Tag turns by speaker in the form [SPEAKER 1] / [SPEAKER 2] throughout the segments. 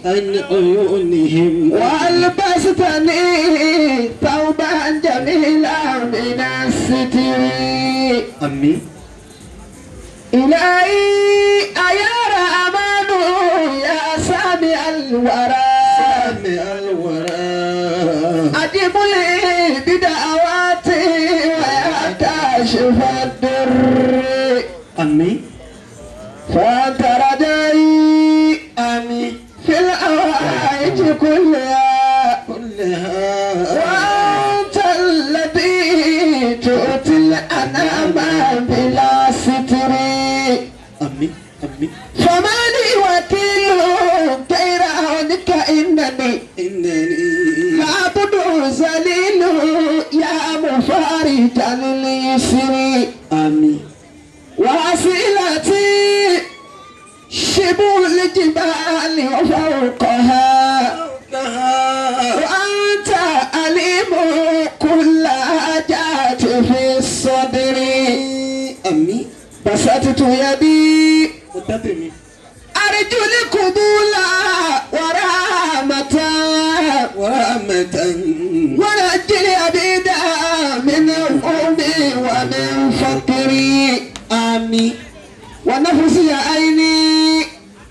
[SPEAKER 1] عن عيونهم
[SPEAKER 2] والبستني ثوبا جميلا من الستر
[SPEAKER 1] آمين
[SPEAKER 2] إلهي أيا رحمن يا سامع الورى
[SPEAKER 1] سامع الورى
[SPEAKER 2] أجب لي بدعواتي ويا كاشف الضر
[SPEAKER 1] آمين
[SPEAKER 2] فأنت رجائي
[SPEAKER 1] آمين
[SPEAKER 2] في الأوائج كلها
[SPEAKER 1] كلها
[SPEAKER 2] وأنت الذي تؤتي الأنام بلا ستر
[SPEAKER 1] آمين آمين
[SPEAKER 2] فما لي وكيل غير عونك إنني عبد ذليل يا مفارج اليسر
[SPEAKER 1] آمين
[SPEAKER 2] وسيلتي شبه الجبال وفوقها وأنت أليم كل حاجات في الصدر
[SPEAKER 1] آمين
[SPEAKER 2] بسطت يدي أرجو القبول ورحمة
[SPEAKER 1] ورحمة
[SPEAKER 2] ونجل عبيدا من همي ومن فقري
[SPEAKER 1] آمين
[SPEAKER 2] ونفسي عيني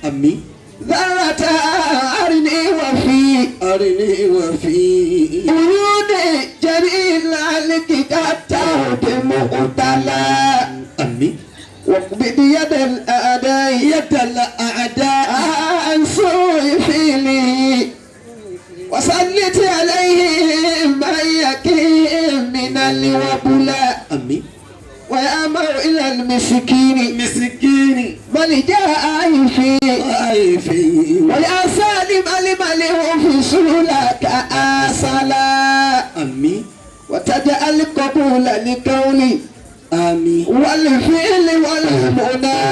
[SPEAKER 1] آمين
[SPEAKER 2] ذرة أرني وفي
[SPEAKER 1] أرني وفي
[SPEAKER 2] عيوني جميل لك مقتلا
[SPEAKER 1] آمين
[SPEAKER 2] واقبض يد الأعداء
[SPEAKER 1] يد الأعداء
[SPEAKER 2] عن سوء فعلي وسلط عليهم من يكيهم من الوبلاء
[SPEAKER 1] آمين
[SPEAKER 2] ويأمر إلى المسكين
[SPEAKER 1] مسكين
[SPEAKER 2] بل جاء في ويا سالم الملك في سهولك آسلا
[SPEAKER 1] آمين
[SPEAKER 2] وتجعل قبول لقولي
[SPEAKER 1] آمين
[SPEAKER 2] والفعل والمنى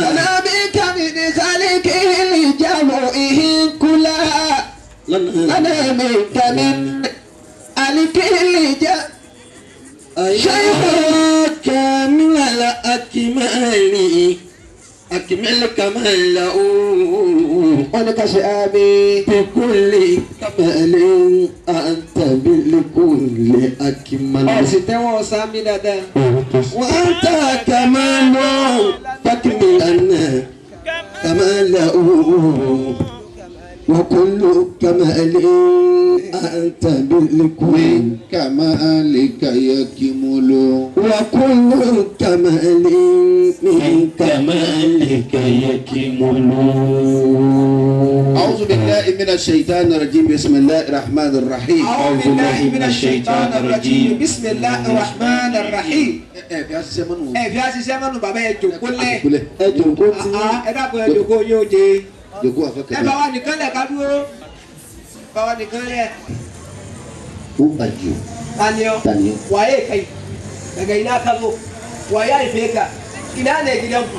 [SPEAKER 2] لنا بك من خلقه لجمعه كلها لنا منك من الكل
[SPEAKER 1] شيخ كامل الأكمال أكمل كماله
[SPEAKER 2] ولك شآبي
[SPEAKER 1] بكل كمال أنت بالكل أكمل وأنت كمال تكملا كماله وكل كمال أنت بالكل
[SPEAKER 3] كمالك يكمل
[SPEAKER 1] وكل كمال من كمالك يكمل.
[SPEAKER 3] أعوذ بالله من الشيطان الرجيم بسم الله الرحمن الرحيم.
[SPEAKER 4] أعوذ بالله من الشيطان الرجيم بسم الله الرحمن الرحيم. Ẹ fi àṣìṣe mọ́nu bàbá ẹ jòkó lẹ̀.
[SPEAKER 3] Ẹ jòkó tí.
[SPEAKER 4] Ẹ dákun ẹ jòkó yóò jẹ.
[SPEAKER 3] Jòkó àfẹ́kẹ́.
[SPEAKER 4] Ẹ bá wa nìkan lẹ̀ ká dúró. Bá wa nìkan lẹ̀.
[SPEAKER 3] Who are you?
[SPEAKER 4] Tani o.
[SPEAKER 3] Tani o.
[SPEAKER 4] Waye kai? Daga ina ka zo? Waye haife ka? Ina ne gidanku?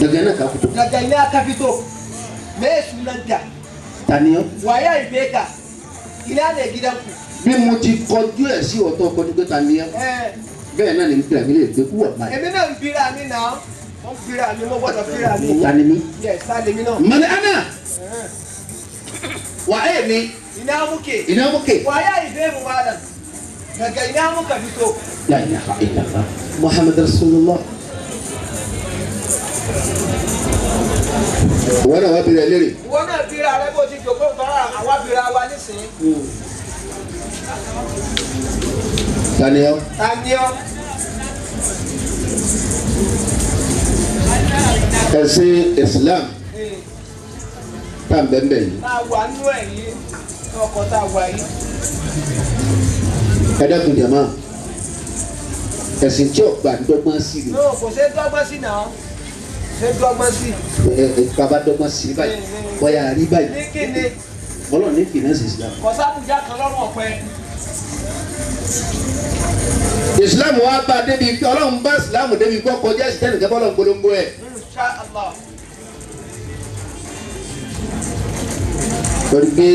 [SPEAKER 3] Daga ina ka fito?
[SPEAKER 4] Daga ina ka fito? Me sunanka?
[SPEAKER 3] Tani o.
[SPEAKER 4] Waye haife ka? Ina ne gidanku?
[SPEAKER 3] Bí mo ti kọjú ẹ̀ sí ọ̀tọ̀ kọjú pé tani o. Bẹ́ẹ̀ náà ni n bira mi lè gbé kú wà báyìí.
[SPEAKER 4] Èmi náà ń bira mi náà. Mo ń bira mi, mo gbọ́dọ̀ bira mi.
[SPEAKER 3] Tani mi?
[SPEAKER 4] Yes, tani mi náà.
[SPEAKER 3] Mọ̀nà àná. Wàá mi.
[SPEAKER 4] Ina muke?
[SPEAKER 3] Ina muke?
[SPEAKER 4] Waye haife mu malam? Daga ina muka fito?
[SPEAKER 3] La ilaha illallah.
[SPEAKER 1] Muhammad Rasulullah.
[SPEAKER 3] Wọ́n náà wá bira lérè.
[SPEAKER 4] Wọ́n náà bira rẹ bó ti jòkó fara àwa bira wa nísìnyí.
[SPEAKER 3] Tani o.
[SPEAKER 4] Tani o.
[SPEAKER 3] Ẹ̀sìn Islam tá n bẹ́ẹ̀ bẹ́ẹ̀ yìí.
[SPEAKER 4] Tá a wà nínú ẹ̀ yìí ọkọ̀ tá a wà yìí.
[SPEAKER 3] Ẹ dákun jàmá ẹ̀sìn tí ọ̀gbà dọ́gbọ́n sí i.
[SPEAKER 4] No, kò ṣe dọ́gbọ́n sí náà ṣe dọ́gbọ́n sí.
[SPEAKER 3] Ẹ ẹ bàbá dọ́gbọ́n sí báyìí bọ́yá rí báyìí.
[SPEAKER 4] Ní kí ni?
[SPEAKER 3] Ọlọ́run ní fìnánsì Islam.
[SPEAKER 4] Kò sábùjá kan lọ́rùn ọ̀pẹ.
[SPEAKER 3] Islam wa bá débi Ọlọ́run bá Islam débi kọ́ kọjá sí tẹnìkan bọ́lọ̀ polongo ẹ̀.
[SPEAKER 4] Insha Allah.
[SPEAKER 3] Torí pé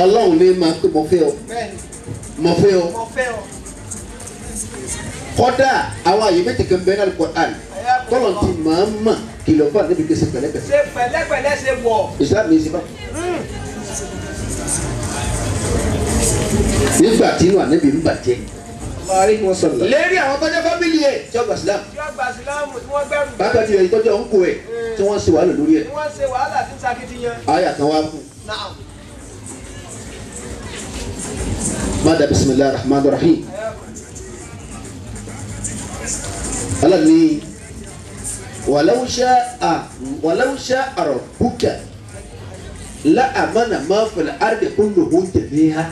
[SPEAKER 3] Ọlọ́run ní máa pé mo fẹ́ ọ. Mo fẹ́ ọ.
[SPEAKER 4] Mo fẹ́ ọ.
[SPEAKER 3] Kọ́dà àwọn àyè méjì kan bẹ́ẹ̀ náà Al-Qur'an tọ́lọ̀ ti máa ń mà kìlọ̀ fún àdébí kẹsẹ̀ pẹ̀lẹ́pẹ̀lẹ́.
[SPEAKER 4] Ṣe pẹ̀lẹ́pẹ̀lẹ́ ṣe wọ̀.
[SPEAKER 3] Islam yìí ṣe bá. Nígbà tí inú ànábì ń bàjẹ́. Lérí àwọn tọ́jú fámìlì ẹ̀ tí ó gbà sílámù.
[SPEAKER 4] Tí wọ́n gbà sílámù tí wọ́n gbẹ́rù.
[SPEAKER 3] Bàbá ti rẹ̀ ìtọ́jú ọ̀hún kò ẹ̀ tí wọ́n ṣe wàhálà lórí ẹ̀.
[SPEAKER 4] Tí wọ́n ṣe wàhálà tí ń sakitiyan.
[SPEAKER 3] Àyà kan wá fún. Mada bisimilahi rahman rahim. Ala ni walau sha'a rabbuka la amana ma fil ardi kulluhum jami'a.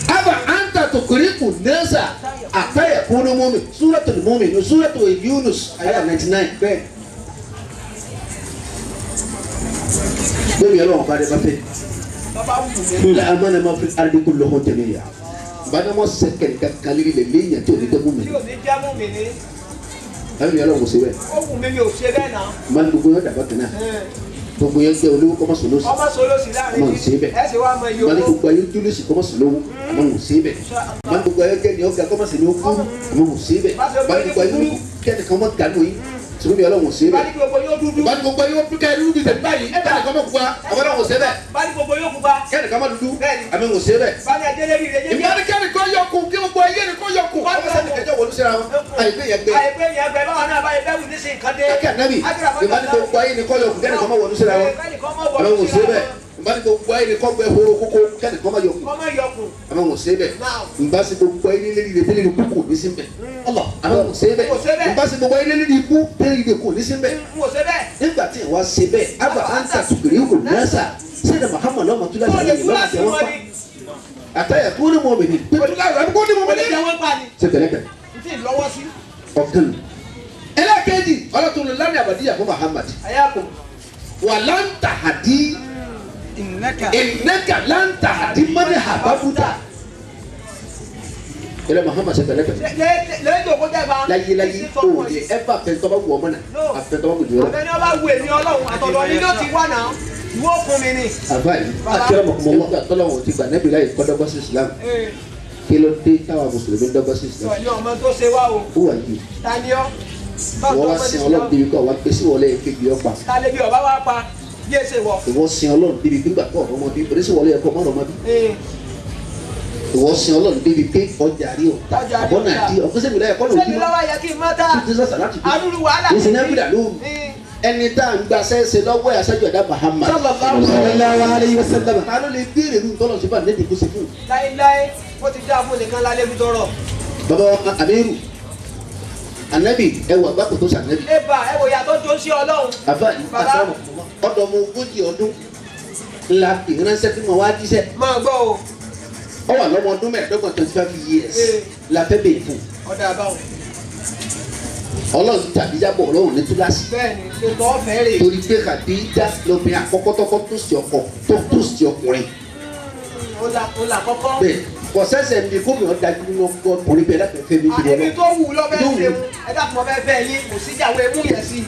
[SPEAKER 3] Aba anta tukriku nasa ata yakunu mu'min. Suratul Mu'min, Suratul Yunus ayah 99. Bẹ́ẹ̀. Bẹ́ẹ̀ni Ọlọ́run bá dé bá fẹ́. La amana ma fil ardi kulluhum jami'a. Bana mo sẹ́kẹ̀rì kankan lérí lè léyìn tí ò ní jẹ́ mú mi.
[SPEAKER 4] Tí ò ní jẹ́ mú mi ní.
[SPEAKER 3] Báwo ni Ọlọ́run kò ṣe bẹ́ẹ̀?
[SPEAKER 4] Ó wù mí mi ò ṣe bẹ́ẹ̀ náà.
[SPEAKER 3] Máa ní gbogbo yẹn dàgbà kan náà. Gbogbo yẹn jẹ́ olówó kọ́mọ̀sọ̀ lóṣù.
[SPEAKER 4] Ọmọ sọlọ́sì láàrin
[SPEAKER 3] Máa ń ṣe bẹ́ẹ̀.
[SPEAKER 4] Ẹ sì wá mọ iye owó.
[SPEAKER 3] Máa ní gbogbo ayé júlùsì kọ́mọ̀sọ̀ lówó. Àmọ́ ń ṣe bẹ́ẹ̀. Máa ní gbogbo ayé jẹ́ ní ọ̀gá kọ́mọ̀sì ní okú. Àmọ́ ń ṣe bẹ́ẹ̀. Máa ní gbogbo ayé kẹ́nìkan mọ́ gánú yín. Sùgbọ́n mi Ọlọ́run ṣe bẹ́ẹ̀.
[SPEAKER 4] Bá ní gbogbo yóò dúdú.
[SPEAKER 3] Bá ní gbogbo yóò dúdú kẹ́rin dúdú tẹ̀lé báyìí. Kẹ́nìkan mọ́ pupa. Àmọ́ Ọlọ́run ṣe bẹ́ẹ̀.
[SPEAKER 4] Bá ní gbogbo yóò pupa.
[SPEAKER 3] Kẹ́nìkan mọ́ dúdú. Àmọ́ ń ṣe bẹ́ẹ̀.
[SPEAKER 4] Bá ní ajé lérí rẹ̀ jẹ́.
[SPEAKER 3] Ìbí kẹ́nìkan yọkùn kí gbogbo ayé ni kò yọkùn. Ọmọ sẹ́ni kẹjọ wọlú síra wọn. Àìpé yẹn gbẹ.
[SPEAKER 4] Àìpé yẹn gbẹ báwọn náà báyìí bẹ́ẹ̀ wù ní sí nǹkan dé.
[SPEAKER 3] Kẹ́kẹ́ ànábì. Ìbá ní gbogbo ayé ni kò yọkùn kẹ́nìkan mọ́ wọlú síra wọn. Àmọ́ ń ṣe bẹ́ẹ̀. Ìbá ní gbogbo ayé ni kò gbẹ horo kókó kẹ́nìkan mọ́ yọkùn. Àmọ́ ń ṣe bẹ́ẹ̀. Ìbá sí gbogbo ayé lérí rẹ̀ tẹ́lẹ̀ kú kò ní sí bẹ́ẹ̀. Àmọ́ ń ṣe bẹ́ẹ̀. Ìbá sí gbogbo ayé lérí ikú tẹ́lẹ̀ rẹ̀ kò ní sí bẹ́ẹ̀. Nígbà tí ìwà ṣe bẹ́ẹ̀, àbá àǹtà tùkìrì kò nẹ́sà sẹ́dá Muhammad ọmọ tó láti ṣe ìwà àti ẹ̀wọ̀n pa. Àtàyà kó ní mọ̀ mí ní. Kó ní mọ̀ mí ní. Ṣé pẹ̀lẹ́pẹ̀lẹ́? Ọ̀kan. Ẹlẹ́kẹ̀jì ọlọ́tún ló lánàá àbàdíyà fún Muhammad. Wà láǹtà àdí. Ìnẹ́kà láǹtà àdí mọ́ni àbábútà. Ẹlẹ́ Muhammad ṣe pẹ̀lẹ́pẹ̀lẹ́. Láyé láyé o lè ẹ bá fẹ́ntọ́ bá wù ọmọ náà àfẹ́ntọ́ bá wù jù ọ.
[SPEAKER 4] Àfẹ́ni ọba wù èmi Ọlọ́run àtọ̀dọ̀ ni ló ti wà náà ìwọ fún mi ni.
[SPEAKER 3] Àbá yìí akérèmọkùnmọ́ nígbà tọ́lọ́wọ̀n ti gbà nẹ́bí láyé kọ́dọ́gbọ́n sí Islam. Kí ló dé táwa mùsùlùmí ń dọ́gbọ́n sí Islam?
[SPEAKER 4] Sọ̀ni ọmọ tó ṣe wá o.
[SPEAKER 3] Ó wà yìí.
[SPEAKER 4] Ta ni ọ́?
[SPEAKER 3] Wọ́n wá sin Ọlọ́run débi kọ́ wá pé sí wọlé kébi ọ̀pá.
[SPEAKER 4] Ta lè bí ọba wá pa bí èsè wọ.
[SPEAKER 3] Ìwọ sin Ọlọ́run débi gbígbà kọ́ ọ̀rọ̀ ọmọ bí oníṣẹ́ wọlé ẹ̀kọ́ mọ́rọ̀ ọmọ bí. Ìwọ sin Ọlọ́run débi pé ọjà rí ọ̀tá àbọ̀nà àdí ọ̀fíìsì lẹ́yìn kọ́ lòdì
[SPEAKER 4] Sẹ́mi lọ́wọ́ yẹ kí n má ta. Arúgbó wàhálà.
[SPEAKER 3] Ìsìn náà gbìdà lóru. Ẹni tá à ń gba sẹ́ẹ̀sẹ̀ lọ́wọ́ ẹ̀ aṣáájú ẹ̀dá Muhammad.
[SPEAKER 2] Sallallahu alayhi wa sallam.
[SPEAKER 3] Ta ló lè béèrè irú tọ́lọ̀ sí fún àdéhùn kó ṣe fún.
[SPEAKER 4] Láíláí ó ti dá fún nìkan lálẹ́ fi tọrọ.
[SPEAKER 3] Bàbá wa Amiru Anabi ẹ wọ àgbákò tó sànẹ́bì.
[SPEAKER 4] Ẹ bá ẹ wò yàtọ̀ tó ń ṣe Ọlọ́run.
[SPEAKER 3] Àbá ọ̀dọ̀ ọmọ ogójì ọdún ńlá ìránṣẹ́ tí mo wá jíṣẹ́.
[SPEAKER 4] Máa gbọ́ o.
[SPEAKER 3] Ó wà lọ́mọ ọdún mẹ́ẹ̀ẹ́dọ́gbọ̀n 25 years la fẹ́ bèè fún.
[SPEAKER 4] Ọ̀dà àbáwọ̀.
[SPEAKER 3] Ọlọ́run tàbí jábọ̀ Ọlọ́run ní túláàsì.
[SPEAKER 4] Bẹ́ẹ̀ni ṣètò ọ̀fẹ́ rè.
[SPEAKER 3] Torí pé Khadija lóbìnrin àkọ́kọ́ tọ́kọ́ tó sí ọkọ tó tó sí ọkùnrin.
[SPEAKER 4] Ó là kọ́kọ́.
[SPEAKER 3] Bẹ́ẹ̀ kò sẹ́sẹ̀ mi gómìnà dájú nínú ọkùnrin bẹ́ẹ̀ láti fẹ́ mi jùlọ lọ.
[SPEAKER 4] Ẹni tó wù lọ bẹ́ẹ̀ ṣe mu ẹ dákun mọ́ bẹ́ẹ̀ fẹ́ yín kò síjàwé mú yẹn sí.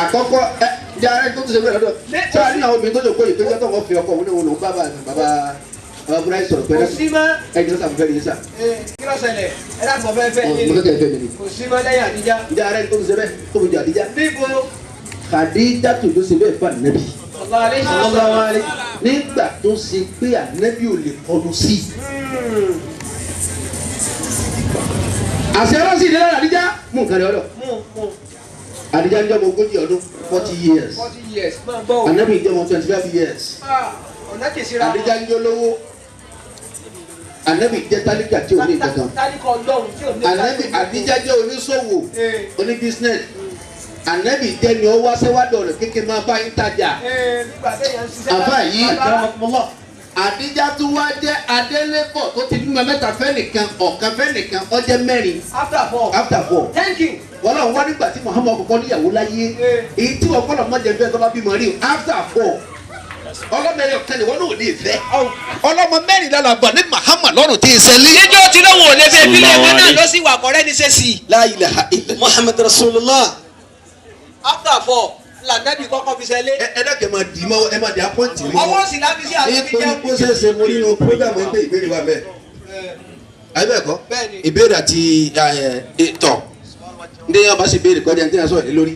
[SPEAKER 3] Àkọ́kọ́ ẹ jẹ́ ara ẹni tó tún ṣe bẹ́ẹ̀ lọ́dọ̀ sọ́ra nínú àwọn obìnrin tó jòkó yìí pé jẹ́ tọ́kọ fi ọkọ òun ní òun lòún bá bàbá bàbá búráì sọ̀rọ̀ pé
[SPEAKER 4] kò sí mọ́.
[SPEAKER 3] Ẹ jẹ́ sàmúfẹ́ yìí sà.
[SPEAKER 4] Kí ló ṣẹlẹ̀ ẹ dákun mọ́ bẹ́ẹ̀ fẹ́ yín
[SPEAKER 3] mo fẹ́ kẹ́ ẹ fẹ́ mi ni.
[SPEAKER 4] Kò sí mọ́ lẹ́yìn Àdíjá.
[SPEAKER 3] Ǹjẹ́ ara ẹni tó tún ṣe bẹ́ẹ̀ tó fi jọ Àdíjá.
[SPEAKER 4] Níbo.
[SPEAKER 3] Khadija tó ló ṣe bẹ́ẹ̀ fún Ànábì. Nígbà tó ṣe pé Ànábì ò lè kọlu sí i. Àṣẹ ọlọ́sìn ìdílé Àdíjá mú nǹkan rẹ̀ ọ̀dọ̀. Àdíjá ń jẹ́ ọmọ ogójì ọdún 40 years. Ànábì ń jẹ́ ọmọ 25 years. Àdíjá ń jẹ́ olówó. Ànábì jẹ́ tálíkà tí ò ní nǹkan kan. Ànábì Àdíjá jẹ́ oníṣòwò oní business. Ànábì jẹ́ ni ó wá sẹ́wádọ̀ rẹ̀ kékeré máa bá yín tajà. Àbá yìí Àdíjá tún wá jẹ́ adélébọ̀ tó ti bímọ mẹ́ta fẹ́ nìkan ọ̀kan fẹ́ nìkan ó jẹ́ mẹ́rin.
[SPEAKER 4] After four.
[SPEAKER 3] After four.
[SPEAKER 4] Thank you.
[SPEAKER 3] Wọ́n náà wá nígbà tí Muhammad kọ́kọ́ níyàwó láyé. Èyí tí wọ́n gbọ́dọ̀ mọ̀ jẹ́ fẹ́ tó bá bímọ rí o. After four. Ọlọ́mọ ẹ̀yọ̀ kan ni wọ́n náà ò ní ìfẹ́. Ọlọ́mọ mẹ́rin lára bọ̀ ní Muhammad lọ́rùn tí ì sẹ́lí.
[SPEAKER 4] Níjọ́ tí lóun ò lè fẹ́ bílẹ̀ wọn náà ló sì wà kọ́rẹ́ ní sẹ́sì.
[SPEAKER 3] La ilaha illallah.
[SPEAKER 2] Muhammad Rasulullah.
[SPEAKER 4] After four lànàbì kọ́kọ́ fi sẹ́lé.
[SPEAKER 3] Ẹ dákẹ́ máa dì í mọ́ ẹ máa di apọ́ǹtì mọ́.
[SPEAKER 4] Ọwọ́ sì láfi sí àti fi jẹun.
[SPEAKER 3] Nítorí kó ṣeéṣe mo nínú prógámù ẹgbẹ́ ìbéèrè wa bẹ́ẹ̀. Ayé bẹ́ẹ̀ kọ́ ìbéèrè àti tọ̀ ndé yẹn bá sì béèrè kọjá ní tíyẹn sọ̀rọ̀ lé lórí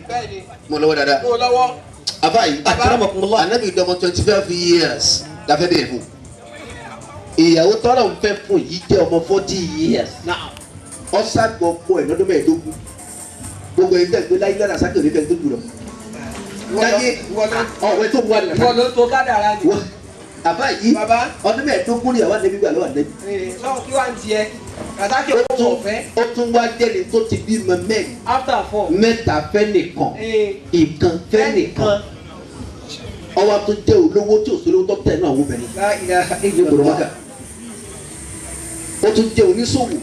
[SPEAKER 3] mo lọ́wọ́ dáadáa. Afa yìí anabi dọmọ 25 years la fẹ́ béèrè fún. Ìyàwó tọ́lọ̀ ń fẹ́ fún yìí jẹ́ ọmọ 40 years. Ọ̀sàgbọ̀ pọ̀ ẹ̀ lọ́dún mẹ́ẹ̀ẹ́dógún. Gbogbo ẹ̀ ń tẹ̀ pé láyé lára sákè òní fẹ́ tó jù lọ. Láyé ọ̀wẹ́ tó wà nílẹ̀.
[SPEAKER 4] Wọ́n ló tó kádàrá ni.
[SPEAKER 3] Àbá yìí ọdún mẹ́ẹ̀ẹ́dógún ni àwọn ànẹ́bí gbà lọ́wọ́ ànẹ́bí.
[SPEAKER 4] Sọ́wọ́n kí wàá ń tiẹ̀ Rasaki owó ọ̀fẹ́.
[SPEAKER 3] Ó tún wá jẹ́ni tó ti bímọ mẹ́rin.
[SPEAKER 4] After 4.
[SPEAKER 3] Mẹ́ta fẹ́ nìkan. Ìkan fẹ́ nìkan. Ọwọ́ tó jẹ́ olówó tí òṣèlú tó tẹ̀ náà àwọn obìnrin. Ní gbòòrò wákà. Ó tún jẹ́ oníṣòwò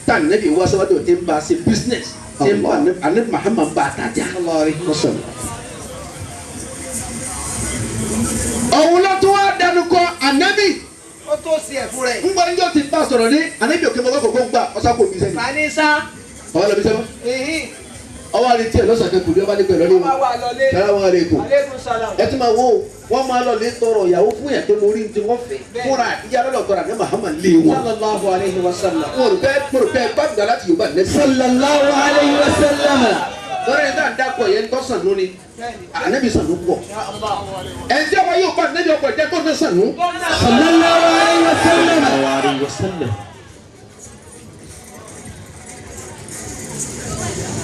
[SPEAKER 3] tá ànẹ́bí wá sáwájú tí ń bá a ṣe business tí ń bá ànẹ́bí Muhammad bá a tajà. Òun ló tún wá dẹnu kọ ànẹ́bí.
[SPEAKER 4] Ó tó sí ẹ̀ fún rẹ̀.
[SPEAKER 3] Ń gbọ́ níjọ́ ti bá sọ̀rọ̀ ní ànẹ́bí òkè mọ́kọ́ kò gbà ọ̀sán kò bí sẹ́ni.
[SPEAKER 4] Fanisa.
[SPEAKER 3] Ọwọ́ lọ bí sẹ́wọ́n. Ọwọ́ àti tiẹ̀ lọ́sàn-án kẹ́kọ̀ọ́ ní ọba nígbà lọ́lé wọn. Salamu aleykum.
[SPEAKER 4] Aleykum salam.
[SPEAKER 3] Ẹ tún máa wo wọ́n máa lọ lé tọrọ ìyàwó fún yàn tó mo rí ti wọ́n fẹ́. Fúnra ìyá lọ́lọ́ tọrọ àná Muhammad lé wọn.
[SPEAKER 4] Sallallahu alayhi wa sallam.
[SPEAKER 3] Mo rò pé gbàgbà láti Yorùbá nẹ́sì.
[SPEAKER 1] Sallallahu alayhi wa sallam.
[SPEAKER 3] Lọ́rọ̀ yẹn tá à ń dákọ̀ yẹn tó sàn lónìí. Ànábì sàn ló pọ̀. Ẹ̀ ń jẹ́ wọn yóò bá ànábì ọkọ̀ jẹ́ tó ní sàn ló.
[SPEAKER 1] Sallallahu alayhi wa sallam.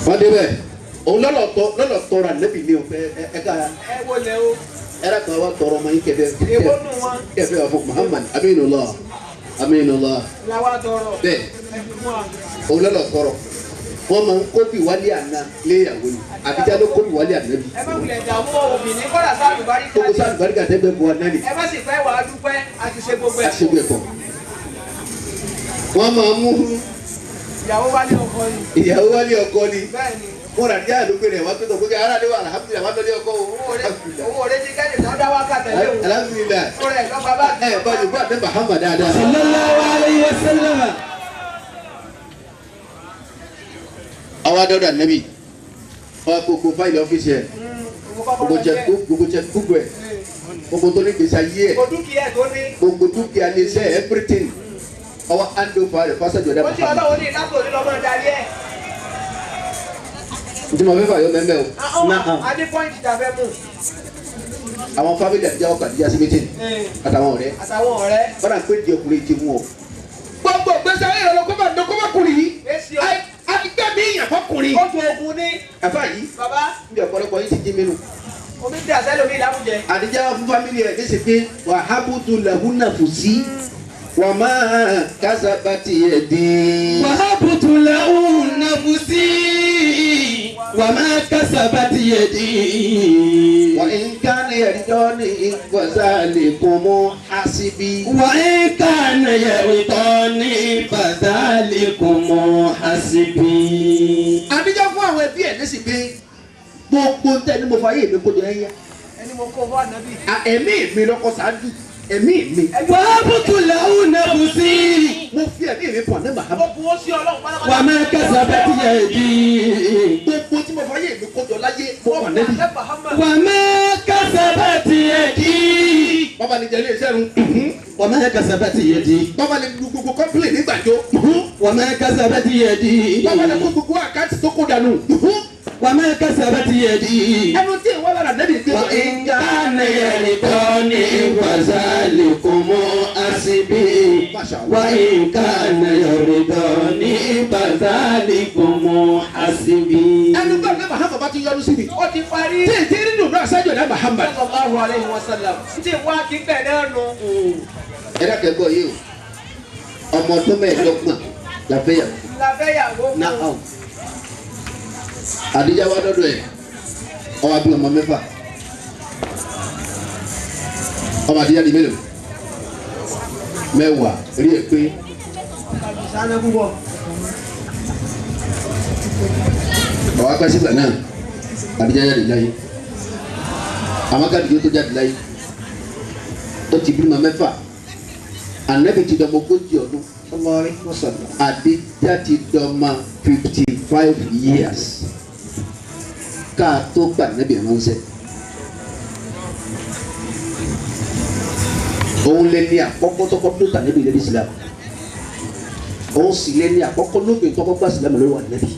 [SPEAKER 3] Wọ́n débẹ̀ òun lọ́lọ́ tọrọ ànábì ní o ẹ ká
[SPEAKER 4] ẹ wọlé o
[SPEAKER 3] ẹ̀rọ kan wá tọrọ ọmọ yín kẹfẹ kẹfẹ wà fún Muhammad Aminullah Aminullah bẹ́ẹ̀ òun lọ́lọ́ tọrọ wọ́n máa ń kóbi wálé àná léyàwó ni àbíjá ló kóbi wálé àná bi.
[SPEAKER 4] Ẹ má wulẹ̀ dààmú obìnrin kọ́lá sáàlùbáríkà
[SPEAKER 3] gbogbo sáàlùbáríkà tẹ́gbẹ́ bu àná ni.
[SPEAKER 4] Ẹ má sì fẹ́ wàá dúpẹ́ àti ṣe gbogbo ẹ̀.
[SPEAKER 3] Àti ṣe gbogbo ẹ̀ pọ̀. Wọ́n máa mú
[SPEAKER 4] ìyàwó wálé ọkọ ni.
[SPEAKER 3] Ìyàwó wálé ọkọ ni.
[SPEAKER 4] Bẹ́ẹ̀ni.
[SPEAKER 3] Mo rà díẹ̀ ló gbé rẹ̀ wá pé tó gbé ara lé wa alhamdulilayi wà lórí ọkọ o.
[SPEAKER 4] Owó rẹ̀ ti kẹ́lẹ̀ náà dá wákàtí lé o.
[SPEAKER 3] Alhamdulilayi.
[SPEAKER 4] Ó rẹ̀ lọ́gbà bá.
[SPEAKER 3] Ẹ bá yorùbá àti Muhammad dáadáa.
[SPEAKER 1] Sallallahu alayhi wa sallam.
[SPEAKER 3] Àwọn adọ́dọ̀ ànábì wọn kò kó fáìlì ọ́fíìsì ẹ̀ gbogbo jẹ gbogbo ẹ̀ gbogbo tó ní gbèsè ayé ẹ̀ gbogbo dúkìá lè ṣe everything ọwọ́ andofa rẹ̀ fásitì ọ̀dà
[SPEAKER 4] Muhammad. Ó ti ọlọ́run ní ìlàkùn ní lọ́mọ darí ẹ̀.
[SPEAKER 3] Ntí mo fẹ́ fà yọ mẹ́mẹ́ o.
[SPEAKER 4] A ní pọ́ìntì tá a fẹ́ mú.
[SPEAKER 3] Àwọn fámìlì àtijọ́ ọkọ̀ àtijọ́ sí mítìn àtàwọn ọ̀rẹ́.
[SPEAKER 4] Àtàwọn ọ̀rẹ́.
[SPEAKER 3] Bọ́dà ń pè di ọkùnrin ti mú ọ. Gbogbo gbèsè ayé rẹ̀ lọ kó bá dán kó bá kùnrin yìí. Àgbẹ̀ mi yàn fọkùnrin.
[SPEAKER 4] Ó tún ogun ní.
[SPEAKER 3] Àfà yìí.
[SPEAKER 4] Bàbá.
[SPEAKER 3] Níbi ọ̀pọ̀lọpọ̀ yìí ti jí mi nù.
[SPEAKER 4] Omi dà sẹ́lómi láwùjẹ.
[SPEAKER 3] Àdìjá fún fámìlì ẹ̀ ní sèpé wàhábùtù làhùnà fùsí. Wàmà kásábàtì ẹ̀dín.
[SPEAKER 1] Wàhábùtù làhùnà fùsí. Wàmà kásábàtì ẹ̀dín.
[SPEAKER 3] Wà ń kánì ẹ̀dọ́ ní ìfọ̀sálẹ̀kùn hasibi.
[SPEAKER 1] Wà ń kánì ẹ̀dọ́ ní ìfọ̀sálẹ̀kùn hasibi.
[SPEAKER 3] Àdìjá fún àwọn ẹbí ẹ̀ lẹ́sìn pé gbogbo tẹ́ ni mo fa ayé mi kó jọ ẹ̀yà.
[SPEAKER 4] Ẹni mo kó fún ànábì.
[SPEAKER 3] Ẹ̀mí mi lọ́kọ̀ ṣáájú. Ẹ̀mí mi.
[SPEAKER 1] Wàhábùtù làhùnà fùsí.
[SPEAKER 3] Mo fi ẹ̀mí mi pọ̀ ní Muhammad.
[SPEAKER 4] Mo bu ó sí Ọlọ́run pátápátá.
[SPEAKER 1] Wà má kásábàtì ẹ̀dín.
[SPEAKER 3] Gbogbo tí mo fa ayé mi kó jọ láyé mo wà nẹ́bí.
[SPEAKER 1] Wà má kásábàtì ẹ̀dín.
[SPEAKER 3] Bàbá lè jẹ ilé iṣẹ́ run.
[SPEAKER 1] Wà má kásábàtì ẹ̀dín.
[SPEAKER 3] Bàbá lè lu gbogbo kọ́ńpìlì nígbàjọ.
[SPEAKER 1] Wà má kásábàtì ẹ̀dín.
[SPEAKER 3] Bàbá lè kó gbogbo àkáǹtì tó kó dànù.
[SPEAKER 1] Wà má kásábàtì ẹ̀dín.
[SPEAKER 3] Ẹnu tí ìwọ lára nẹ́bí gbé.
[SPEAKER 1] Wà ń kánà ẹ̀rìndọ́ ní ìfàsálẹ̀kùn hasibi. Wà ń kánà ẹ̀rìndọ́ ní ìfàsálẹ̀kùn hasibi.
[SPEAKER 3] Ẹnu bá ní Muhammad bá ti yọnu sí mi.
[SPEAKER 4] Ó ti parí.
[SPEAKER 3] Tí ìdí nínú náà ṣáájú ẹ̀dá Muhammad.
[SPEAKER 4] Sallallahu alayhi wa sallam. Tí wá kí bẹ̀ náà nù.
[SPEAKER 3] Ẹ dákẹ́ gbọ́ yìí o, ọmọ ọdún mẹ́ẹ̀ẹ́dọ́gbọ̀n la fẹ́ yàwó.
[SPEAKER 4] La fẹ́ yàwó fún.
[SPEAKER 3] Àdìjá wa dọ́dọ̀ ẹ̀ ọwọ́ àbí ọmọ mẹ́fà. Ọmọ àdìjá di mélòó? Mẹ́wàá rí ẹ pé. Ọwọ́ akásígbà náà àdìjá jáde láyé. Àwọn akádìjá tó jáde láyé. Ó ti bímọ mẹ́fà. Ànábì ti dọmọ 40 ọdún. Àdìjá ti dọmọ 55 years. Ká tó gbà nábì ránṣẹ́. Òun lè ní àkọ́kọ́ tọ́kọ́ tó tà níbi ìlérí Islam. Òun sì lé ní àkọ́kọ́ lóbìn tọ́kọ́ gbà sílẹ̀ lórí wà nẹ́bí.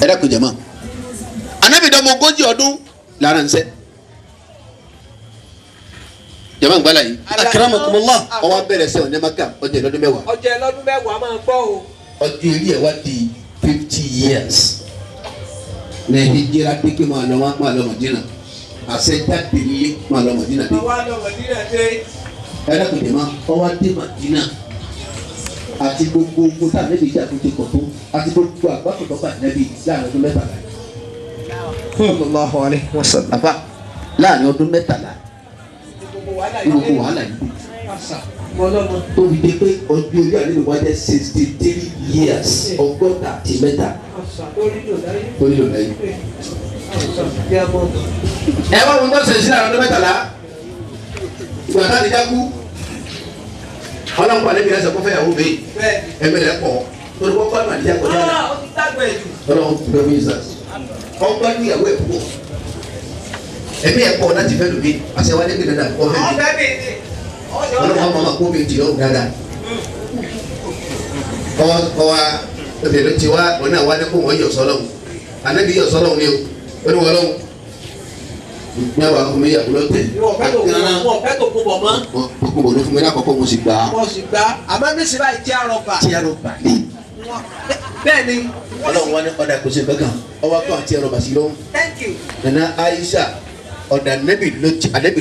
[SPEAKER 3] Ẹ dákun jẹ̀mọ́. Ànábì dọ́mọ 40 ọdún lára ń sẹ́. Jẹ̀mọ́ ìgbàlá yìí.
[SPEAKER 2] Akramakumullah.
[SPEAKER 3] Ó wá bẹ̀rẹ̀ sẹ́wọ̀n ní Maka ọjọ́ ìlọ́dún mẹ́wàá.
[SPEAKER 4] Ọjọ́ ìlọ́dún mẹ́wàá máa gbọ́ o.
[SPEAKER 3] Ọjọ́ eré ẹ̀ wá di 50 years. Ní hijira pé kí máa lọ máa lọ Mọ̀dínà. Àṣẹ jáde nílé máa lọ Mọ̀dínà dé.
[SPEAKER 4] Máa lọ Mọ̀dínà dé.
[SPEAKER 3] Ẹ dákun jẹ̀mọ́, ó wá dé Mọ̀dínà. Àti gbogbo ogun tá ànẹ́bí ìjà tó ti kọ̀ tó àti gbogbo àgbákòtò bá ànẹ́bí láàrin ọdún mẹ́tàlá.
[SPEAKER 4] Sallallahu alaihi wasallam.
[SPEAKER 3] Àfà láàrin ọdún mẹ́tàlá gbogbo wàhálà yìí tó fi dé pé ọdún orí àlejò wa jẹ́ 63 years 63 tó nílò lẹ́yìn. Ẹ wá wọn tó ṣe sí láàrin ọdún mẹ́tàlá ìgbà tá a ti dákú ọlọ́run pàdé mi lẹ́sẹ̀ kó fẹ́ yàwó mi ẹ̀mí rẹ̀ pọ̀ torí wọ́n gbádùn àdìyà kọjá rẹ̀ ọlọ́run tó mi sà wọ́n gbádùn ìyàwó ẹ̀ púpọ̀ ẹ̀mí ẹ̀ pọ̀ láti fẹ́ lómi àṣẹ wálé gbé dáadáa kọ́ fẹ́ mi ọlọ́run ọmọ kó mi jì ọ́ dáadáa kọ́ wa obìnrin ti wá òun náà wá ní kó wọ́n yọ̀ sọ́lọ́hún ànábì yọ̀ sọ́lọ́hún ni o ó ní wọ́n lọ́hún mẹ́wàá fún mi yàgò lọ́tẹ̀.
[SPEAKER 4] Wọ́n fẹ́ tó kún bọ̀ mọ́.
[SPEAKER 3] Kún bọ̀ ló fún mi lákọ̀ọ́kọ́ mo sì gbà á.
[SPEAKER 4] Mo sì gbà á àmọ́ ní sinmi àìjẹ́ àrọ̀bà.
[SPEAKER 3] Tí àrọ̀bà ni.
[SPEAKER 4] Bẹ́ẹ̀ ni.
[SPEAKER 3] Ọlọ́run wa ní ọ̀dà kò sí nǹkan kan ọwọ́ tó àti àrọ̀bà sí lọ́wọ́.
[SPEAKER 4] Thank you.
[SPEAKER 3] Nana Aisha ọ̀dà ànẹ́bì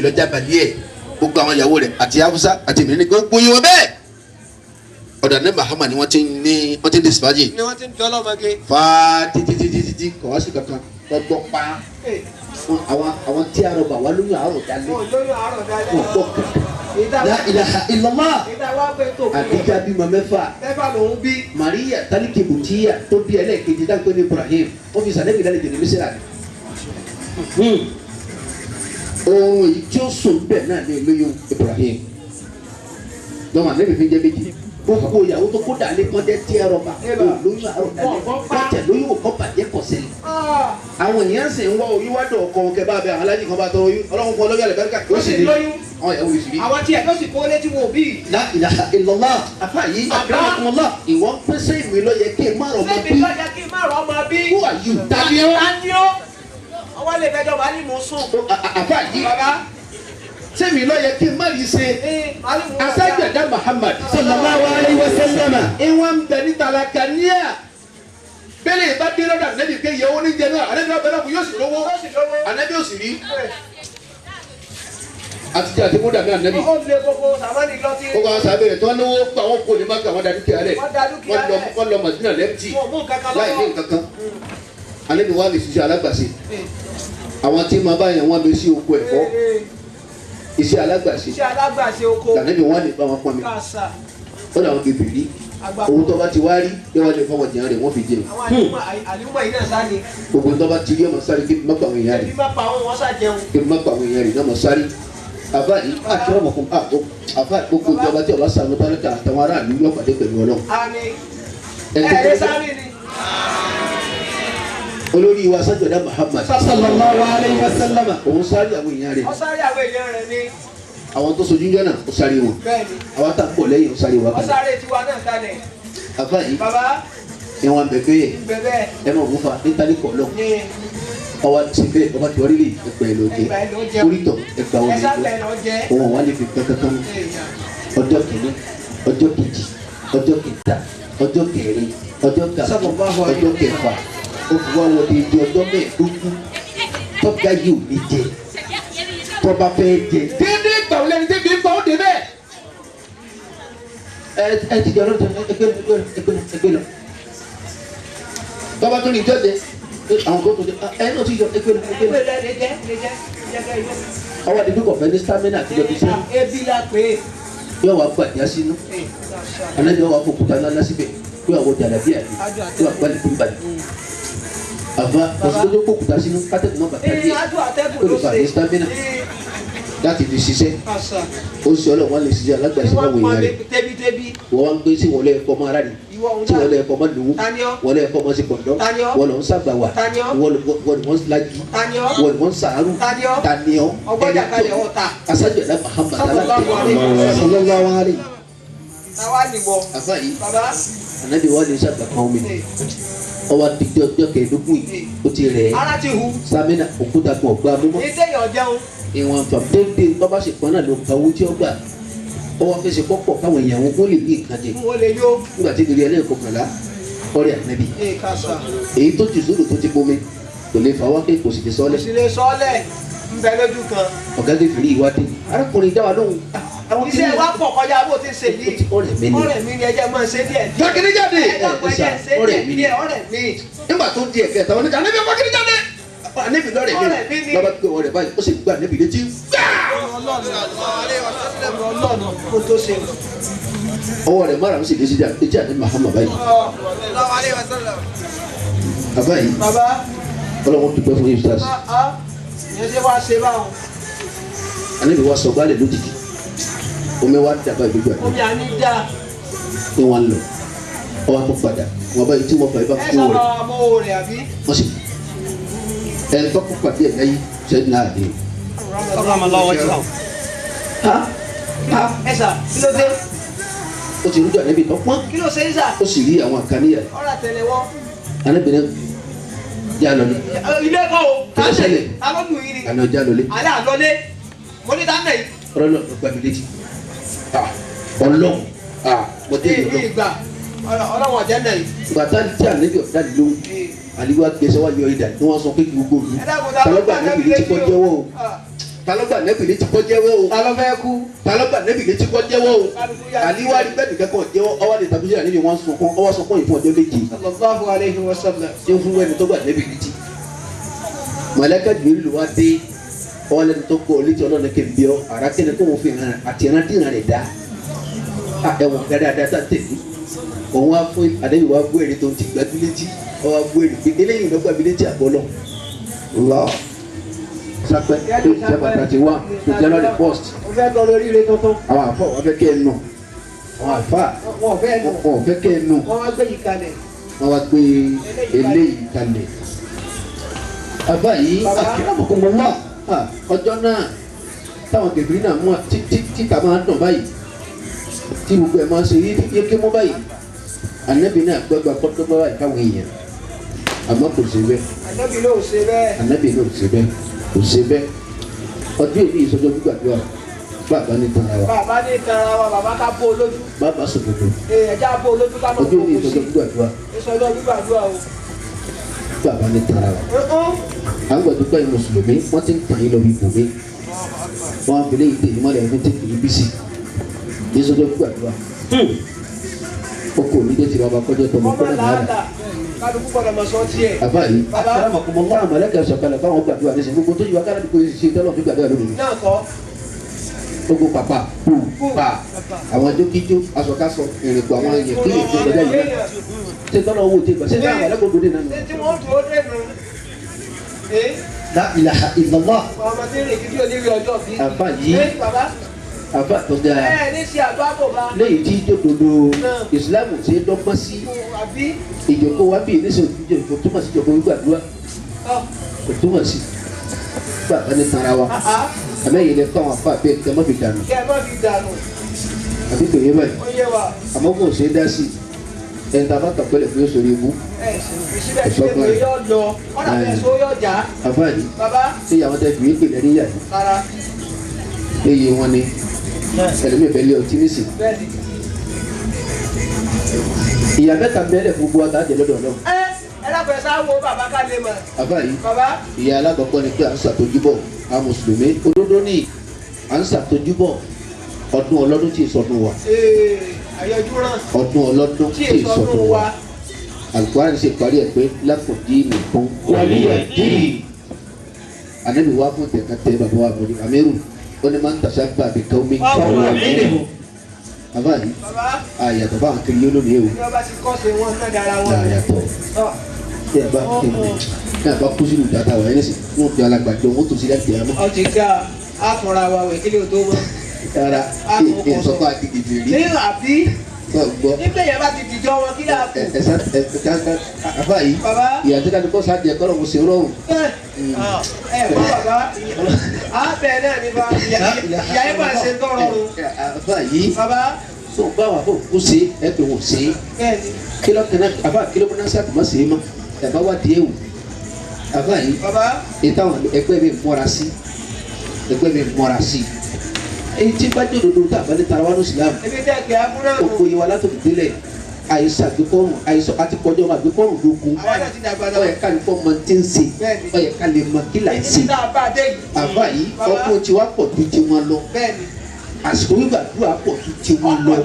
[SPEAKER 3] lọ́jà balẹ̀ ẹ̀ gbogbo àwọn ìyàwó rẹ̀ àti Hausa àti èmi ní gbogbo yìí wọ́n bẹ́ẹ̀. Ọ̀dà ní Mahama ni wọ́n ti ní wọ́n ti ń disipájì.
[SPEAKER 4] Ni wọ́n ti ń dọ́lọ́mọge.
[SPEAKER 3] Fa títí títí títí kọ̀ wá sí kankan gbọ́ pa àwọn tí a rọba wa lóyún àárọ̀ dalẹ̀ wọn kọ kankan la ilaha illallah Àdìjà bímọ mẹ́fà Maria talike butiya tó bí ẹlẹ́ẹ̀kejì dáńpẹ́ ní Ibrahim ó fi sàlẹ̀ ìdálẹ́ jẹ̀lẹ̀ mísírà ni ohun èyí tí ó sùn bẹ́ẹ̀ náà ní lóyún Ibrahim lọ́mọ àlẹ́ mi fi jẹ́ méjì gbogbo ìyàwó tó kó dàlẹ́ kọ́jẹ́ tí a rọba lóyún àárọ̀ dalẹ̀ kọ́tẹ̀ lóyún òkọ́ bàjẹ́ kọ̀sẹ̀lẹ̀. Àwọn èèyàn sì ń wá oyún wá dọ̀ ọkọ wọn kẹ bá bẹ àwọn alájì kan bá tọrọ oyún ọlọ́run kan lórí àlẹ́bẹ́ríkà ó sì ní àwọn ìyàwó yìí sì rí.
[SPEAKER 4] Àwọn tiẹ̀ tó sì kó létí wọn òbí.
[SPEAKER 3] La ilaha illallah afa yìí akramakumullah ìwọ ń pèsè ìwé lọ́yẹ kí n má rọ̀ ọmọ bí.
[SPEAKER 4] Sẹ́mi lọ́yẹ kí n má rọ̀ ọmọ bí.
[SPEAKER 3] Who are you? Tani ó.
[SPEAKER 4] Tani ó. Ọwọ́ lè fẹjọ́ màálì mú sùn.
[SPEAKER 3] Afa yìí sẹ́mi lọ́yẹ kí n má rí ṣe. Asájàdá Muhammad
[SPEAKER 2] sallallahu alayhi wa sallam.
[SPEAKER 3] Ìwọ̀n ń bẹ ní talakaniya. Bẹ́lẹ̀ ìbá dé lọ́dọ̀ ànábì ké yẹ oníjẹ náà ànábì náà bẹ́lẹ̀ kù yóò sì lówó ànábì yóò sì rí. Àtijọ́ àti kó dàbí ànábì.
[SPEAKER 4] Ó lé gbogbo sàmánì lọ́tí.
[SPEAKER 3] Ó kọ́ àwọn sábẹ́rẹ̀ tí wọ́n lówó pa àwọn kò ní má kà wọ́n da dúkìá lẹ̀. Wọ́n lọ Màdínà lẹ́pítì láì ní nǹkan kan. Ànábì wa lè ṣiṣẹ́ alágbàṣe. Àwọn tí máa bá yẹn wọ́n lọ sí oko ẹ̀fọ́. Iṣẹ́ alágbàṣe.
[SPEAKER 4] Iṣẹ́ alágbàṣe oko.
[SPEAKER 3] Ànábì wọn lè bá wọn pọn mi. Ó dà wọn bèbè rí. Owó tó bá ti wá rí yóò wá lè fọwọ́ jẹun rẹ̀ wọ́n fi jẹun.
[SPEAKER 4] Àwọn àlùmọ̀ yìí náà sáré.
[SPEAKER 3] Gbogbo tó bá ti rí ọmọ sáré kí n má pa àwọn èèyàn rẹ̀.
[SPEAKER 4] Kí n má pa àwọn wọn sá jẹun.
[SPEAKER 3] Kí n má pa àwọn èèyàn rẹ̀ náà mọ̀ sáré. Àfa yìí àkàràmọ̀kùn àfa gbogbo ìjọba tí ọba sànú tálíkà àtàwọn aráàlú yóò pàdé pẹ̀lú Ọlọ́run.
[SPEAKER 4] Àmín. Ẹ̀ẹ́dẹ́ sáré ni.
[SPEAKER 3] Olórí wa Sájọ̀dá Muhammad.
[SPEAKER 2] Sallallahu alayhi wa sallam.
[SPEAKER 3] Òun sáré àwọn èèyàn rẹ̀.
[SPEAKER 4] Ó sáré àwọn èèyàn rẹ̀ ni.
[SPEAKER 3] Àwọn tó sojú jọ náà ó sáré wọn.
[SPEAKER 4] Bẹ́ẹ̀ni.
[SPEAKER 3] Àwọn tá a pọ̀ lẹ́yìn ó sáré wa
[SPEAKER 4] kalẹ̀. Ó sáré tiwa náà kalẹ̀.
[SPEAKER 3] Àfa yìí.
[SPEAKER 4] Bàbá.
[SPEAKER 3] Ìwọ̀n bẹ̀bẹ̀.
[SPEAKER 4] Bẹ̀bẹ̀.
[SPEAKER 3] Ẹ máa wò fa nítorí kọ̀ lọ. Ọwọ́ ti bẹ́ẹ̀ ọba tí wọ́n rí ẹgbẹ́ ló jẹ. Orítọ̀ ẹgbà wọn lè jẹ. Òun wà lè fi kankan. Ọjọ́ kìíní, ọjọ́ kejì, ọjọ́ kẹta, ọjọ́ kẹrin, ọjọ́ karùn-ún, ọjọ́ kẹfà. Ó fi wá wọlé di ọjọ́ mẹ́ẹ̀ẹ́dógún. Tọ́gá yìí ò ní jẹ. Tọ́ba fẹ́ jẹ. Dédé gbà wọlé ní débi gbà ó dé bẹ́ẹ̀. Ẹ ti jẹ ọlọ́dún ẹgbẹ́ lọ ẹgbẹ́ lọ. Tọ́ba tó ní ìjọ jẹ àwọn kan tó jẹ ẹ náà ti yọ ẹgbẹ́ lọ ẹgbẹ́ lọ. Ọwọ́ àdìgbò kọ̀ọ̀fẹ́ ní stamina àti ìjọba iṣẹ́.
[SPEAKER 4] Ebi la pè é.
[SPEAKER 3] Yóò wá gbàdá sínú. Anájọ́ wà fòkúta ńlá síbẹ̀. Yóò wọ jàdàbí àdé. Yóò wá gbalẹ̀ tó ń balẹ̀. Àfa ọ̀sán tó kókùtà sínú kátẹ́kùn má bàtà díẹ̀. Ó lè bàjẹ́ stamina láti fi ṣiṣẹ́. Ó ṣe ọlọ́run wọn lè ṣiṣẹ́ alágbàṣe báwo ìyá rẹ̀. Wọ́n wá ń gbé sí wọlé ẹ̀kọ́ mọ́ ara rẹ̀. Tí wọ́n lọ ẹ̀kọ́ mọ́ lówó. Wọ́n lọ ẹ̀kọ́ mọ́ sí kọ̀ǹdọ́. Wọ́n lọ ń sàgbàwà. Wọ́n wọ́n lajú. Wọ́n wọ́n sàárù. Taniọ́. Aṣáájú ẹ̀dá Muhammad sallallahu alaihi. Àfa yìí, ànábì wa lè sàgbà kan omi. Ọwọ́ àdìjọ́ ọjọ́ kẹẹ̀ẹ́dógún yìí ó ti rẹ̀ ẹ́. Samina òkúta kan ọ̀gbá mímọ́. Ìwọ̀n nfa déédéé bàbá sì pọn náà ló ka owó tí ó gbà. Ọwọ́ fẹsẹ̀ pọ̀pọ̀ káwọn èèyàn wọn kó lè ní nǹkan jẹ. Nígbà tí ìrírí ẹlẹ́ẹ̀kọkànlá ọ̀rẹ́ ànábì. Èyí tó ti sódò tó ti bomi kò lè fà wákè kò sì lè sọ́lẹ̀.
[SPEAKER 4] Kò sì lè sọ́lẹ̀ ń bẹ lójú kan.
[SPEAKER 3] Ọ̀gá gèfèrè ìwádìí. Arákùnrin dá wa lóhùn.
[SPEAKER 4] Iṣẹ́ wa pọ̀ kọjá bó ti ṣe yìí. Ọ̀rẹ́ mi ni ẹjẹ́ máa ṣe díẹ̀ díẹ̀.
[SPEAKER 3] Fákìrì jáde.
[SPEAKER 4] Ọ̀rẹ́ mi ni.
[SPEAKER 3] Nígbà tó di ẹ̀kẹta wọn ní ká níbi fákìrì jáde. Ànábì lọ́rẹ̀ mi ni. Bàbá gbé ọ̀rẹ́ báyìí ó sì gbé ànábì létí. Ọwọ́ rẹ̀ márùn-ún sì lé sí etí ànábì Muhammad báyìí. Bàbá yìí Ọlọ́run dúpẹ́ fún yìí sars. Ànábì wa sọ gbálẹ̀ lójijì. Omi wa dàgbà ìdójú àná.
[SPEAKER 4] Omi àní dá.
[SPEAKER 3] Ní wọn lọ, ọwọ́ tó padà, wọn bá yìí tí wọn fà yìí bá kú rẹ̀. Wọ́n sì ẹni tó kó pàdé ẹ̀ lẹ́yìn sẹ́yìn náà dé.
[SPEAKER 4] Ẹ sà, kí ló dé?
[SPEAKER 3] Ó ti rújọ ànábì tó pọ́n.
[SPEAKER 4] Kí ló ṣe é sà?
[SPEAKER 3] Ó sì rí àwọn àkànníyà.
[SPEAKER 4] Ọ̀rọ̀ àtẹlẹ wọn.
[SPEAKER 3] Ànábì náà já lọ ní.
[SPEAKER 4] Ilé kọ́ o.
[SPEAKER 3] Kí ló ṣẹlẹ̀?
[SPEAKER 4] Ta ló lù yín ni?
[SPEAKER 3] Àná já lọ lé.
[SPEAKER 4] Àlẹ́ àlọ́lé. Mo ní dáná yìí.
[SPEAKER 3] Ọlọ́run ló gbà mí létí. Ọlọ́run mo dé ìlú
[SPEAKER 4] ìgbà Ọlọ́run ọ̀jẹ̀ náà yìí.
[SPEAKER 3] Ìgbà tá tí ànábì ọ̀dà lóhùn àlíwá gbèsè wá yọ ìdá ni wọ́n sọ pé kí gbogbo òlu. Ta ló gbà ànábì létí kọ́ jẹ́wọ́ o? Ta ló gbà ànábì létí kọ́ jẹ́wọ́ o?
[SPEAKER 4] Ta ló fẹ́ kú?
[SPEAKER 3] Ta ló gbà ànábì létí kọ́ jẹ́wọ́ o? Àlíwá rí bẹ́ẹ̀ nìkan kan jẹ́wọ́ ọwọ́ lè tàbí sí ànábì wọn sunkún ọwọ́ sunkún yìí fún ọjọ́ méje.
[SPEAKER 4] Sallallahu alayhi wa sallam.
[SPEAKER 3] Ṣé fún ẹni tó gbà ànábì létí? Màláíkà Jibril wá dé ọwọ́ lẹni tó kọ́ létí Ọlọ́run kí n bí ọ àrà kí ni kó wọn fi hàn àtìrántìrán rẹ̀ dá ẹ̀wọ̀n dáadáa tá tẹ̀lé òun wá fún àdéhùn wá gbé èrè tó ti gbàgbé létí ọwọ́ gbé èrè pé eléyìí ló gbàgbé létí àbọ̀lọ̀ lọ sápẹ́ tó December 31 to January 1st. Àwọn àfọ wọn fẹ́ kẹ́ ẹ nù àwọn àfà wọn fẹ́ kẹ́ ẹ nù
[SPEAKER 4] wọ́n wá gbé yìí kalẹ̀
[SPEAKER 3] wọ́n wá gbé eléyìí kalẹ̀. Àbá yìí akramakumullah ọjọ́ náà táwọn kẹfìrí náà mú títa máa ń dùn báyìí tí gbogbo ẹ̀ máa ń ṣe yéké mọ́ báyìí ànábì náà gbọ́gbà kọ́tọ́gbọ́ báyìí káwọn èèyàn àmọ́ kò ṣe bẹ́ẹ̀.
[SPEAKER 4] Ànábì ló ṣe bẹ́ẹ̀.
[SPEAKER 3] Ànábì ló ṣe bẹ́ẹ̀ kò ṣe bẹ́ẹ̀ ọdún èyí ìsọjọ́ gbígbàdúrà bàbá ní tara wa.
[SPEAKER 4] Bàbá ní tara wa bàbá ká bó olójú.
[SPEAKER 3] Bàbá sòkòtò.
[SPEAKER 4] Ẹ̀ẹ́dá bó olójú ká mọ̀
[SPEAKER 3] ọdún èyí ìsọjọ́ gbígbàdúrà.
[SPEAKER 4] Ìsọjọ́ gbígbàdúrà o.
[SPEAKER 3] Bàbá ní tara wa. À ń gbàdúrà pé mùsùlùmí wọ́n ti ń tàn yín lọ bí ibòmí wọ́n á fi léyìí tèyí mọ́lẹ̀ ẹni tí kì í bí sí ìsọjọ́ gbígbàdúrà. Oko mi jẹ́ ti bàbá kọjọ́ tọmọ kọ́lá nàárà.
[SPEAKER 4] Kálukú gbọ́dọ̀ mọ̀ sọ tiẹ̀.
[SPEAKER 3] Àbá yìí akramakumullah màláíkà sọ̀kalẹ̀ fáwọn gbàdúrà ní sìn gbogbo tó yí wa kára dùkú ṣe tọ́lọ̀ fi gbàdúrà lónìí.
[SPEAKER 4] Náà kọ́.
[SPEAKER 3] Gbogbo pàpà pù pa àwọn jókíjó aṣọkáṣọ ìrìnkù àwọn èèyàn kí èèyàn tó kọjá yìí náà. Ṣé tọ́lọ̀ owó ti gbà ṣé táwọn màláíkà gbòde náà.
[SPEAKER 4] Ṣé tí wọ́n dúró dẹ́nu?
[SPEAKER 3] La ilaha illallah.
[SPEAKER 4] Ọmọ tí ń rìn kí
[SPEAKER 3] Àbá yìí àbá tó dáa lẹ́yìn tí jòdòdò ìsìlámù ṣe dọ́gbọ́n sí ìjókòó wa bíi nísìnyí ìjókòó túmọ̀ sí ìjókòó gbàdúrà kò túmọ̀ sí bàbá ní tara wa àmẹ́yìn lè fún àwọn afá bẹ́ẹ̀ kẹ́ mọ́ fi dànù àbí kò yé báyìí àmọ́ kò ṣe é dá sí ẹni tá a bá tàpẹ́lẹ̀ fún yóò sórí ibú ìsọgbọ́n rẹ̀ àbá yìí ṣé ìyàwó tẹ fìwé pè lẹ́ni yà yìí eye wọn ni ẹlòmíì fẹ́ lé ọtí nísì ìyá mẹ́ta bẹ́ẹ̀lẹ̀ fún gbogbo àtàjẹ lọ́dọ̀ náà.
[SPEAKER 4] Ẹ lápẹ̀ sá wo bàbá ká lè mọ̀.
[SPEAKER 3] Bàbá yìí ìyá alákọ̀ọ́kọ́ ni pé à ń ṣàtòjúbọ̀ àwọn mùsùlùmí òdodo ní à ń ṣàtòjúbọ̀ ọdún ọlọ́dún tí ìsọdún wa. Ọdún ọlọ́dún tí ìsọdún wa. Al-Qur'an ṣe parí ẹ̀ pé lákòdí nìkan wàlíyà díì. Ànábì wá fún tẹ̀kátẹ́ bàbá wa mọ̀rí Amírù ó ní máa ń tàṣà gbà bí káwọn mi káwọn wà nínú. Bàbá yìí àyàtọ̀ bá kiri yóò lónìí o. Àyàtọ̀ tí a bá tí a bá kú sínú ìdáta wà ẹni sìn wọn fi alàgbàjọ wọn tó sí láti àmọ́.
[SPEAKER 4] Ọtí ká àfọ̀rọ̀ àwa wẹ̀ kí ló tó mọ́.
[SPEAKER 3] Rárá ìsọfún àti gègé rí.
[SPEAKER 4] Ní àbí. Nígbà yẹn bá ti dìjọ wọn kí láà kù.
[SPEAKER 3] Ẹ àfa yìí ìyá tí kájú kọ́ sáà jẹ kọ́ lọ́wọ́ sí rọrùn.
[SPEAKER 4] Ẹ bọ́ bàbá àbẹ̀ náà ní bá ìyá yẹn bá ṣe tọrọ o.
[SPEAKER 3] Àfa yìí tó bá wà fún kó ṣe ẹ pé wọ́n ṣe. Kílọ̀ kẹ́nà àfa kílọ̀ mọ́ná sáà tó má ṣe é mọ́ ẹ bá wà díẹ̀ wò. Àfa yìí ìtàwọn ẹgbẹ́ mi mọ́ra sí ẹgbẹ́ mi mọ́ra sí. Èyí tí bá jẹ́ òdodo tá a bá ní tara wa ní Islam oko yìí wa látòkè délẹ̀ àìsàn àgbékọ́rùn àìsàn àti kọjọ́ ọmọ àgbékọ́rùn lógún ó yẹ ká lè fọ́ ọmọ tí ń ṣe ó yẹ ká lè mọ kí là ń ṣe. Àbá yìí ọkùnrin tí wàá pọ̀ ju tiwọn lọ àsìkò gbígbàdúrà pọ̀ ju tiwọn lọ.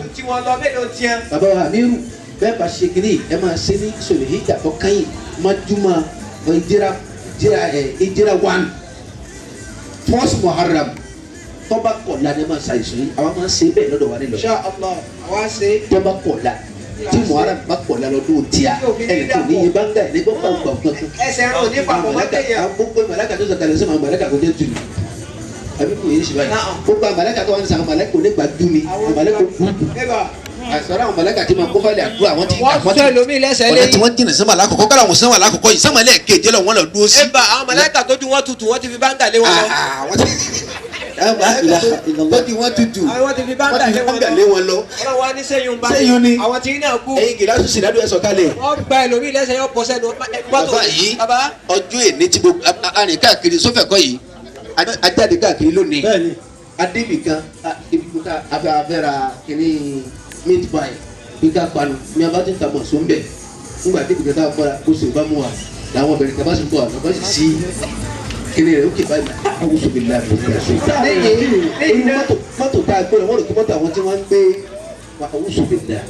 [SPEAKER 3] Bàbá wa Amiru bẹ́ẹ̀ bá ṣe kiri ẹ máa ṣe ní sọlẹ̀ ìjà tó kẹ́yìn májúmọ́ ìjìrà 1 first Muharram tọ́ba kọ̀la ni a máa ṣàìsàn yìí àwa máa ń ṣe bẹ́ẹ̀ lọ́dọ̀ wa nílò.
[SPEAKER 4] Insha Allah àwa ṣe.
[SPEAKER 3] Tọ́ba kọ̀la tí Muharram bá kọ̀la lọ́dún tíya ẹnì kò ní yé báńgá ẹ̀ ní gbọ́ gbàgbà kankan.
[SPEAKER 4] Ẹsẹ̀ rẹ̀ ò ní papọ̀ mọ́ téèyàn.
[SPEAKER 3] Gbogbo màláíkà tó sọ̀kalẹ̀ sọ́mọ màláíkà kò jẹ́ tùmí. Àbí kò yé ṣe báyìí. Gbogbo màláíkà tó wà ní sàn màláíkà kò ní gbà dùn mí màláíkà kò kú. Àìsàn àwọn màláíkà tí ma kó fàlẹ̀ àdúrà wọ́n ti
[SPEAKER 4] wọ́n tún ẹlòmíì lẹ́sẹ̀ lé.
[SPEAKER 3] Ọ̀nà tí wọ́n jìnnà sọ́mọ alákọ̀ọ́kọ́ kọ́ra àwọn sọ́mọ alákọ̀ọ́kọ́ yìí sọ́mọ ẹlẹ́ẹ̀kejì lọ wọ́n lọ dúró sí.
[SPEAKER 4] Ẹ bá àwọn màláíkà tó dún wọ́n tutù wọ́n ti fi báńgà lé wọn lọ.
[SPEAKER 3] Tọ́jú wọn tutù
[SPEAKER 4] wọ́n ti fi báńgà
[SPEAKER 3] lé wọn lọ.
[SPEAKER 4] Ọlọ́run wa ní sẹ́yìn bá
[SPEAKER 3] sẹ́yìn ni
[SPEAKER 4] àwọn tí náà kú.
[SPEAKER 3] Ẹ̀yin gíláàsì sì ládùú ẹ̀sọ̀ kalẹ̀.
[SPEAKER 4] Wọ́n gba ẹlòmíì lẹ́sẹ̀ yóò bọ́ sẹ́nu.
[SPEAKER 3] Bàbá yìí ọjọ́ èní tí gbogbo arìn káàkiri sófẹ̀kọ́ yìí ajáde káàkiri lónìí. Adébìkan afẹ́ra kìíní meat pie bí ká panu ní abá ti ń tabọ̀ sóńbẹ̀ nígbà adébìkan tá a kọ́ra kó sì bá mú wa làwọn obìnrin kan bá sì ń bọ̀ àlọ́ bá sì sí kini rẹ o kì báyìí awusu bi la mi ka so. Lẹ́yìn mọ́tò tá a gbé lọ wọ́n rò kí mọ́tò àwọn tí wọ́n ń gbé awusu bi la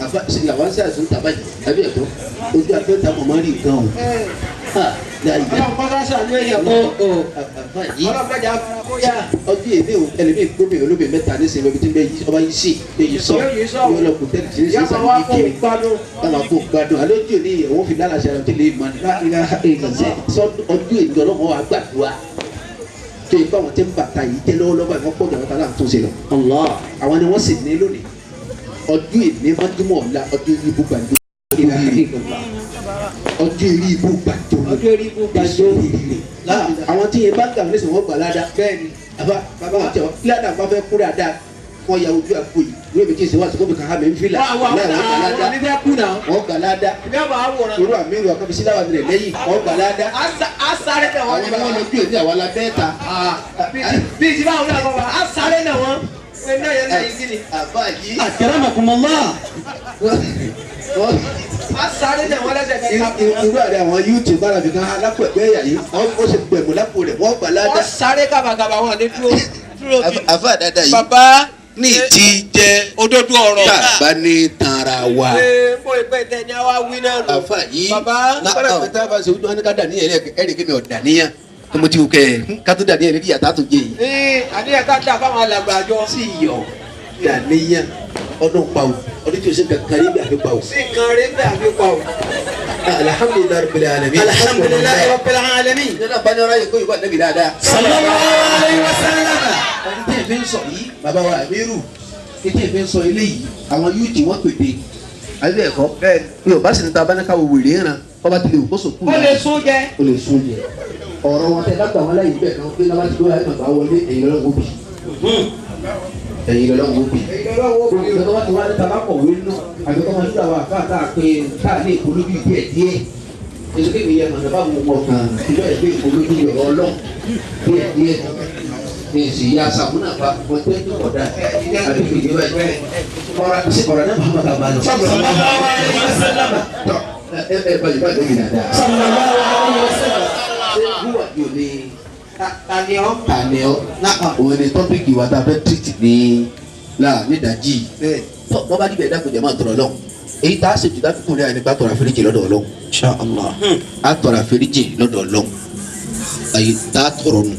[SPEAKER 3] àfa làwọn ṣe àìsàn tàbá yìí àbí ẹ̀kọ́ ojú abẹ́ ta mọ̀ máa rí nǹkan o. Àfa yìí ọdún èmi ò ẹlẹ́mì gómìnà olóbì mẹ́ta nísìnyí ibi tí ń bẹ ọba yìí sí bẹ yìí sọ yóò lọ kó tẹ́lẹ̀ tí ń sè sàbí yìí kiri táwọn kó gbádùn alẹ́ ojú òní òun fi lálàsẹ̀ àti lè mọ̀ ní ọdún èmi ọlọ́mọ wa gbàdúrà tó ipá wọn ti ń bàtà yìí jẹ́ lọ́wọ́lọ́wọ́ ìwọ́n pọ̀ jàmbá tá à ń tún ṣe lọ. Àwọn ni wọ́n sì ní lónìí ọdún èmi mọ́júmọ́ ọ̀la ọdún ibú gbàdúrà ọdún eré ibú gbàdúrà
[SPEAKER 4] ọdún eré ibú gbàdúrà
[SPEAKER 3] àwọn tí yẹn bá gbà nísìnyí wọ́n gbà ládàá
[SPEAKER 4] bẹ́ẹ̀ni
[SPEAKER 3] àbá bàbá wọn tẹ wọn ládàá bá fẹ́ kúrò àdá wọn ya ojú àgbo yìí wọ́n èmi tí ì sè wá sọ́kò kàn án mi ń fi là wọ́n gbà ládàá irú àmì ìlú àkànfi síláwà mi rẹ̀ lẹ́yìn wọ́n gbà ládàá àwọn ni wọ́n lọ bí òní àwọn alábẹ́ ta.
[SPEAKER 4] bí ìjìbá àwọn náà kọ́ a sáré náà wọ́n
[SPEAKER 3] àbá yìí.
[SPEAKER 2] Akramakumullah.
[SPEAKER 4] A sáré náà wọ́n lẹ́sẹ̀ kẹta.
[SPEAKER 3] Irú àrẹ àwọn yúùtì bára fi kan alápò ẹgbẹ́ ẹ̀yà yìí wọ́n sì gbẹ̀mú lápò rẹ̀ wọ́n gbà ládàá.
[SPEAKER 4] Wọ́n sáré kàbàkàbà wọn ní dúró.
[SPEAKER 3] Àfa dáadáa yìí.
[SPEAKER 4] Bàbá
[SPEAKER 3] ní ti jẹ́
[SPEAKER 4] òdodo ọ̀rọ̀.
[SPEAKER 3] Tá a bá ní tanra wa.
[SPEAKER 4] Ee mo ìpè tẹ ní àwa wí náà nù.
[SPEAKER 3] Àfa yìí.
[SPEAKER 4] Bàbá.
[SPEAKER 3] Bàbá pẹ̀tẹ́ tá a bá ṣe ojú wọn ní ká dà níyẹn ẹ̀rì kí mi ò dà níyàn. Tó mo ti wù kẹ́ ẹ̀ ká tó dà níyẹn ní yàtá tó jẹ yìí.
[SPEAKER 4] Ee àníyàn tá a dà fáwọn alàgbà àjọ.
[SPEAKER 3] Sí iyọ̀ dà níyàn ọdún pa o ọdún tí o ṣe kankan rí bí àfi pa o.
[SPEAKER 4] Sí kan rí bí àfi pa o.
[SPEAKER 3] Alhamdulilayi rabbil alamin.
[SPEAKER 2] Alhamdulilayi rabbil alamin.
[SPEAKER 3] Nínú abáni ọ̀rọ̀ yìí kó yìí wà níbi dáadáa.
[SPEAKER 2] Sallallahu alayhi wa sallam.
[SPEAKER 3] Ọdún tí èmi ń sọ yìí bàbá wa Amiru tí èmi ń sọ eléyìí àwọn yóò tí wọ́n pèpè. Àbí ẹ̀kọ́ mi ò bá sì ní ta abáni káwọ wèrè ń ran ọba tilẹ̀ òkú sòkú.
[SPEAKER 4] Ó lè sún jẹ.
[SPEAKER 3] Ó lè sún jẹ. Ọ̀rọ̀ wọn tẹ dágbà wọn láyé bẹ́ẹ̀ kan pé náà bá ti dóra ẹ̀ bàbá wọlé ẹ̀yìn lọ́wọ́ bì. Ẹ̀yin lọ́wọ́ bì. Gbogbo ìgbà tó wá ní tabakọ̀wé nù àbí kọ́ máa ń dúró àwọn àfa tá a pé tá a ní ìpolójú díẹ̀ díẹ̀. Èso kébì yẹn mọ̀nà bá wù wọ̀ kàn ìjọ ìgbé ìpolójú ọ̀rọ̀ ọlọ́ díẹ̀ díẹ̀. Ní ìsì ya sàmúnà bá wọn tẹ́ tó kọ̀ dá àbí fìdí báyìí. Ọ̀rọ̀ náà Muhammad abba lọ. Tọ́ ẹ ẹ báyìí báyìí lómi dáadáa. Ṣé wúwà yóò ní tani ọ òun ni tọ́pìkì wa tá a fẹ́ tírìtì ní nídàájì tọ́ wọ́n bá dìbẹ̀ dákun jẹ́ máa tọrọ lọ́hùn èyí tá a ṣètò dákun rẹ̀ nípa tọrọ àforíjì lọ́dọ̀ Ọlọ́hun.
[SPEAKER 2] Insha Allah.
[SPEAKER 3] A tọrọ àforíjì lọ́dọ̀ Ọlọ́hun èyí tá a tọrọ nù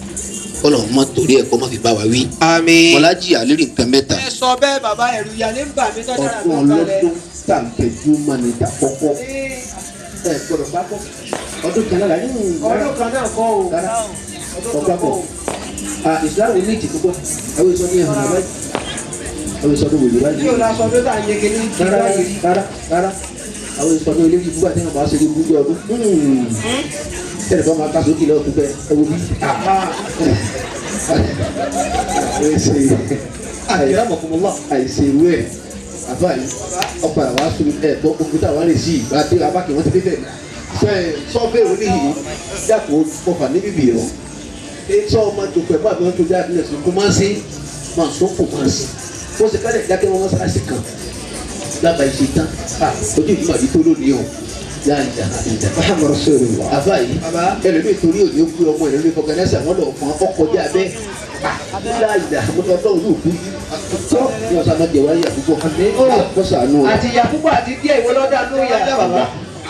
[SPEAKER 3] kọ́lọ̀ mọ́ torí ẹ̀ kọ́ mọ́ fi bá wa wí.
[SPEAKER 2] Àmín.
[SPEAKER 3] Bọ́lájì àlérí nǹkan mẹ́ta.
[SPEAKER 4] Ẹ sọ bẹ́ẹ̀ bàbá ẹ̀rù ìyá ní bà mí tọ́jú àgbà
[SPEAKER 3] ọdún ọlọ́dún tàǹtẹ̀jú mọ́ni tà kọ́kọ́ ẹ gbọ́dọ̀ bá kọ́ ọdún kan náà láyé
[SPEAKER 4] ọdún kan náà kọ́ o.
[SPEAKER 3] Ọ̀pọ̀ ìsìláàmù ní ìtì púpọ̀ àwọn ìsọ ní ẹ̀hàn àbáyé Àwọn ìsọdún wòlé báyìí.
[SPEAKER 4] Yóò la sọdún tá à ń yege ní.
[SPEAKER 3] Rárá rárá rárá. Àwọn ìsọdún ilé ìbúgbà tí wọn bá ṣe ní gbúgbú ọdún. Tẹ́lẹ̀ bá máa kásòkè lọ́wọ́ pípẹ́ ẹ wo bí. Àìsè ìwé ẹ̀ àbá yìí ọ̀pọ̀ àwọn aṣọ ẹ̀ gbọ́ gbogbo táwọn lè sí ìgbà dé abákẹ́ wọ́n ti dé bẹ́ẹ̀. Sọ́fẹ̀ oníhìí dàpọ̀ kọfà ní bíbí rọ̀. Sọ ọmọ jòkó ẹ̀ bá mi wọ́n tó jáde lẹ́sùn kó máa ń sí máa sọ kó máa ń sí. Wọ́n sì kálẹ̀ dákẹ́ wọn mọ́sálásí kan lábàá ìṣe tán. Ojú ìgbìmọ̀ àdí tó lónìí o. Muhammad Rasulullah. Àbá yìí ẹlòmíì torí òní ó gbé ọmọ ẹ̀ lórí fọgànẹ́sà wọn lọ fún ọkọ̀ jẹ́ abẹ́. Láìda ọlọ́run yóò kú tọ́ ní ọ̀sán máa jẹ wáyé àdúgbò. Kó ṣàánú.
[SPEAKER 4] Àti ìyá púpọ̀ àti díẹ̀ ìwọ lọ́dà ló yà.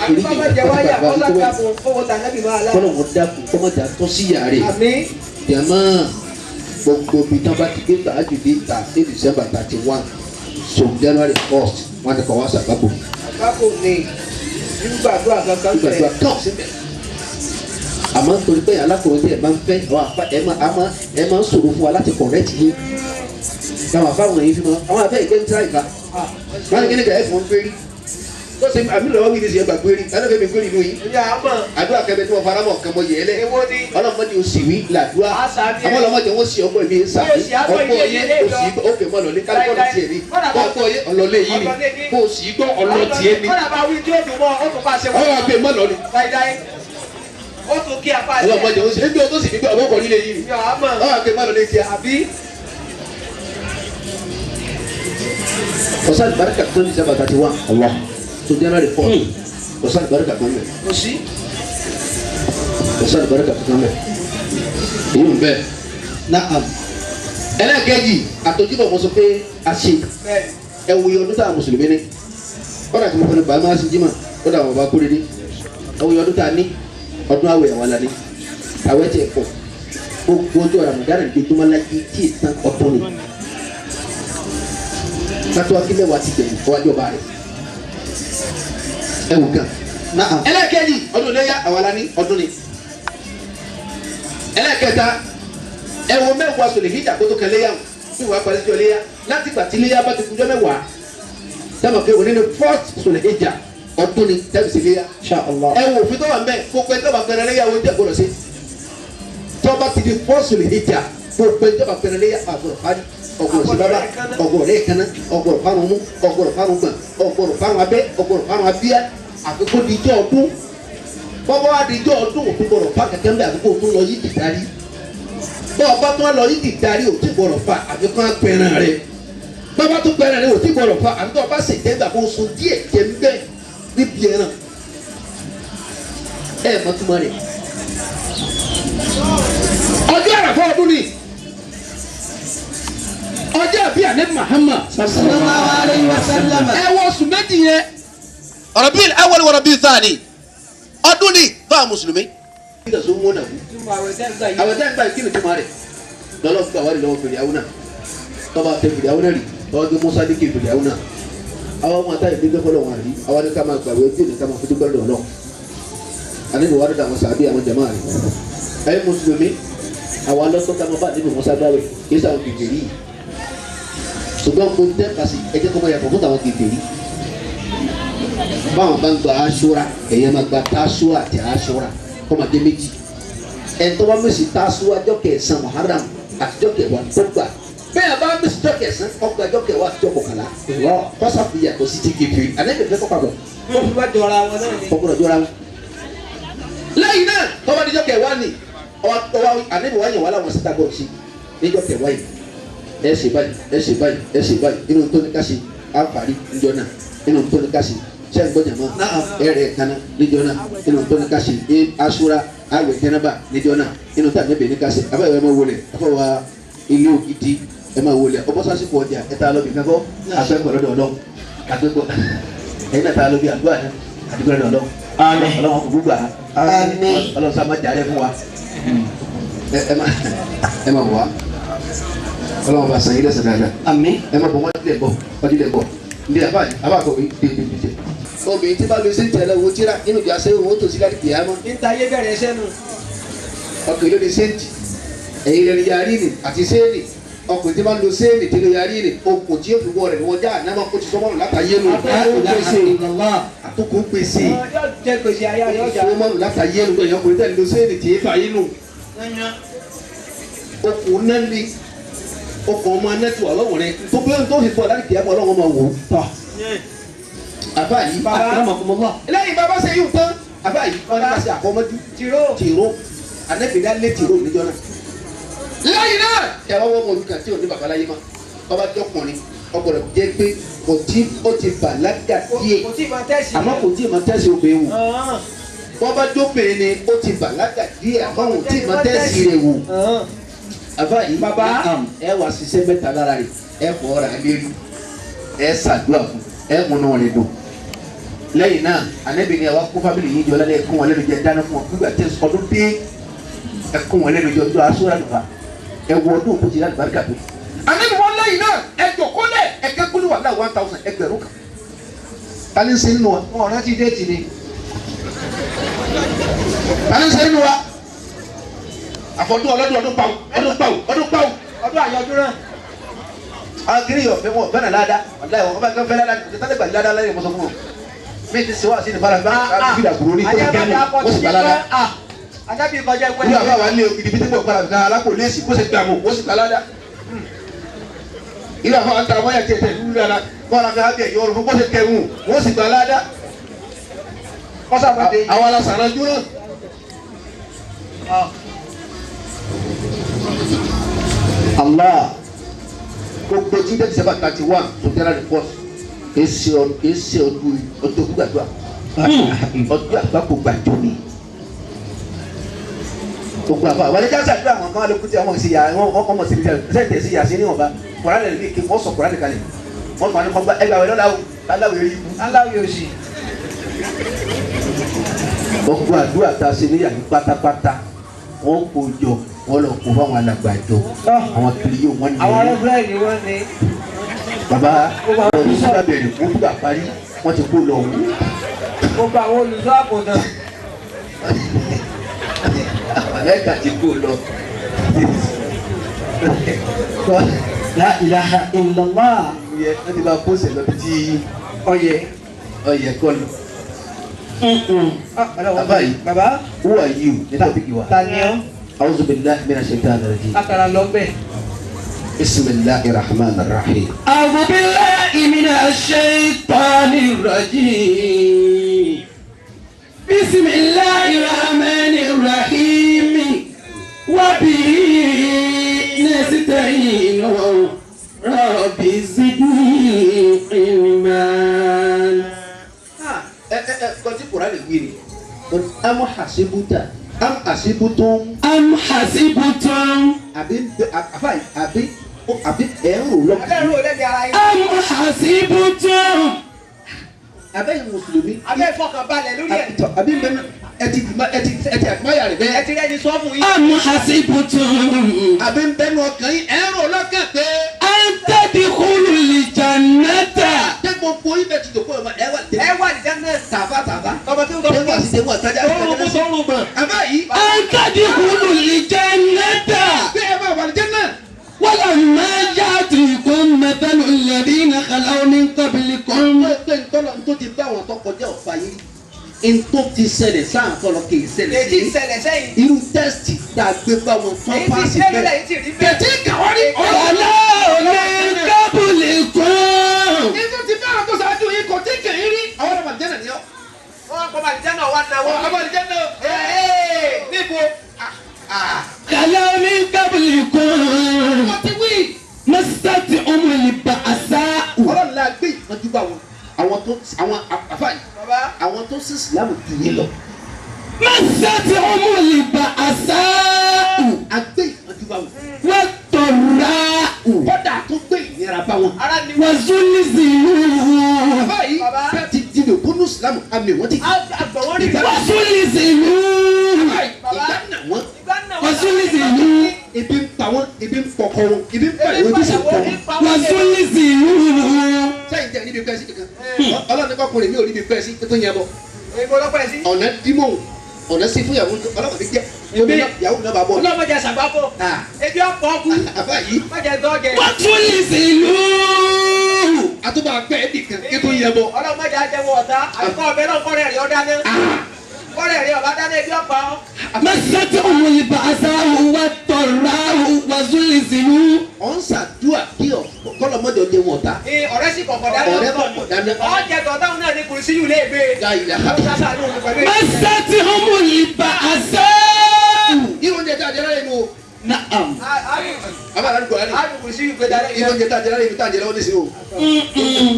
[SPEAKER 4] Àti bàbá jẹ wáyà kọ́lá dàbò owó tànàbí máa lá.
[SPEAKER 3] Kọ́lọ̀ wọn dákun kọ́mọ̀jà tọ́ sí yàrá rẹ̀.
[SPEAKER 4] Àmín.
[SPEAKER 3] Jàmá gbogbo ibi tán bá ti gbé tààjù dé ta ní December 31 so January 1st wọ́n ti kọ̀ wá sàgbàgbọ́.
[SPEAKER 4] Àgbákò ni gbígbàdúrà kankan
[SPEAKER 3] Gbígbàdúrà kan síbẹ̀. Àmọ́ nítorí pé alákòwé tí ẹ máa ń fẹ́ àwọn àfa ẹ máa ń sọ̀rọ̀ fún wa láti kọ̀rẹ́tì yín. Àwọn àfa wọ̀nyí fi máa àwọn àfẹ́ ìgbẹ́ ń tíra ìfà. Wọ́n ní kíni kẹ́ ẹ fún gbérí. Tó ṣe àmì lọ́wọ́ wí ní sè é gbà gbérí. Tani fẹ́ mi gbérí inú yín. Àdúrà kẹfẹ́ tí wọ́n fara mọ́ kan mọ yẹ lẹ́. Ọlọ́mọdé o sì wí làdúrà. Àmọ́ ọlọ́mọdé wọ́n sì ọgbọ́n mi sàbí. Ọgbọ́n yé o sì gbọ́ òkè mọ́ lọ́lé kálífọ́ọ̀nù tiẹ̀ ní. Ọgbọ́n yé ọlọ́lé yìí ni. Kò sì gbọ́ ọlọ́ tiẹ̀ ní. Ọwọ́ àgbẹ̀ mọ́ lọ́lé. Ọlọ́mọdé o sì ebi o tó sì gbọ́ ọgbọ́n kọ̀ nílé yìí ni. Ọwọ́ àgbẹ̀ mọ́ lọ́lé tiẹ̀. Ọ̀sán ìbáríkà tó ní sábà 31. Allah. To January 4th. Ọ̀sán ìbáríkà kan mẹ́. Ọ̀sán ìbáríkà kan mẹ́. Èyí ń bẹ. Naam. Ẹlẹ́ẹ̀kejì àtọ́júbọ̀ mo sọ pé a ṣe ẹ wo iye ọdún tá a mùsùlùmí ní. Ọ̀dà tí mo fẹ́ràn bàá máa ṣe jímọ̀ ọ̀dà àwọn bàbá kúrẹ́ ní. Ẹ wo iye ọdún tá a ní ọdún àwẹ̀ àwọn alẹ́ ní. Àwẹ̀ tiẹ̀ pọ̀. Gbogbo ọjọ́ Ramadan ìgbẹ́jọ́mọ́ láyé tí ì tán ọdún ni. Kátó akílẹ̀ wa ti gbẹ̀yìn ọwájú ọba rẹ̀. Ẹ wò gan. Ẹlẹ́ẹ̀kejì ọdún iléyá àwa la ní ọdún ni. Ẹlẹ́ẹ̀kẹta ẹ wo mẹ́wàá sọlẹ̀ híjà kótó kan léyà tí wàá parí sí ọléyà láti gbà tí léyà bá ti kújọ́ mẹ́wàá. Sábà pé òní ni first sọlẹ̀ híjà ọdún ni tẹ́bí sí léyà. Ẹ wo òfin tó wà mbẹ́ gbogbo ẹ tó bá pẹrẹ léyà oúnjẹ gbọdọ̀ sí. Tó bá ti di first sọlẹ̀ híjà gbogbo ẹ tó bá pẹrẹ léyà àgbọ̀dọ̀ parí. Ọ̀gbọ̀rọ̀ sí bàbá ọ̀gbọ̀rọ̀ ẹ̀kanná ọ̀gbọ̀rọ̀ fárun mú ọ̀gbọ̀rọ̀ fárun gbọ̀n ọ̀gbọ̀rọ̀ fárun abẹ́ ọ̀gbọ̀rọ̀ fárun abíyá àfikún di ijọ́ ọdún bọ́bọ́ wa di ijọ́ ọdún òtún gbọ̀rọ̀ fa kẹ̀kẹ́ ńbẹ àfikún òtún lọ yìí dìdarí bọ́ọ̀ bá tún lọ yìí dìdarí òtún gbọ̀rọ̀ fa àfikún apẹ̀rẹ̀ rẹ̀ bàbá tún pẹ̀rẹ̀ rẹ̀ òtún gbọ̀rọ̀ fa àfikún ọba sì jẹ́ gbà kó sun díẹ̀ jẹ́ ńbẹ níbi ẹran ẹ̀ mọ́túmọ́ rẹ̀ ọjọ́ àràfọ́ ọdún ni ọjọ́ àbí àní Muhammad
[SPEAKER 2] sallallahu alayhi wa sallam.
[SPEAKER 3] Ẹ wọ oṣù méjì yẹn. Rabiul awwal wa Rabiul thani ọdún ni bá a mùsùlùmí. Àwẹ̀ tẹ́ ń gbà kí ni túmọ̀ rẹ̀ lọ́lọ́ gbà wá lọ́wọ́ fèrè àwọn náà tọ́ba tẹ fèrè àwọn náà rí tọ́ba gbé Musa díkì fèrè àwọn náà. Àwọn ọmọ àtàyè dúpẹ́ fọlọ́ wọn rí àwọn ní ká máa gbàgbé ojú ní ká máa fi dúpẹ́ lọ́dọ̀ lọ. Àníbi wàá dọ̀dọ̀ àwọn sàbí àwọn jàmáà rẹ̀. Ẹ̀yin mùsùlùmí àwọn alọ́tọ́ ká máa bá àdébò Musa gbàwẹ̀ kì í sàwọn kèfèrí yìí. Ṣùgbọ́n mo tẹ́ pàṣẹ ẹjẹ́ kọ́mọ yàtọ̀ fún tàwọn kèfèrí. Báwọn bá ń gba aṣọra ẹ̀yẹ́ máa gba tásúà àti aṣọra kọ́ máa dé méjì. Ẹ̀ńtọ́ bá mèsì tásúà jọ́ kẹsàn-án Muharram àtijọ́ kẹwàá tó gbà. Bẹ́ẹ̀ bá mèsì jọ́ kẹsàn-án ọgbà jọ́ kẹwàá àtijọ́ kọkànlá. Kọ́sà fi yàtọ̀ sí ti kèfèrí. Àlẹ́ ìfẹ́ kọ́ papọ̀. Kọ́kọ́rọ̀ jọra wọn. Lẹ́yìn náà tọ́ba níjọ́ kẹwàá ni àlẹ́ ìwà yẹn wà láwọn síta gbọ́dọ̀ sí níjọ́ kẹwàá yìí. Ẹ ṣe báyìí ẹ ṣe báyìí ẹ ṣe báyìí inú tó ní ká ṣe àǹfààní níjọ́ náà inú tó ní ká ṣe ṣe ń gbọ́jà mọ́ ẹ̀rẹ̀ kaná níjọ́ náà inú tó ní ká ṣe aṣúra àwẹ̀ jẹ́nàbà níjọ́ náà inú tó àjẹbẹ̀ ní ká ṣe afẹ́wẹ́ ẹ máa wọlé afẹ́wà ilé ògidì ẹ máa wọlé ọbọ̀ sásìkò ọjà ẹ ta lọ́bì kankọ́ àgbẹ̀kọ̀ lọ́dọ̀ ọlọ́ àgbẹ̀kọ̀ ẹ̀yin náà ta lọ́bì àdúrà náà àdúgbò lọ́dọ̀ ọlọ́ ọlọ́wọ́n kò gbúgbà ọlọ́run sá má jàre fún wa ẹ má wá ọlọ́run bá san yín lẹ́san dáadáa.
[SPEAKER 2] Àmín.
[SPEAKER 3] Ẹ má bọ̀ wọ́n tilẹ̀ bọ̀ wọ́n tilẹ̀ bọ̀ ndí àbá àbá kọ̀wé dé dé dé. Obìnrin tí bá lu séǹtì ẹlẹ́wọ̀ tíra nínú ìjà sẹ́yìn owó tó sí láti kìí àmọ́.
[SPEAKER 4] Níta ayé bẹ̀rẹ̀ sẹ́nu.
[SPEAKER 3] Ọkùnrin ló ní séǹtì ẹ̀yin lẹni yarí ni àti séènì Ọkùnrin tí máa ń lo séènì tí ló yarí rè okùn tí yóò fi wọ rẹ̀ wọ́n já àná máa kó ti sọmọ́nù látàyé nù. Àtòkò gbèsè. Sọmọ́nù látàyé nù ẹ̀yìn ọkùnrin tẹ̀ ń lo séènì tí yé fàyé nù. Okùn náà ni okùn ọmọ anẹ́tù ọlọ́wọ̀n rẹ tó bí tó fi fọ́ láti kìí ẹ̀mọ́ ọlọ́wọ́n máa wò ó. Àbá yìí lẹ́yìn bàbá ṣe yóò tán àbá yìí wọ́n ní ká ṣe àkọ́mọ́jú tìró anẹ́bìdá lé tìró níjọ́ náà. Lẹ́yìn náà ẹ wá wọ́n mọ olùkà tí ò ní bàbá láyé mọ́ ọba jọkùnrin ọgbọ̀dọ̀ jẹ́ pé kò tí ó ti bàlágà díẹ̀ àmọ́ kò tí ì máa tẹ̀sí obìnrin wò. Wọ́n bá jóbìnrin ni ó ti bàlágà díẹ̀ àmọ́ kò tí ì máa tẹ̀sí rẹ̀ wò. Àbá yìí bàbá ẹ wá ṣiṣẹ́ mẹ́ta lára rẹ̀ ẹ fọ́ ọ̀rà lérí ẹ ṣàdúrà fún ẹ múnú rẹ̀ dùn. Lẹ́yìn náà ànábì ni ẹ wá kó fábìlì yìí jọ lálẹ́ ẹ kó wọn lẹ́nu jẹ dáná fún wọn nígbà tí ọdún dé ẹ kó wọn lẹ́nu jẹ ọdún aṣọ àlùfáà ẹ wọ ọdún òkú ti láti barika tó. Ànábì wọn lẹ́yìn náà ẹ jòkólẹ̀ ẹ kẹ́kọ̀ọ́ wà láì 1000 ẹgbẹ̀rún kan. Ta ni ń ṣe nínú wa?
[SPEAKER 4] Wọn rántí déètì ni.
[SPEAKER 3] Ta ni ń ṣe nínú wa? Àfọ̀dún ọlọ́dún ọdún pàwọ́ ọdún pàwọ́ ọdún pàwọ́.
[SPEAKER 4] Ọdún àyọdún náà.
[SPEAKER 3] Àwọn kiri yọ̀ fẹ́ wọn fẹ́ràn ládàá ọ̀la ìwọ̀n bá fẹ́ ládàá kò tẹ́lẹ̀ gbà ládàá lẹ́yìn mọ́sọ́ fún wọn. Mi ti ṣe wá sí ní fara bá fi dàgbòrò ní tó kẹ́nu ó sì gbà ládàá.
[SPEAKER 4] Ànábì kọjá ìwé.
[SPEAKER 3] Ní àbá wa lé ògidì bí tí mo gbára nǹkan alákò léèsì kó sì gbà mọ̀ ó sì gbà ládàá. Ilé àfọwọ́n ta wáyà tiẹ̀ tẹ̀ lúlú dára kọ́ ara fi hábì ẹ̀yọ́ ọ̀run kó sì kẹrù ó sì gbà ládàá. Àwọn alásàrán dúró. Allah gbogbo tí dẹ́tí sábà 31 tó tẹ́lá ní pọ́s kì í ṣe ọdún gbàdúrà ọdún àgbàkò gbàjọ ni. Gbogbo àfa àwọn ẹja sàdúrà àwọn kan lókùtì àwọn ìsì yà wọn ọmọ sí ibi sẹ tẹ sí yà sí níwọ̀nba kọ̀ọ̀rọ̀ lè ní wọ́n sọ kọ̀ọ̀rọ̀ lè kalẹ̀ wọ́n fà ní kọ́ ẹgbàá wẹ̀ lọ́la o aláwọ̀ yìí kú.
[SPEAKER 4] Aláwọ̀ òsì.
[SPEAKER 3] Gbogbo àdúrà tá a ṣe níyà ní pátápátá wọ́n kò jọ wọ́n lọ kó fáwọn alàgbà jọ àwọn kiri yóò wọ́n ní.
[SPEAKER 4] Àwọn arẹ́gbẹ́ ni wọ́n ní.
[SPEAKER 3] Bàbá olùsọ́gbà bẹ̀rẹ̀ kó gbà parí wọ́n ti kó lọ wù.
[SPEAKER 4] Gbogbo àwọn olùsọ́ àkùnà.
[SPEAKER 3] Màláíkà ti kó lọ.
[SPEAKER 1] La ilaha illallah.
[SPEAKER 3] Wọ́n ti bá pósẹ̀ lọ bí tí
[SPEAKER 4] ọyẹ
[SPEAKER 3] ọyẹ kọ́ lọ. Bàbá yìí,
[SPEAKER 4] bàbá,
[SPEAKER 3] who are you? Ní tọ́pìkì wa.
[SPEAKER 4] Ta ni ọ́?
[SPEAKER 3] A'udhu billahi minash shaitani rajim.
[SPEAKER 4] Látara lọ bẹ́ẹ̀.
[SPEAKER 3] Bismillahir rahmanir rahim.
[SPEAKER 1] A'udhu billahi minash shaitani rajim. Bismillahir rahmanir rahim. Wa bihi nasta'in. Rabbi zidni ilman.
[SPEAKER 3] Kọtí Kùránì wí ni. Am hasibuta am hasibutum.
[SPEAKER 1] Am hasibutum.
[SPEAKER 3] Àbí àbí àbí àbí ẹ̀rù lọ́kàn.
[SPEAKER 4] Abẹ́rù lẹ́bi ara yín.
[SPEAKER 1] Am hasibutum.
[SPEAKER 3] Abẹ́yìn Mùsùlùmí.
[SPEAKER 4] Abẹ́ ìfọkànbalẹ̀ lórí ẹ̀.
[SPEAKER 3] Àbí mẹ́nu ẹtì ẹtì ẹtì àgbáyà rẹ̀ bẹ́ẹ̀.
[SPEAKER 4] Ẹ ti rẹ́ni sọ fún yín.
[SPEAKER 1] Am hasibutum.
[SPEAKER 3] Àbí bẹ́nu ọkàn yín ẹ̀rù lọ́kàn pé.
[SPEAKER 1] An tadkhulul jannata.
[SPEAKER 3] Ṣé gbogbo ibẹ̀ ti dòkó ẹ̀ wà dé.
[SPEAKER 4] Ẹ wà ní jẹ́nà.
[SPEAKER 3] Tàfà tàfà.
[SPEAKER 4] Tọmọ tí ń tọmọ
[SPEAKER 3] Tẹ́wọ́ sí tẹ́wọ́ tájà.
[SPEAKER 4] Tọrọ tọrọ gbọ̀n.
[SPEAKER 3] Àbá yìí.
[SPEAKER 1] An tadkhulul jannata.
[SPEAKER 3] Bí ẹ bá wà ní jẹ́nà.
[SPEAKER 1] Walamma ya'tikum mathalu alladhina khalaw min qablikum.
[SPEAKER 3] Pé ntọ́lọ́ ntó ti bá àwọn tó kọjá ọ̀fà yìí. Ntó ti ṣẹlẹ̀ sáà tọ́lọ kì í ṣẹlẹ̀
[SPEAKER 4] Èyí ti ṣẹlẹ̀ sẹ́yìn.
[SPEAKER 3] Irú tẹ́sítì tá a gbé bá wọn tán
[SPEAKER 4] Èyí ti
[SPEAKER 3] páàsì
[SPEAKER 4] ṣẹlẹ̀
[SPEAKER 3] bẹ́ẹ̀.
[SPEAKER 4] èyí ti rí bẹ́ẹ̀.
[SPEAKER 3] Kẹ̀tí kàwárí.
[SPEAKER 1] Khalaw min qablikum.
[SPEAKER 3] Ntó ti bá àwọn tó ṣáájú yìí kò tí kì í rí. Àwọn ọmọ àlìjẹ́nà ni ọ́.
[SPEAKER 4] Wọ́n kọ́ àlìjẹ́nà wa náwó.
[SPEAKER 3] Ọmọ àlìjẹ́nà níbo.
[SPEAKER 1] Khalaw min qablikum.
[SPEAKER 3] Wọ́n ti wí.
[SPEAKER 1] Massatuhumul ba'sa'u.
[SPEAKER 3] Ọlọ́run la gbé ìpọ́njú bá wọn. Àwọn tó àwọn àfáà yìí.
[SPEAKER 4] Bàbá.
[SPEAKER 3] Àwọn tó sí Ìsìlámù jù yín lọ.
[SPEAKER 1] Massatuhumul ba'sa'u.
[SPEAKER 3] A gbé ìpọ́njú bá wọn.
[SPEAKER 1] Wat-darra'u.
[SPEAKER 3] Kọ́dà tó gbé ìnira bá wọn.
[SPEAKER 4] Ara ni
[SPEAKER 1] Wa zulzilu.
[SPEAKER 3] Bàbá yìí
[SPEAKER 4] Bàbá.
[SPEAKER 3] bẹ́ẹ̀ ti di lòkúnú Ìsìlámù àmì wọ́n ti.
[SPEAKER 4] Àgbọ̀n wọn rí.
[SPEAKER 1] Wa zulzilu.
[SPEAKER 3] Bàbá yìí ìgbà nà wọ́n.
[SPEAKER 4] Ìgbà náà
[SPEAKER 1] Wa zulzilu.
[SPEAKER 3] Ebi ń pa wọ́n, ebi ń pọkọ wọn, ebi ń pa ìwé bí sì ń pọ wọn.
[SPEAKER 1] Wa zulzilu.
[SPEAKER 3] Sẹ́yìn tẹ̀ níbi pẹ́ sí kankan. Ọlọ́run ní kọkùnrin mi ò níbi pẹ́ sí tó yẹ bọ̀.
[SPEAKER 4] Èmi ọlọ́pàá ẹ̀ sí.
[SPEAKER 3] Ọ̀nà dímọ̀ Ọ̀nà sí fún ìyàwó ọlọ́mọdé jẹ́ ìyàwó náà bá bọ̀.
[SPEAKER 4] Ọlọ́mọdé àṣàgbákò. Ebi ọ̀pọ̀ kú.
[SPEAKER 3] Àbá yìí.
[SPEAKER 4] Mọ̀jẹ̀ dọ́jẹ̀.
[SPEAKER 1] Wọ́n tún lè sí ìlú.
[SPEAKER 3] Àtúbọ̀ àgbẹ̀ ẹ̀dì kan kí tó yẹ bọ̀.
[SPEAKER 4] Ọlọ́mọdé àjẹwò ọ̀tá. Àbíkọ́ ọbẹ̀ náà kọ́rẹ́ rẹ̀ ọ́ dáná. Kọ́rẹ́ rẹ̀ ọ̀bá dáná ebi ọ̀pọ̀ ọ́.
[SPEAKER 1] Mẹ́sàtì òun ìbàṣà wà tọ̀ra wà zúlì sílù.
[SPEAKER 3] Ọ̀ ń ṣàdúrà kí kọ́lọ́mọdé ọjọ́ wọn ta.
[SPEAKER 4] Ọ̀rẹ́ sì kọ̀kọ̀ dáná.
[SPEAKER 3] Ọ̀rẹ́ kọ̀kọ̀ dáná.
[SPEAKER 4] Ọ̀jẹ̀ tọ̀táwọn náà ní kùrìsíyù lè gbé.
[SPEAKER 1] Mẹ́sàtì òun ìbàṣà.
[SPEAKER 3] Irú oúnjẹ tá a jẹ lálẹ́ nu o.
[SPEAKER 1] Naam.
[SPEAKER 3] Àbá àlùkò rẹ̀.
[SPEAKER 4] Àbí gbé dáná.
[SPEAKER 3] Irú oúnjẹ tá a jẹ lálẹ́ nu tá a jẹ lọ́wọ́ nísìnyí o.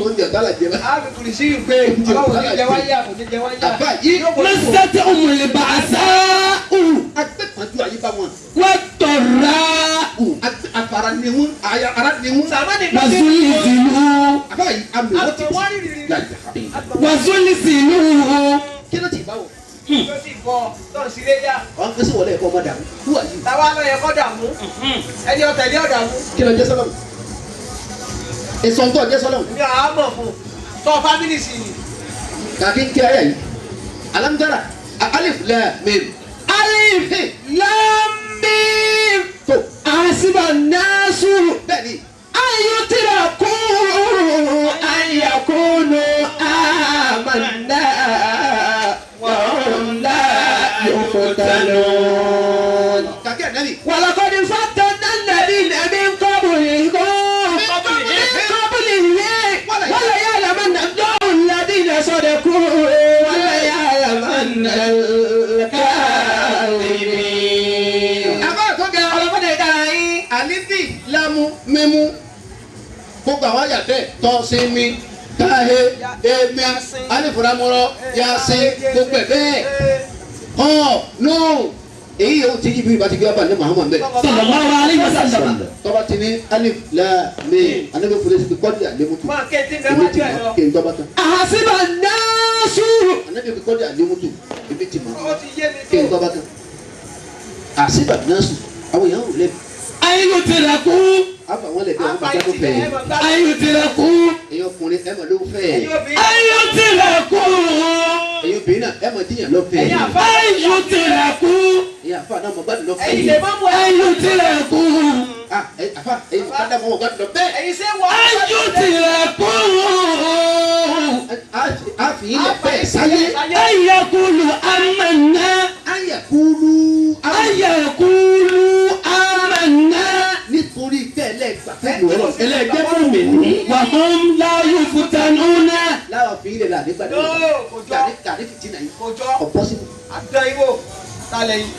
[SPEAKER 3] Oúnjẹ tá a jẹ lálẹ́.
[SPEAKER 4] Àbí kùrìsíyù gbé. Ọlọ́run ní jẹ wáyà kò ní jẹ wáyà.
[SPEAKER 3] Àbá yìí.
[SPEAKER 1] Mẹ́sàtì òun ìbàṣà.
[SPEAKER 3] Agbẹ́pọ̀njú ayé bá wọn.
[SPEAKER 1] Wà tọ̀ra.
[SPEAKER 3] Afara ni wọn, ara ni wọn.
[SPEAKER 4] Sàmánì
[SPEAKER 1] Wà zúlì sílù.
[SPEAKER 3] Àbá yìí àmì wọ́n ti.
[SPEAKER 1] Wà zúlì sílù.
[SPEAKER 3] Kí ló ti bá wọn?
[SPEAKER 4] Tó sì bọ̀ tó ń sílé yá.
[SPEAKER 3] Àwọn kan sì wọlé ẹ̀kọ́ ọmọ dàmú. Who are you?
[SPEAKER 4] Táwa lọ yẹ kọ́ dàmú. Ẹni ọ̀tẹ̀lé ọ̀dàmú.
[SPEAKER 3] Kí ló jẹ́ sọ́lọ́mù? Èso ń tọ́ jẹ́ sọ́lọ́mù.
[SPEAKER 4] Mi ò á mọ̀ fún tọ́ fámìlì sí i.
[SPEAKER 3] Kàkí ń kí ayé yìí. Alamudara, Alif Lam Mim.
[SPEAKER 1] Alif Lam Mim.
[SPEAKER 3] Tó.
[SPEAKER 1] Àṣìbà náṣù.
[SPEAKER 3] Bẹ́ẹ̀ni.
[SPEAKER 1] Ayọ̀tìrà kú ayàkúnú àmàlà wàhùn láyò fòtánù.
[SPEAKER 3] Kàkí ànábì.
[SPEAKER 1] ولقد فتنا الذين من قبلهم وليعلمن الله الذين صدقوا وليعلمن الكاذبين.
[SPEAKER 3] Àbá àtọ́gà.
[SPEAKER 4] Ọlọ́mọdé dára yín.
[SPEAKER 3] Àlífì lámú mímú. Gbogbo àwọn àyàtẹ̀ tọ́ sí mi. Káhe èmi alífúramọ́rọ́ yasin gbogbo ẹ̀ bẹ́ẹ̀. Kọ́ nù. Èyí yóò ti ibi ìbá ti gbé abàlẹ́ Muhammad bẹ́ẹ̀.
[SPEAKER 1] Sallallahu alaihi wasallam.
[SPEAKER 3] Tọ́ba ti ní Alif Lam Mim anabi fúlẹ̀ sí kọ́dí àlémútu.
[SPEAKER 4] Máa ké tí ń bẹ
[SPEAKER 3] Èmi
[SPEAKER 4] wájú
[SPEAKER 3] ti
[SPEAKER 4] ẹ̀
[SPEAKER 3] mọ̀
[SPEAKER 4] lọ.
[SPEAKER 3] kí n tọ́ba tán.
[SPEAKER 1] Ahasiba an-nasu.
[SPEAKER 3] Anabi fi kọ́dí àlémútu èmi ti mọ̀
[SPEAKER 4] Ó ti yé mi
[SPEAKER 3] kí n
[SPEAKER 4] tó.
[SPEAKER 3] tọ́ba tán. Àṣìbà náà sùn àwọn èèyàn ò lẹ́bi.
[SPEAKER 1] Ayutraku.
[SPEAKER 3] Àfà wọn lẹ̀ bí àwọn bàtà tó fẹ̀.
[SPEAKER 1] Ayutraku.
[SPEAKER 3] Ẹ̀yin ọkùnrin ẹ̀ mọ̀ ló fẹ̀.
[SPEAKER 4] Ẹ̀yin obìnrin.
[SPEAKER 1] Ayutraku.
[SPEAKER 3] Ẹ̀yin obìnrin náà ẹ̀ mọ̀ díyàn lọ fẹ̀.
[SPEAKER 4] Ẹ̀yin àfáà.
[SPEAKER 1] Ayutraku.
[SPEAKER 3] Ẹ̀yin àfà náà mọ̀ gbádùn lọ fẹ̀.
[SPEAKER 4] Ẹ̀yin lè má mú ẹ.
[SPEAKER 1] Ayutraku.
[SPEAKER 3] Àfà ẹ̀yin mọ̀ kádà mọ̀ gbádùn lọ bẹ́ẹ̀.
[SPEAKER 4] Ẹ̀yin ṣé wọ́n.
[SPEAKER 1] Ayutraku.
[SPEAKER 3] A fi ilẹ̀ bẹ́ẹ̀ sáyé.
[SPEAKER 1] Ayakulu amanna.
[SPEAKER 3] Ayakulu.
[SPEAKER 1] Ayakulu amanna.
[SPEAKER 3] Nítorí bẹ́ẹ̀ lẹ́gbàá fẹ́ lọ́rọ̀ ẹlẹ́gbẹ́ fún mi ní.
[SPEAKER 1] Wa hum la yuftanuna.
[SPEAKER 3] Láwọn fi ilẹ̀ là nígbà
[SPEAKER 4] Nóò, kò jọ.
[SPEAKER 3] Gàrí fìtínà yìí.
[SPEAKER 4] Kò jọ.
[SPEAKER 3] Ọ̀pọ̀ sínú.
[SPEAKER 4] Àdán ìwò talẹ̀ yìí.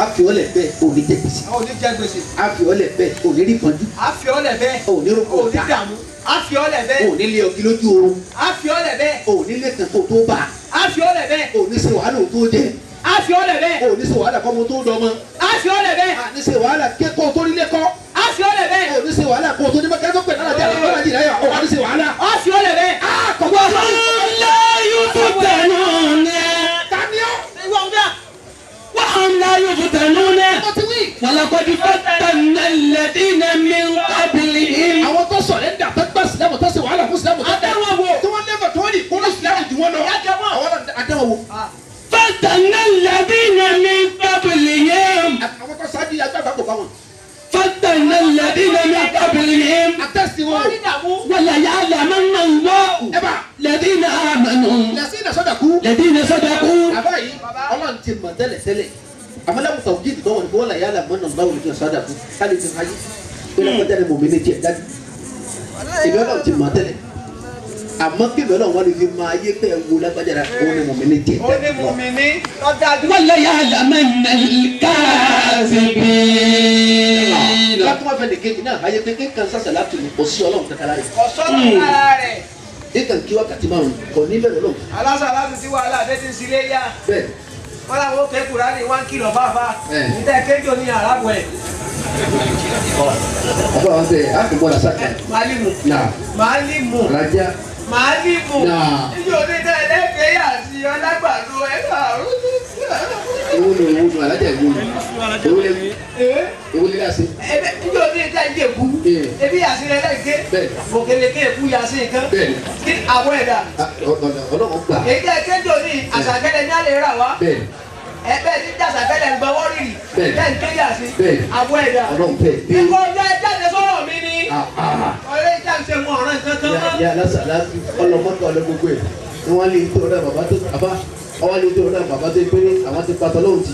[SPEAKER 3] A fi ọlẹ̀ bẹ́ẹ̀ ò ní jẹ gbèsè.
[SPEAKER 4] Àwọn ò ní jẹ gbèsè.
[SPEAKER 3] A fi ọlẹ̀ bẹ́ẹ̀ ò ní rí pọ́njú.
[SPEAKER 4] A fi ọlẹ̀ bẹ́ẹ̀.
[SPEAKER 3] Ò ní rúkọ
[SPEAKER 4] Ò ní
[SPEAKER 3] ọ̀tá.
[SPEAKER 4] dààmú. A fi ọlẹ̀ bẹ́ẹ̀.
[SPEAKER 3] Ò ní lé ọkì lójú oorun.
[SPEAKER 4] A fi ọlẹ̀ bẹ́ẹ̀.
[SPEAKER 3] Ò ní lé kan kó tó bà.
[SPEAKER 4] A fi ọlẹ̀ bẹ́ẹ̀.
[SPEAKER 3] Ò ní ṣe wàhálà ò tó jẹ.
[SPEAKER 4] A fi ọlẹ̀ bẹ́ẹ̀.
[SPEAKER 3] Ò ní ṣe wàhálà kọ́mọ tó dọmọ.
[SPEAKER 4] A fi ọlẹ̀ bẹ́ẹ̀.
[SPEAKER 3] A ní ṣe wàhálà kó tó nílé kọ́.
[SPEAKER 4] A fi ọlẹ̀ bẹ́ẹ̀.
[SPEAKER 3] Ò ní ṣe wàhálà kó tó ní bá kẹ́kọ̀ọ́ pẹ̀lú alájà alájà ìdáyà. Ò ní ṣe wàhálà.
[SPEAKER 4] A fi ọlẹ̀ bẹ́ẹ̀.
[SPEAKER 1] Wa hum la yuftanuna.
[SPEAKER 3] Tani ọ́?
[SPEAKER 4] Ìwọ ń dà.
[SPEAKER 1] Wa hum la yuftanuna.
[SPEAKER 3] Mo ti wí.
[SPEAKER 1] Walaqad fatanna alladhina min qablihim.
[SPEAKER 3] Àwọn tó sọ̀rọ̀ ẹ̀ ń dà tó gbà sílámù tó ṣe wàhálà fún sílámù tó dà.
[SPEAKER 4] Àdánwò wo?
[SPEAKER 3] Tí wọ́n lẹ́fọ̀ tí wọ́n ní kúrú sílámù jù wọ́n lọ.
[SPEAKER 4] Àdánwò.
[SPEAKER 3] Àwọn àdánwò wo?
[SPEAKER 1] Fatanna alladhina min qablihim.
[SPEAKER 3] Àwọn tó ṣáájú yà gbàgbà kò bá wọn.
[SPEAKER 1] Fatanna alladhina min qablihim.
[SPEAKER 3] Àtẹ̀sí wọn.
[SPEAKER 4] Wọ́n ní dààmú.
[SPEAKER 1] Wa laya'lamanna Allahu
[SPEAKER 3] Ẹ bá.
[SPEAKER 1] alladhina amanu.
[SPEAKER 3] Lẹ́sìn ìdásọ́dà kú.
[SPEAKER 1] Alladhina sadaqu.
[SPEAKER 3] Àbá yìí Ọlọ́run ti mọ̀ tẹ́lẹ̀ tẹ́lẹ̀. Àmọ́ láwùjọ òjì ìdìbò wọn ni wọ́n là yálà mọ́nà báwo ni kí wọ́n sọ́dà kú. Ká lè fi ayé. Pé lápẹ́jà ni mòmí ní tiẹ̀ dájú. Ìbí Ọlọ́run ti mọ̀ tẹ́lẹ̀. Àmọ́ kí ìbí Ọlọ́run wọn lè fi máa yé pé wo lágbájá rẹ̀ òun ni mòmí ní tiẹ̀
[SPEAKER 4] Ó ní
[SPEAKER 3] dájú.
[SPEAKER 4] mú mi ní. Lọ́dájú.
[SPEAKER 1] Wa laya'lamanna al-kadhibin.
[SPEAKER 3] Látọ́ wá fẹ́ lè kejì náà ayé pé kékan sàṣà láti ní kò sí Ọlọ́run kankan láyé.
[SPEAKER 4] Ọ̀sọ́nà lára rẹ̀.
[SPEAKER 3] Kékan kí wákàtí márùn-ún kò ní bẹ̀rẹ̀ Ọlọ́run.
[SPEAKER 4] Alásà láti sí wàhálà dé ti ń sílé yá.
[SPEAKER 3] Bẹ́ẹ̀
[SPEAKER 4] Wọ́n làwọn òkè Kùránì wá ń kìlọ̀ fáfá.
[SPEAKER 3] Ẹ̀.
[SPEAKER 4] Níta kéjò ní àràbọ̀ ẹ̀.
[SPEAKER 3] Àbá wọn bẹ a kò gbọ́dọ̀ sáka.
[SPEAKER 4] Màálìmù.
[SPEAKER 3] Náà
[SPEAKER 4] Màálìmù.
[SPEAKER 3] Raja.
[SPEAKER 4] Màálìmù.
[SPEAKER 3] Náà.
[SPEAKER 4] Ijó onídàá ẹlẹ́gbẹ̀ẹ́ yà sí ọlágbàdo ẹ̀ bá rú sí.
[SPEAKER 3] Ewu ni ewu ni alájà ewu ni. Ewu lè ewu lè yàsí.
[SPEAKER 4] Ebe njẹ́ o ní ìta ìjẹ́ èkú. Ebi yàsí rẹ lẹ́gẹ́. Òkèlè ké èkú yàsí nǹkan. Kí àwọ̀ ẹ̀dá.
[SPEAKER 3] Ọlọ́run gbà.
[SPEAKER 4] Èyí tẹ́ kéjọ ní àṣàkẹ́lẹ̀ ní alẹ́ rà wá. Ẹbẹ ní jàṣàkẹ́lẹ̀ ń gbọ́wọ́ rírì. Bẹ́ẹ̀ ń ké yàsí. Àwọ̀ ẹ̀dá.
[SPEAKER 3] Ọlọ́run fẹ́.
[SPEAKER 4] Ikọ̀ ọjọ́ ẹ jáde sọ̀rọ̀ mi ni. Ọ̀rẹ́ ìjà ń ṣe mú ọ̀ràn nǹkan kan mọ́.
[SPEAKER 3] Yà lásàlá ọlọmọdé ọlọ gbogbo ẹ̀. Wọ́n lè tó ọ̀dà bàbá tó bàbá ọwọ́ lè tó ọ̀dà bàbá tó pé àwọn ti patọ́ lóhùn tì.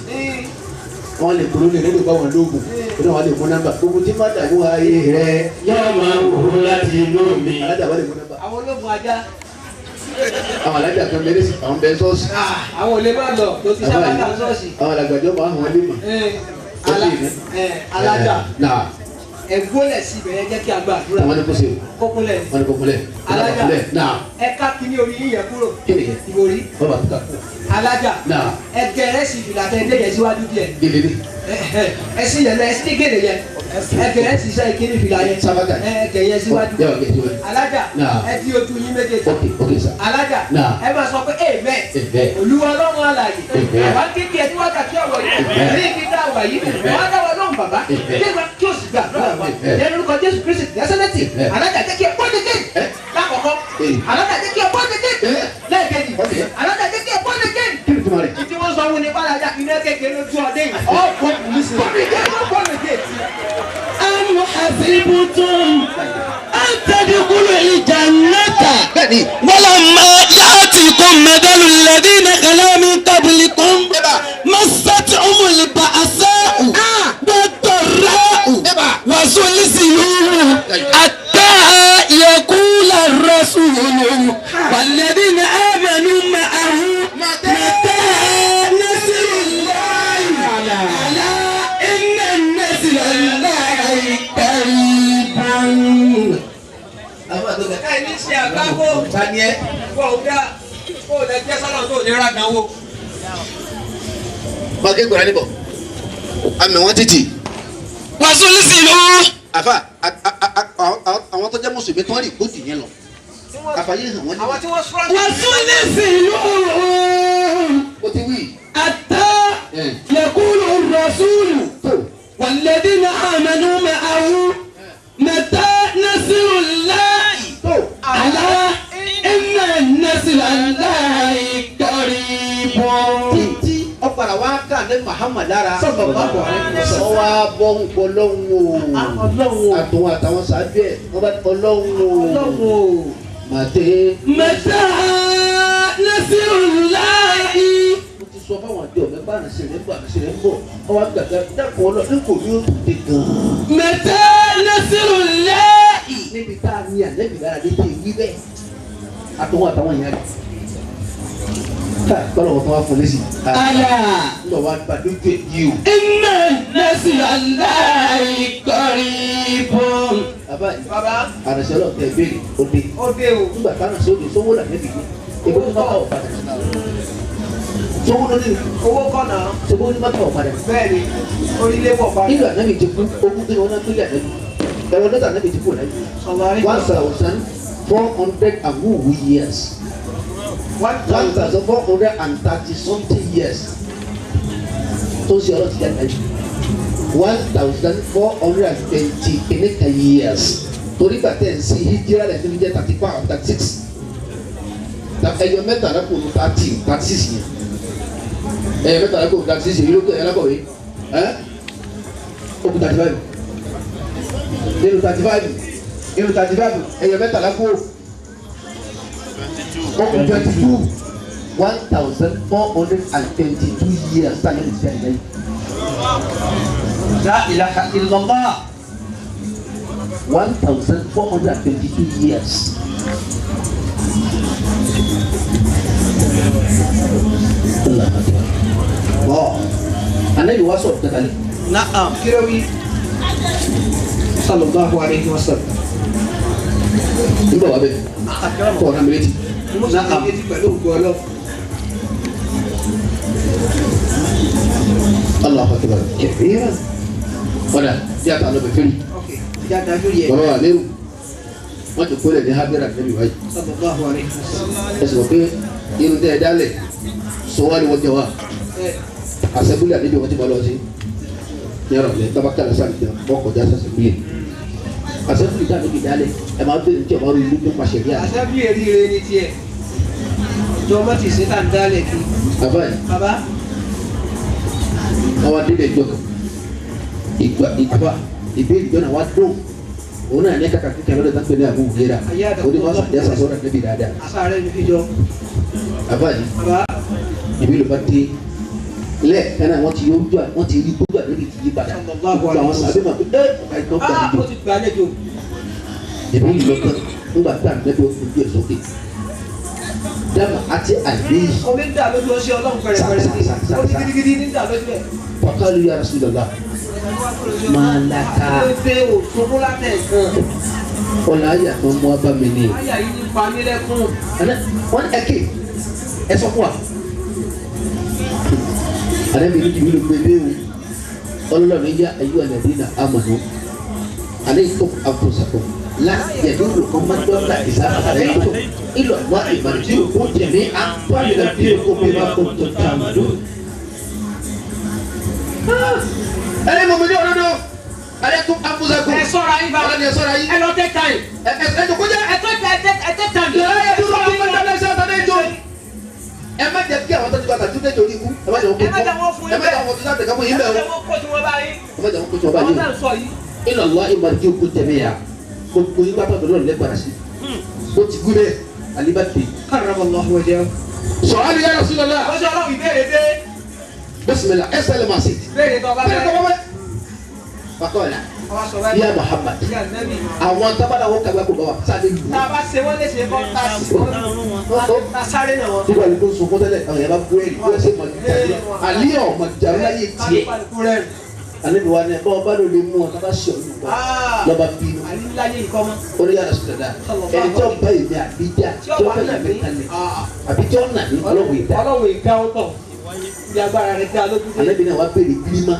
[SPEAKER 3] Wọ́n lè kúrò lè nílò báwọn lóògùn ó náà wọ́n lè mú nọ́mbà gbogbo tí má dàgbò ayé rẹ
[SPEAKER 1] yóò máa wò ó láti inú mi.
[SPEAKER 3] Alájà wọ́n lè mú nọ́mbà.
[SPEAKER 4] Àwọn ológun ajá.
[SPEAKER 3] Àwọn alájà kan mẹ́rẹ́ sí àwọn bẹ́ẹ̀ sọ́ọ̀sì.
[SPEAKER 4] Àwọn olè máa lọ tó ti sábà dà sọ́ọ̀sì.
[SPEAKER 3] Àwọn alàgbàjọ máa hàn lè mọ̀.
[SPEAKER 4] Alájà ẹ gbólẹ̀ sí ibẹ̀ yẹn jẹ́ kí a gba àdúrà.
[SPEAKER 3] Wọ́n ní kó ṣe o.
[SPEAKER 4] Kókúnlẹ̀.
[SPEAKER 3] Wọ́n ní kókúnlẹ̀.
[SPEAKER 4] Alájà ẹ ká kíní orí yín yẹn kúrò.
[SPEAKER 3] Kí ni yẹn?
[SPEAKER 4] Ìwòrí.
[SPEAKER 3] Wọ́n bá tó ká kúrò.
[SPEAKER 4] Alájà ẹ gẹrẹ sí ìfìlà tẹ ẹ yẹn síwájú díẹ̀.
[SPEAKER 3] Gèlè ni.
[SPEAKER 4] Ẹ sí yẹn lọ ẹ sí gèlè yẹn. Ẹ gẹrẹ sí iṣẹ́ ìkíní ìfìlà yẹn.
[SPEAKER 3] Sábàkà.
[SPEAKER 4] Ẹ gẹ yẹn síwájú. Alájà ẹ di ojú yín méjèèjì.
[SPEAKER 3] Ok ok sir.
[SPEAKER 4] Alájà ẹ máa sọ pé amen. Olúwa Ọlọ́run alààyè. Àwa kékeré ẹni wákàtí ọ̀wọ̀ yìí. Ní ibi tá a wà yìí. Wọ́n á dáwọ́ lóhùn bàbá. Kí o sì gbà àdúrà wa. Ní orúkọ Jésù Kristi Násárẹ́tì. Alájà jẹ́ kí ẹ bọ́ dédé. Lákọ̀ọ́kọ́. Alájà jẹ́ kí ẹ bọ́ dédé. Lẹ́ẹ̀kejì. Alájà jẹ́ kí ẹ bọ́ dédé. Ìdí wọ́n sọ wọn ní bàlájà iná kékeré lójú ọdẹ yìí. Ọ̀pọ̀ kùnú.
[SPEAKER 1] أم حسبتم أن تدخلوا الجنة ولما يأتكم مثل الذين خلا من قبلكم مستهم البأساء والضراء وزلزلوا حتى يقول الرسول والذين آمنوا معه متى نصر الله ألا إن النصر الله قريب.
[SPEAKER 4] Ẹni ṣe àgbákò kò dá kò lẹ jẹ́ sọ́nà tó ní ra dánwò.
[SPEAKER 3] Bàgé gbọ́dọ̀ níbọ̀, àmì wọn títì.
[SPEAKER 1] Wàsúlùsìlú.
[SPEAKER 3] Àfà àwọn tó jẹ́ mùsùlùmí tó ń rìn kó dì yẹn lọ. Àfàyè hàn wọ́n ní.
[SPEAKER 4] Àwọn tí wọ́n sọ́ra.
[SPEAKER 1] Wàsúlùsìlú.
[SPEAKER 3] Ó ti wí.
[SPEAKER 1] Àtà yaqulu ar-rasulu walladhina amanu ma'ahu mata nasrullahi ala inna nasrallahi qaribun.
[SPEAKER 3] Títí ọ̀padà wá kà ní Muhammad lára.
[SPEAKER 4] Sallallahu alaihi wasallam.
[SPEAKER 3] Wọ́n wá bọ́ ń pọ̀ lọ́hùn o. Àtòun àtàwọn sáájú ẹ̀ wọ́n bá ọlọ́hùn o. Màtẹ́.
[SPEAKER 1] Mata nasrullahi.
[SPEAKER 3] Mo ti sọ fáwọn àjọ mi bá àrùn sílẹ̀ ń bọ̀ àrùn sílẹ̀ ń bọ̀. Ọwọ́ àgbàgbà dákun ọlọ́run kò ní ó dé gan-an.
[SPEAKER 1] Mata nasrullahi.
[SPEAKER 3] Níbi tá a ní àlẹ́bí lára dé tẹ̀ wí bẹ́ẹ̀. Àtòun àtàwọn ìyá rẹ̀. Ká kọ́lọ̀ wọn tó wá fún lẹ́sìn.
[SPEAKER 1] Ala.
[SPEAKER 3] Ń bọ̀ wá gbà lójú ẹ̀ yìí o.
[SPEAKER 1] Inna nasrallahi qaribun.
[SPEAKER 3] Bàbá yìí.
[SPEAKER 4] Bàbá.
[SPEAKER 3] Àrẹ̀sẹ̀ ọlọ́ọ̀tẹ̀ ìbéèrè ó dé.
[SPEAKER 4] Ó dé o.
[SPEAKER 3] Nígbà táwọn ṣe ó dé sówó làbẹ́bí yìí. Èbó ní bàtà ọ̀padà. Sówó ló ní.
[SPEAKER 4] Owó kọ̀nà.
[SPEAKER 3] Sówó ní bàtà ọ̀padà.
[SPEAKER 4] Bẹ́ẹ̀ni, orílẹ̀ wọ̀ padà.
[SPEAKER 3] Nígbà náà mi ti kú, ogún kí ni wọ́n náà tó lé ànábì. Ẹ̀rọ dọ́tà náà mi ti kú láyé. 1,400 years. 1,430 something years. Tó ń ṣe ọlọ́tí jáde láyé. 1,420 kìnnìkan years. Torí gbà tẹ̀ ń sí hijira rẹ̀ tó ń jẹ́ 35 36. Ẹyọ mẹ́tàlá kò ní 36 yẹn. Ẹyọ mẹ́tàlá kò ní 36 yẹn ló kọ́ ẹ̀yà lákọ̀wé. Ẹ́ ó kù 35. Nínú 35 nínú 35 ẹyọ mẹ́tàlá kò ó kù 22. 1,422 years táyà ní ti àyè.
[SPEAKER 4] La ilaha illallah.
[SPEAKER 3] 1,422 years. Wow. Anabi wa sọ̀rọ̀ kẹtàlẹ́.
[SPEAKER 4] Na'am. Kirawi. Sallallahu alayhi wa sallam.
[SPEAKER 3] Nígbà wà bẹ́ẹ̀. Kọ̀ ọ̀nà mi létí.
[SPEAKER 4] Na'am. Pẹ̀lú ògùn ọlọ́.
[SPEAKER 3] Allahu akbar. Kẹ̀kẹ́ ọ̀dà bí a ta lọ bẹ̀ fẹ́rẹ̀.
[SPEAKER 4] Ok, ìjà dájú yẹ.
[SPEAKER 3] Bàbá wa lérò. Wọ́n ti kólẹ̀ ní Habira níbi wáyé.
[SPEAKER 4] Sallallahu alayhi wa sallam.
[SPEAKER 3] Ẹ sọ̀rọ̀ pé irun tẹ́ ẹ dálẹ̀ sọ wá ni wọ́n jẹ wá. Asẹ́bílì àdébí wọn ti máa lọ sí. Ní ọ̀rọ̀ lẹ́yìn tọ́ba kálá sáà nìkan wọ́n kọjá sàṣẹ́bílì. Asẹ́bílì dá níbi dálẹ̀ ẹ máa bẹ̀rẹ̀ tí ọmọ ìlú tó pàṣẹ bí àná.
[SPEAKER 4] Àṣẹ́bí eríire ni tiẹ̀. Jọ mọ́ ti ṣe tá ń dálẹ̀ kí.
[SPEAKER 3] Bàbá yìí.
[SPEAKER 4] Bàbá.
[SPEAKER 3] Àwọn adébẹ̀ jọ kan. Ìgbà ìgbà ìbéèrè jọ náà wá dùn. Òun náà ní kàkà kíkẹ́ lọ́dọ̀ tán pé ní àbúrò rírà. Ó ní wọ́n sàdé sàsọ́rọ̀ níbi dáadáa.
[SPEAKER 4] Àṣà rẹ̀ ní fi jọ.
[SPEAKER 3] Bàbá yìí.
[SPEAKER 4] Bàbá.
[SPEAKER 3] Ìbéèrè bá dé. Lẹ́ẹ̀kan náà wọ́n ti yóò wọ́n ti rí gbogbo àdébì ti yí padà. Gbogbo àwọn sàbẹ̀ máa pé ẹ́ ọ̀ka ìtàn gbà
[SPEAKER 4] Ah,
[SPEAKER 3] níjọ.
[SPEAKER 4] ó ti gbàlejò.
[SPEAKER 3] Ìbéèrè lọ́tàn ńgbà tá à ń lẹ́bi ojú ẹ̀ sókè. Dáàmà àti àìléyìí.
[SPEAKER 4] Omi ń dà lójú ọṣẹ Ọlọ́run pẹ̀rẹ̀pẹ̀rẹ̀ sí. Ó ti gidigidi ní dà lójú ẹ̀.
[SPEAKER 3] Faqalu ya Rasulullah. Máa laka.
[SPEAKER 4] Ó dé òṣogbo látẹ̀ gan.
[SPEAKER 3] Ọ̀la ayé àtọ́ mú abá mi ni.
[SPEAKER 4] Àyà yìí ní pa mí lẹ́kùn.
[SPEAKER 3] Wọ́n ẹ ké ẹ sọ fún wa. Àdébí ní jìbìlì gbé dé o. Ọlọ́run yá ayé alladhina amanu. Alaykum anfusakum. La yadurrukum man dalla idha hadaytum. Ila Allahi marji'ukum jami'an fa yunabbi'ukum bima kuntum ta'malun. Ẹni mọ̀ mi ní ọ̀rọ̀ alaykum anfusakum.
[SPEAKER 4] Ẹ ṣọ́ra yín bá.
[SPEAKER 3] Ọlọ́ni ẹ ṣọ́ra yín.
[SPEAKER 4] Ẹ lọ take time.
[SPEAKER 3] Ẹ ẹ jòkó jẹ́.
[SPEAKER 4] Ẹ take time.
[SPEAKER 3] La yadurrukum man dalla idha hadaytum. Ẹ má jẹ́ kí àwọn tó ti bá tàbí tó ní ikú. Ẹ má jẹ́ wọn kó
[SPEAKER 4] Ẹ má jẹ́ wọn fún
[SPEAKER 3] ẹ
[SPEAKER 4] yín
[SPEAKER 3] má jẹ́ wọn tó sáà tẹ̀ka fún yín
[SPEAKER 4] Ẹ má
[SPEAKER 3] bẹ́ẹ̀
[SPEAKER 4] jẹ́
[SPEAKER 3] o.
[SPEAKER 4] wọn kó tí wọ́n bá yín.
[SPEAKER 3] Ẹ má jẹ́ wọn kó tí wọ́n bá
[SPEAKER 4] Àwọn
[SPEAKER 3] yín
[SPEAKER 4] tá
[SPEAKER 3] o.
[SPEAKER 4] à ń sọ yìí.
[SPEAKER 3] Ila Allahi marji'ukum jami'a. Gbogbo yín bá bàbá lọ́rùn lẹ́gbàrá sí. Ó ti gún bẹ́ẹ̀ àlíbá dé.
[SPEAKER 4] Karramallahu wajhahu.
[SPEAKER 3] Sọ̀rọ̀ ya Rasulullah.
[SPEAKER 4] Wọ́n sọ Ọlọ́run ìbéèrè dé.
[SPEAKER 3] Bismillah ẹ sẹ́lẹ̀ máa ṣe.
[SPEAKER 4] Béèrè tó bá
[SPEAKER 3] Bẹ́ẹ̀
[SPEAKER 4] fẹ́.
[SPEAKER 3] tó bá fẹ́. Faqala
[SPEAKER 4] Ọba sọ báyìí.
[SPEAKER 3] ya Muhammad.
[SPEAKER 4] Ìyá Nẹ́bì.
[SPEAKER 3] Àwọn tábàlà wọn kàgbá kò bá wa sáà lè lù.
[SPEAKER 4] Tá a bá ṣe wọ́n léṣe kọ́ tá a sì wọ́n tá a sáré náà wọ́n.
[SPEAKER 3] Nígbà tí kò sunkún tẹ́lẹ̀ àwọn yàrá bú ẹ̀rí wọ́n ṣe mọ̀ àlíyàn ọmọ ìjà láyé tiẹ̀.
[SPEAKER 4] Kálukú rẹ̀.
[SPEAKER 3] Àlejò wa ni ẹ bá ọba ló lè mú ọ tá bá ṣe ọdún kan lọ́ba bínú.
[SPEAKER 4] Àlí láyé yìí kọ́ mọ́.
[SPEAKER 3] Ó ní yàrá sọ̀rọ̀ dáa. Ẹni tí ó bá èmi àbíjà
[SPEAKER 4] Tí
[SPEAKER 3] tí ó
[SPEAKER 4] ó wà
[SPEAKER 3] bá
[SPEAKER 4] nà
[SPEAKER 3] èmi
[SPEAKER 4] mí.
[SPEAKER 3] kalẹ̀ àbí tí ó nà mí ọlọ́wọ́ ìdá.
[SPEAKER 4] Ọlọ́run ìdá ó tọ̀. Ibi agbára rẹ̀ dá lójú dé.
[SPEAKER 3] Àlejò náà wá béèrè gírímà.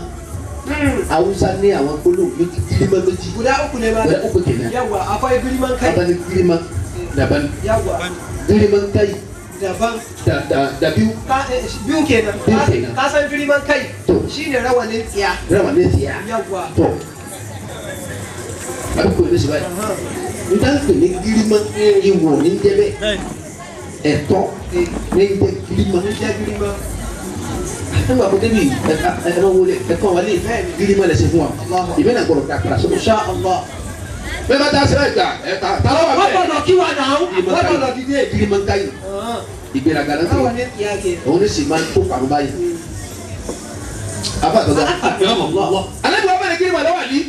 [SPEAKER 3] Haúsá ní àwọn gbólóhùn méjì gírímà méjì.
[SPEAKER 4] Guda uku ne ma.
[SPEAKER 3] Guda uku kenan.
[SPEAKER 4] Yawwa akwai girman kai.
[SPEAKER 3] Abani gírímà daban
[SPEAKER 4] Yawwa
[SPEAKER 3] gírímà kai
[SPEAKER 4] daban.
[SPEAKER 3] da da da biyu
[SPEAKER 4] Ka biyu kenan.
[SPEAKER 3] Biyu kenan.
[SPEAKER 4] Ka san girman kai.
[SPEAKER 3] To.
[SPEAKER 4] Shine rawanin tsiya.
[SPEAKER 3] rawanin tsiya.
[SPEAKER 4] Yawwa.
[SPEAKER 3] Tọ àbí kò ní sọ báyìí. N ta pè ní gírímà ìwọ̀ ní jẹ́ bẹ́ẹ̀ ẹ̀tọ́ ní jẹ́ gírímà.
[SPEAKER 4] Ní jẹ́ girman.
[SPEAKER 3] Nígbà kó débi ẹ̀rọ wọlé ẹ̀kọ́ wọlé gírímà lẹ̀ ṣe fún wa. Ìbẹ́ náà gbọ́dọ̀ dá padà sọ́dọ̀.
[SPEAKER 4] Insha Allah.
[SPEAKER 3] Bẹ́ẹ̀ bá ta sẹ́wọ̀n ìgbà ẹ̀ta ta ló wà
[SPEAKER 4] Wọ́n
[SPEAKER 3] bẹ́ẹ̀.
[SPEAKER 4] gbọ́dọ̀ kí wa náà. Wọ́n gbọ́dọ̀ dìde.
[SPEAKER 3] Gírímà ń káyì ìgbéraga náà tó
[SPEAKER 4] Rawanin tsiya kenan.
[SPEAKER 3] òun ní sì máa ń tó pàrọ̀ báyìí. Afa àtọ́jà. Alẹ́ bí wọ́n bẹ̀rẹ̀ gírímà lọ́wọ́ àlí.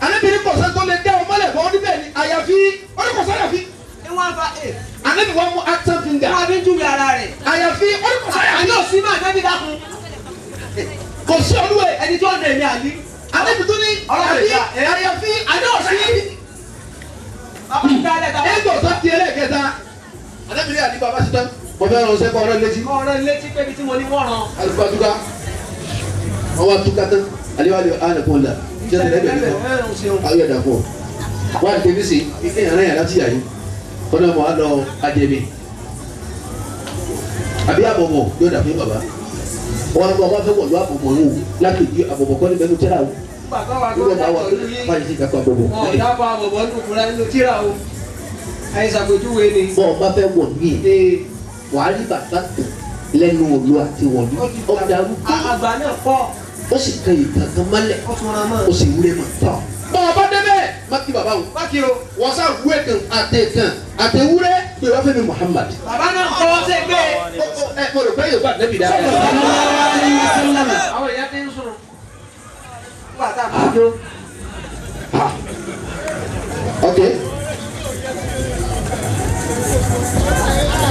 [SPEAKER 3] Alẹ́ bí ní kọ̀sán tó lè dá ọmọ lẹ̀ fọ́ níbẹ̀ ni àyàfi ó ní kọ̀sán àyàfi.
[SPEAKER 4] Ìwọ̀n fa ẹ̀.
[SPEAKER 3] Alẹ́ bí wọ́n mú action finger.
[SPEAKER 4] Wọ́n fi ń júwe ara rẹ̀.
[SPEAKER 3] Àyàfi ó ní kọ̀sán àyàfi.
[SPEAKER 4] Àní òsì máa nẹ́bí dákun.
[SPEAKER 3] Kò sí olúwẹ̀.
[SPEAKER 4] Ẹni tó ń nà èmi àlí.
[SPEAKER 3] Alẹ́ bí tó ní
[SPEAKER 4] Ọlọ́run ìgbà.
[SPEAKER 3] àyàfi
[SPEAKER 4] Àní òsì. Bàbá ń dálẹ̀ tàbí.
[SPEAKER 3] ẹgbẹ́ ọ̀sán ti ẹlẹ́ẹ̀kẹta. Alẹ́ bí ní àdìbò abáṣetán. Mo fẹ́ ràn ọ̀sẹ̀ kọ́ ọ̀rọ̀ létí.
[SPEAKER 4] Ọ̀rọ̀ létí pé ibi tí mo ní wọ́n ràn.
[SPEAKER 3] Alùpùpù àtúkà. Wọ́n wá túká tán. Àlewálé ànàkùn là. Jẹ́ ẹ̀rẹ́ bẹ̀rẹ̀ ayé ẹ̀dá fún ọ. Wọ́n á tẹ̀lé sí ilé ìrìn àyà láti yà yìí. Wọ́n náà mọ̀ á lọ ajẹ́mi. Àbí àbọ̀mọ̀ yóò dà fún bàbá. Wọ́n á bọ̀ wọ́n fẹ́ wọ̀lú àbọ̀mọ̀ wò lápèjì àbọ̀mọ̀ kọ́ ní bẹ́ẹ̀ ló tẹ́lá o.
[SPEAKER 4] Bàbá wa
[SPEAKER 3] Irú
[SPEAKER 4] tó
[SPEAKER 3] ọba wa
[SPEAKER 4] dákọ̀ lórí.
[SPEAKER 3] fáyé sí ìdákọ̀ àbọ̀mọ̀.
[SPEAKER 4] Wọn ò dábọ̀ àbọ̀bọ̀ nínú kúrẹ́ nínú tíra o. Àìsàpèjúwe ni.
[SPEAKER 3] Bọ́ ọba fẹ́ wọ̀lú yìí,
[SPEAKER 4] Ee,
[SPEAKER 3] wàá rí bàbá kan lẹ́nu òlu àti wọ̀lú.
[SPEAKER 4] ó ti
[SPEAKER 3] Ọ̀dà arúgbó
[SPEAKER 4] àgbà náà pọ̀.
[SPEAKER 3] ó sì kan ìtàn kan mọ́lẹ̀
[SPEAKER 4] Ó tún ra mọ́.
[SPEAKER 3] ó sì wúlé mọ́. Bọ́ ọba débẹ̀ má kí bàbá wò.
[SPEAKER 4] Bákì o.
[SPEAKER 3] Wọ́n sá wúwé kan àtẹ̀kan àtẹ̀wúrẹ́ pé wọ́n fẹ́ mi Muhammad.
[SPEAKER 4] Bàbá náà kọ́ ṣe gbé.
[SPEAKER 3] Ẹ mo rò pé yóò bá nẹ́bí dáadáa.
[SPEAKER 4] Àwọn èèyàn ti ń sùn. Nígbà tá a bá jó.
[SPEAKER 3] Ok.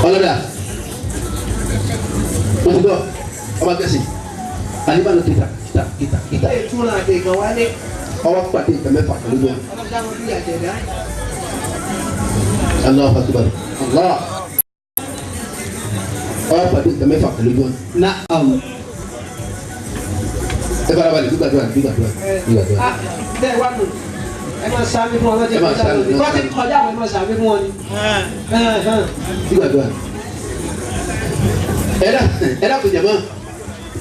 [SPEAKER 3] Ọlọ́dà. Mo ti gbọ́ ọba kẹsì. Àyíbánu kìtà kìtà kìtà kìtà.
[SPEAKER 4] Ilé ìtura àti ìkan wálé.
[SPEAKER 3] Ọwọ́ pàdé nǹkan mẹ́fà pẹ̀lú wọn.
[SPEAKER 4] Ọlọ́dà wọn bí àjẹ̀dá.
[SPEAKER 3] Allahu akbar. Allah. Ọwọ́ pàdé nǹkan mẹ́fà pẹ̀lú wọn.
[SPEAKER 1] Na'am.
[SPEAKER 3] Ẹ fara balẹ̀ gbígbàdúrà gbígbàdúrà gbígbàdúrà.
[SPEAKER 4] Bẹ́ẹ̀ wá nù. Ẹ máa sáré fún ọ lọ́jọ́
[SPEAKER 3] Ẹ máa
[SPEAKER 4] ìkọjá
[SPEAKER 3] sáré,
[SPEAKER 4] lónìí.
[SPEAKER 3] ẹ máa
[SPEAKER 4] Wọ́n ti
[SPEAKER 3] sáré.
[SPEAKER 4] kọjá àwọn ẹ máa sáré fún wọn ni.
[SPEAKER 3] Gbígbàdúrà. Ẹ dá ẹ dá kò jẹ̀mọ́.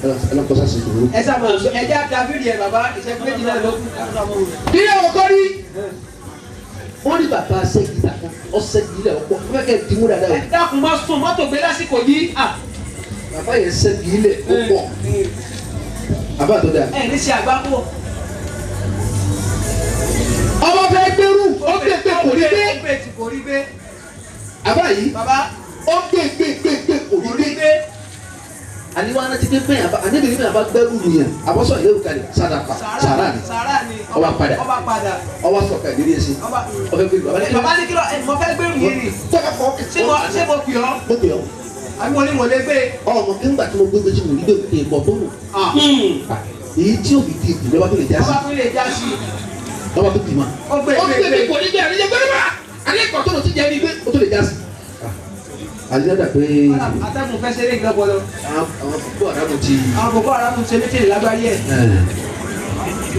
[SPEAKER 3] Ọlọ́kọ́sá sì dùn.
[SPEAKER 4] Ẹ sábà ẹ jẹ́ àdàbírí ẹ bàbá ìṣẹ́jú méjì náà ló kù.
[SPEAKER 3] Bí àwọn kọ́ rí wọ́n ní bàbá sẹ́gìtà kan ọ̀sẹ̀gìlẹ̀ ọ̀pọ̀ fẹ́ kẹ́ dìmú dáadáa o.
[SPEAKER 4] Ẹ dákun má sùn mọ́tò gbé lásìkò yìí.
[SPEAKER 3] Bàbá yẹn sẹ́gìlẹ̀ ọ̀pọ̀ bàbá tó dáa.
[SPEAKER 4] Ẹ ní ṣe àgbákò.
[SPEAKER 3] Ọmọ fẹ́ gbẹ́rù ó gbé gbé kò rí gbé.
[SPEAKER 4] Ó gbé tí kò rí gbé.
[SPEAKER 3] Bàbá yìí ó gbé gbé gbé gbé kò rí gbé. Àníwá aná ti gbé bẹ́ẹ̀ àbá àníbi ní àbá gbẹ́rù nìyẹn àbọ̀sọ̀ ìlérò kalẹ̀ sàdàpà sàrà ni ọba padà ọba sọ̀kà ìlérí ẹsẹ̀ ọbẹ̀ gbé bàbá ní.
[SPEAKER 4] Bàbá ní kí ló mo fẹ́ gbẹ́rù yìí ni.
[SPEAKER 3] Tọ́ka kọ́
[SPEAKER 4] ṣé mo pè ọ́?
[SPEAKER 3] Mo pè ọ́.
[SPEAKER 4] Àbí mo ní mo lè gbé.
[SPEAKER 3] Ọmọ kí n gbà tí mo gbé gbé tí mo ní gbé ìbọn tó nù. Èyí tí òbí di ìdílé wa tó lè já sí.
[SPEAKER 4] Ọba tó lè já sí.
[SPEAKER 3] Ọba tó dì ma.
[SPEAKER 4] Ó gbé
[SPEAKER 3] gbé kò ní gbé àníjẹ gbé bá àníjẹ kò tó lò ti jẹ ní gbé ó tó lè já sí. Àlejò pé.
[SPEAKER 4] Atẹ́gùn fẹ́ ṣeré nǹkan bọ̀ lọ.
[SPEAKER 3] Àwọn Boko Haram ti.
[SPEAKER 4] Àwọn Boko Haram ṣe méjèèjì lágbáyé ẹ̀.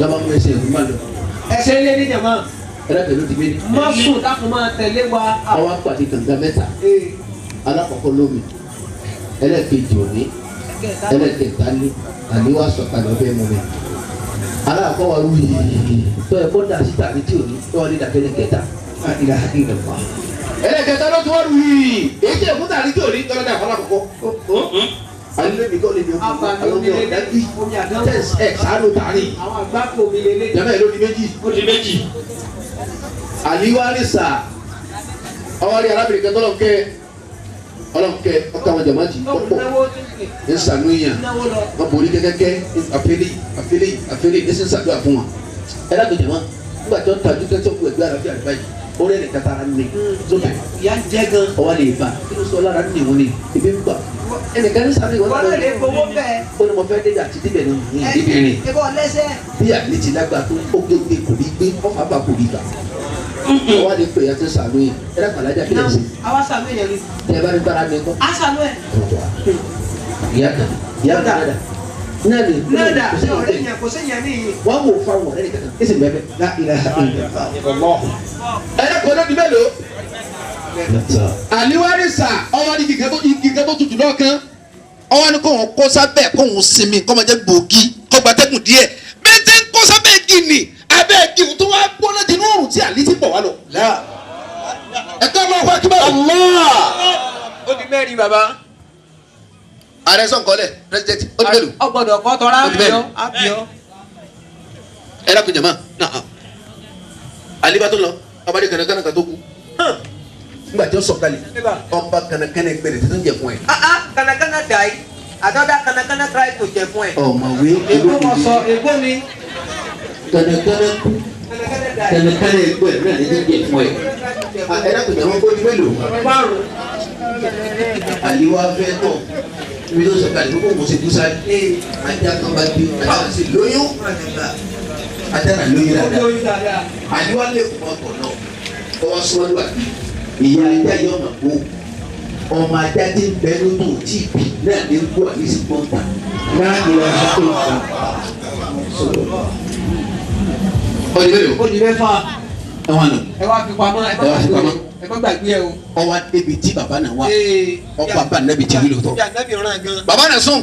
[SPEAKER 3] Lọ́ba mú ẹsẹ̀ ìlú máa lọ.
[SPEAKER 4] Ẹsẹ̀ ilé ní jàmá.
[SPEAKER 3] Ẹ̀rọ pẹ̀lú ti méjì.
[SPEAKER 4] Má sùn dákun máa tẹ̀lé wa.
[SPEAKER 3] Ọwọ́ pàdé kànga mẹ́ta. Alákọ̀ọ́kọ́ lómi. Ẹlẹ́ẹ̀kejì òní. Ẹlẹ́ẹ̀kẹta ní àníwá sọ̀kalẹ̀ ọbẹ̀ mú mi. Aláàkọ́ wa rú yìí. Tọ́ ẹ kó dà síta ní tí òní. Tọ́ ọ ní dàbẹ́lẹ̀ kẹta. Ẹlẹ́kẹta ló tún wá rú yìí. Èyí tí èkúta ní tí òní tọ́lá dà fọlá kọ̀kọ́. Alẹ́ mi kọ́ lè mi kú àwọn omi ọ̀dájú tẹ́sí ẹ̀ sáré tààrí.
[SPEAKER 4] Àwọn àgbákò mi lélẹ̀.
[SPEAKER 3] Jẹ́mẹ̀ ló di méjì.
[SPEAKER 1] Ó di méjì.
[SPEAKER 3] Àlíwárí sà ọwọ́ rí arábìnrin kan tọ́lọ́nkẹ́ ọlọ́nkẹ́ ọkọ àwọn jàmáàtì ọ̀pọ̀ ń sànú yàn wọ́n borí kẹ́kẹ́kẹ́ àfẹ́lẹ́ àfẹ́lẹ́ àfẹ́lẹ́ ní sísàdúrà fún wọn. Ẹ dákun jàmá nígbà tí wọ́n tajú kẹ́tọ́ kú ẹgbẹ́ àlàáfíà rẹ̀ báyìí orí ẹni kata ara ní sókè.
[SPEAKER 4] Ìyá ń jẹ gan.
[SPEAKER 3] Ọwọ́ lè ba kí ló sọ lára ní ìwọ ni ebi ń gbà. Ẹnìkan ní sáré
[SPEAKER 4] wọn lè gbowó bẹ́ẹ̀.
[SPEAKER 3] Ó ní mo fẹ́ débi àti débẹ̀ ní ìdíbìrin.
[SPEAKER 4] Ẹ bọ́ lẹ́sẹ̀.
[SPEAKER 3] Bí àlè ti lágbà tó ó gbégbé kò ní gbé ọfà bá kò ní gbà. Ọwọ́ lè pè é àti sànú yìí ẹ dákun alájà kí lè ṣe.
[SPEAKER 4] Àwa sànú yẹn ni.
[SPEAKER 3] Tẹ ẹ bá ní gbára mi kọ́.
[SPEAKER 4] A sànú ẹ.
[SPEAKER 3] Ìyá kan ìyá kan náà náà ni
[SPEAKER 4] náà ọ̀rẹ́ yẹn kò sẹ́yìn ní yìí.
[SPEAKER 3] Wọ́n wò fáwọn ọ̀rẹ́ nìkan kan ẹ̀sìn bẹ́ẹ̀ la ilaha illallah. Ẹ dákun ọdún mélòó. Àlíwárí sà ọwọ́ ní igi kan tó tutù lọ́ọ̀kan ọwọ́ ní kóun kó sábẹ́ kóun sinmi kó máa jẹ́ gbòógì kó gbatẹ́gùn díẹ̀ bí ti ń kó sábẹ́ igi nì abẹ́ igi tó wá gbóná di inú òrùn tí àlí ti bọ̀ wá lọ. Ẹ̀ka máa wá kí bá.
[SPEAKER 4] Ó di mẹ́rin bàbá.
[SPEAKER 3] Ààrẹ sọ̀nkọ́lẹ̀ president ó di mélòó.
[SPEAKER 4] Ọgbọ́dọ̀ kọ́ tọ́ra àbíọ́ àbíọ́.
[SPEAKER 3] Ẹ dákun jàmá náà àlíbá tó lọ ọba dé kànákànná kan tó kú nígbà tí ó sọ̀kalẹ̀ ọba kànákànná gbẹrẹ tó ń jẹ fún ẹ.
[SPEAKER 4] Kànákànná dàí àdọ́dá kànákànná tíráì tó jẹ fún ẹ.
[SPEAKER 3] Ọ̀mọ̀wé
[SPEAKER 4] ègbó mọ̀ sọ ègbó mi.
[SPEAKER 3] Kànákànná kú kànákànná gbẹrẹ náà ní jẹ fún ẹ. Ẹ dákun jàmá ó di mélòó.
[SPEAKER 4] Márùn.
[SPEAKER 3] Àlíwá fẹ́ tọ̀ ibi tó sọ̀kalẹ̀ kókó mo ṣe dúsá ajá kan bá dé ajá kan sì lóyún ajá náà lóyún dáadáa àlíwá lè kọ́ ọ̀tọ̀ náà ọwọ́ sọ́wọ́dún àbí ìyá ajá yọ ọmọ kó ọmọ ajá tí ń bẹ lójú tí bì náà ní kó àbí sí pọ́ńtà náà ní ọjọ́ tó ń ta. Ọdí mélòó?
[SPEAKER 4] Ó di mẹ́fà.
[SPEAKER 3] Ẹ wà nù.
[SPEAKER 4] Ẹ wá fi pamọ́ ẹ má gbàgbé ẹ o.
[SPEAKER 3] Ọwọ́ débi tí bàbá náà wà ọba bá nẹ́bi tí wílò tọ́. Bàbá náà sùn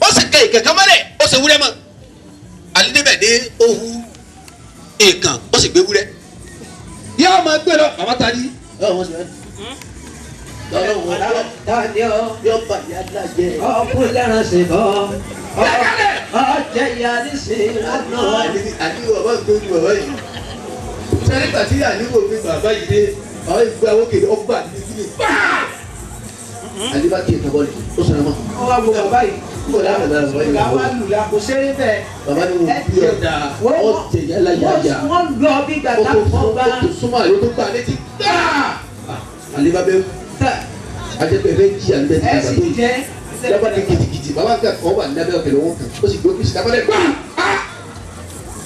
[SPEAKER 3] ó sì kẹ́ ìkẹ̀kẹ́ mọ́lẹ̀ ó sì wúrẹ́ mọ́ àlídébẹ̀ dé ó hu èèkàn ó sì gbé wúrẹ́. Yóò máa gbé lọ bàbá ta ni.
[SPEAKER 4] Ọkùnrin lẹ́ràn sí bọ́ ọjẹ́ ìyá ní sí lánàá.
[SPEAKER 3] Àdìgbò bàbá mi tó ju bàbá yìí. Sẹ́ni pàtí àdìgbò mi bàbá yìí dé bàbá yìí gbé àwọn kéde ọgbà àdìgbò yìí. Àdìgbò kì í tọ́bọ̀ ó sọ̀rọ̀ mọ́.
[SPEAKER 4] Ó wá wo bàbá yìí.
[SPEAKER 3] Kó láwọn bàbá yìí.
[SPEAKER 4] Làwọn lù la kò ṣeré bẹ́ẹ̀.
[SPEAKER 3] Bàbá ni mo bí ọ̀dà ọ̀tẹ̀ yálà yáyà.
[SPEAKER 4] Wọ́n lọ bí gbàgbà kan bá.
[SPEAKER 3] Ó tó súnmọ́ àlè tó gbà létí. Àlè bá bẹ́ẹ̀ ajẹ́pẹ́ fẹ́ jí àlùbẹ́ ti dàgbà tó yìí. Yaba ni gidigidi bàbá nǹkan kan wà lábẹ́ ọ̀kẹ́lẹ̀ wọn kan ó sì gbé ọ́fíìsì lábẹ́ gbà á.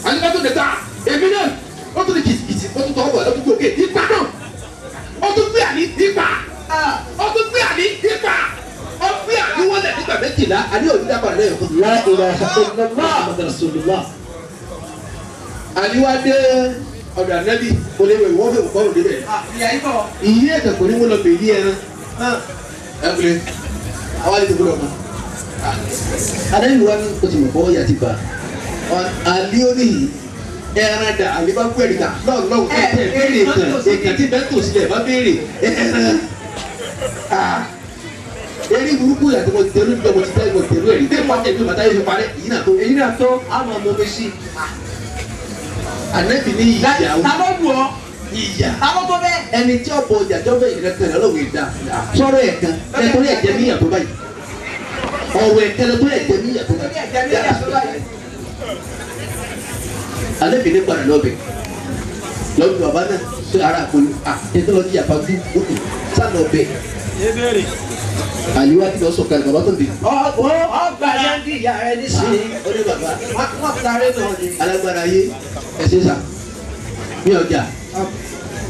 [SPEAKER 3] Àlè bá tó lè ta èmi náà ó tún lè gidigidi ó tún tọ́ ọ̀bọ̀ ó tún gbé òkè ipa náà ó tún gbé àní ipa ó tún gbé àní ipa ó gbé àní wọlé nígbà méjìlá àní òní dábàá lẹ́yìn kan.
[SPEAKER 1] La ilaha illallah Muhammadu Rasulullah.
[SPEAKER 3] Àníwá dé ọ̀dọ̀ ànábì kò lè wẹ̀ wọ́n fẹ́ kọ́ òde bẹ̀. Ìyí ẹ̀kẹ́ kò ní wọ́n lọ bèèrè ẹran. Ẹ kúlẹ̀ àwọn àlejò gbọ́dọ̀ mọ̀. Anabi wa o ti mọ̀ bọ́ yà ti ba àlí ó níyì ẹran dà àlí bá gbé ẹ̀ríkà lọ́wọ́ ẹ béèrè kan èkàn tí bẹ́ẹ̀ tò sílẹ̀ bá béèrè ẹran eré burúkú yàtọ̀ mo tẹ̀lé nígbà mo ti tẹ́ mo tẹ̀lé ẹ̀rí bẹ́ẹ̀ pàtẹ́ mi bàtà yóò fi parẹ́ èyí náà tó.
[SPEAKER 4] Èyí náà tó àwọn ọmọ mi sí.
[SPEAKER 3] Anabi ní ìyá o.
[SPEAKER 4] Ta ló wù ọ́?
[SPEAKER 3] Ìyá.
[SPEAKER 4] Ta ló tó bẹ́ẹ̀?
[SPEAKER 3] Ẹni tí ọ̀pọ̀ ọjà jọ́ bẹ́ẹ̀ yìí rẹ̀ lọ́wọ́ ìdá sọ̀rọ̀ ẹ̀ kan ẹ̀ torí ẹ̀jẹ̀ mi yàtọ̀ báyìí ọ̀rọ̀ ẹ̀ kẹlẹ́ torí ẹ̀jẹ̀ mi yàtọ̀ báyìí. Anabi ní padà lọ́bẹ̀ lọ́bẹ̀ bàbá náà ṣe ara àpòlù à ètò lọ́ọ́ jíjà pàtó òkè sá lọ́bẹ̀. Àyíwá ti lọ sọ̀kalẹ̀ bàbá tó dé.
[SPEAKER 4] Ọgbà yẹn ìyá rẹ nísìnyí.
[SPEAKER 3] Ó ní bàbá
[SPEAKER 4] Wọ́n sáré náà ni.
[SPEAKER 3] Alágbára yé ẹ ṣe sà ní ọjà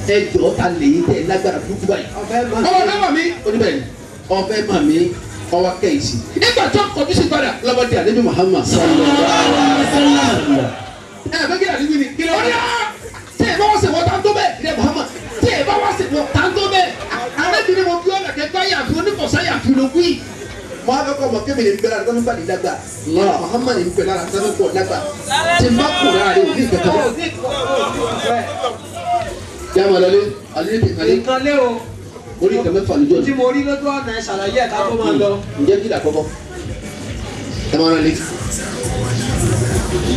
[SPEAKER 3] ẹ jọ ta lè yí tẹ lágbára burúkú báyìí.
[SPEAKER 4] Ọ̀fẹ́ mọ̀
[SPEAKER 3] Ọmọ fẹ́ mọ̀ mí oníbẹ̀rẹ̀ ni ọ̀fẹ́ mọ̀ mí ọwọ́ kẹ́yìsì. Nígbà tó kọjú sí padà lọ́bọ̀dé àlejò Muhammad. Ẹ bẹ kí àlejò ni kí ló ní á tẹ ẹ bá wá sè wọ́n tá ń tó bẹ́ẹ̀ ilẹ̀ Muhammad tẹ ẹ bá wá sè wọ́n tá ń tó bẹ́ẹ̀ arábìnrin mo fi ọ̀nà kẹta yàtọ̀ oníkọ̀sá yàtọ̀ ló wí. Mo á fẹ́ kọ́ ọmọ kébìnrin ń bẹ lára sọ́nù bàdí lágbà Muhammad ń bẹ lára sọ́nù pọ̀ lágbà tí n bá kù lára rẹ̀ òní ìkẹkẹ mọ́. Jáàmù alẹ́ alẹ́ ní ìkàlẹ́
[SPEAKER 4] Nǹkan lé o.
[SPEAKER 3] orí ìkà mẹ́fà lójú ọ̀nà.
[SPEAKER 4] Tí mo rí lójú ọ̀nà ẹ̀ ṣàlàyé ẹ̀ka tó máa lọ.
[SPEAKER 3] Ǹjẹ́ kí làkọ́kọ́? Ẹ máa rán létí.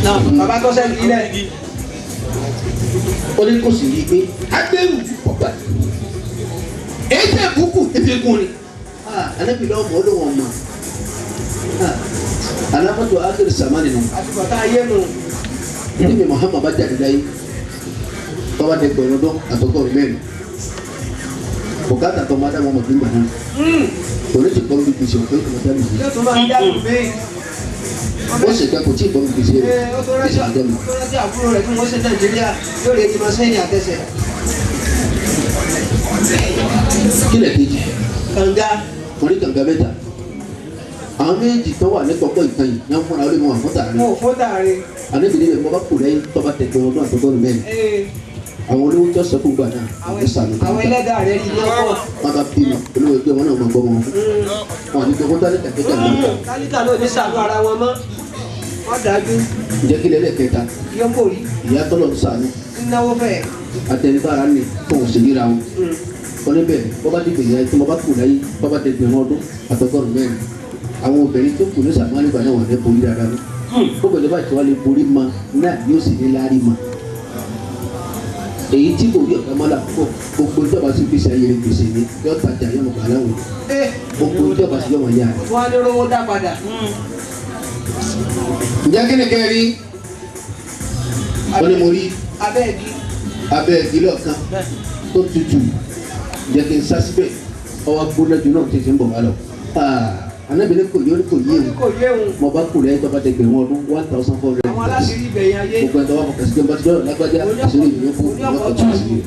[SPEAKER 4] Náà bàbá tó sẹ́ni ilẹ̀.
[SPEAKER 3] Ó ní kò sì rí i pé agbẹ́rù ọ̀gbà èyí tẹ̀ búkú efi gún ni. Anabi lọ́wọ́ mọ̀ ọ́ ló wọ̀n mọ̀. Alamatu akiri samani nù.
[SPEAKER 4] Àtibọ̀tá ayé nù.
[SPEAKER 3] Níbi Muhammad bá jáde láyé tọ́ba dẹ gbọ̀rọ̀ dán àtọ́gọ́rùn mẹ́rin. Bùkátà tó máa dá wọn mọ̀ nígbà náà. Òní ti gbọ́ mi gbèsè òfin ìmọ̀ dá mi.
[SPEAKER 4] Yóò tún máa ń dá lù mí.
[SPEAKER 3] Ó sì ká kò tí ì gbọ́ mi gbèsè rẹ̀.
[SPEAKER 4] Ó tó rántí àbúrò rẹ̀ tí wọ́n ṣe Nàìjíríà yóò lè ti máa sẹ́yìn àtẹsẹ̀.
[SPEAKER 3] Kílẹ̀ kejì.
[SPEAKER 4] Kànga.
[SPEAKER 3] Orí kànga mẹ́ta. Àwọn méjì tó wà ní pọ̀pọ̀ ìtàn yìí ní wọ́n fúnra orí wọn fún tààrí.
[SPEAKER 4] Mo ò fún tààrí.
[SPEAKER 3] Àníbi níbẹ̀ mo bá kù lẹ́yìn tọ́ba tẹ̀gbẹ́ ọdún àtọ́gọ́rùn mẹ́rin. Àwọn olówó tó sọ fún gbà náà àwọn sàmì.
[SPEAKER 4] Àwọn ẹlẹ́dàá rẹ̀ rí lọ́pọ̀.
[SPEAKER 3] Wọ́n bá bímọ olówó ẹgbẹ́ wọn náà mọ̀ gbọ́ wọn. Wọn ní gbogbo tálíkà kẹta náà.
[SPEAKER 4] Tálíkà ló ní sàánú ara wọn mọ́. Wọ́n dájú.
[SPEAKER 3] Ǹjẹ́ kílẹ̀ lẹ́ẹ̀kẹta?
[SPEAKER 4] Yóò kò rí.
[SPEAKER 3] Ìyá tọ́lọ̀ ń sàánú.
[SPEAKER 4] Náwó fẹ́.
[SPEAKER 3] Àtẹnibára ni kò sì ríra wọn. Oníbẹ̀ bọ́bá dìgbò yẹn tí mo bá kù láyé bọ́bá dẹgbẹ̀rún ọdún àtọgọ́rùn mẹ́rin. Àwọn obìnrin tó kù ní sàmánì gbà náà wà ní borí dáadáa mọ́. Gbogbo ìjọba tí wọ́n lè borí ma náà yóò sì ní láárí ma. Èyí tí kò rí ọ̀gá mọ́lá púpọ̀ gbogbo ìjọba sí gbèsè ayé rẹ̀ gbèsè ni yóò tajà yóò mọ̀ gbà láwùjọ. Gbogbo ìjọba sí yóò mọ̀ yá rẹ̀.
[SPEAKER 4] Wọ́n á ní rówó dá padà.
[SPEAKER 3] Ǹjẹ́ kí ni kẹ́ rí? Ó ní mo rí abẹ́ igi lọ́ọ̀kan tó tutù jẹ́ kí n sá síbẹ̀ ọwọ́ gbóná ju náà tètè ń bọ̀ wá lọ. Anábìrin kò yé kò yé òun mo bá kù lẹ́yìn tó bá dẹgbẹ̀rún ọdún 1400.
[SPEAKER 4] Àwọn aláṣírí ibẹ̀ yẹn ayé.
[SPEAKER 3] Gbogbo ẹ̀dá wa kò kàṣí jọba tí lọ́rọ̀ lágbájá àṣírí ìyẹn fún ọkọ̀ tó sì yé.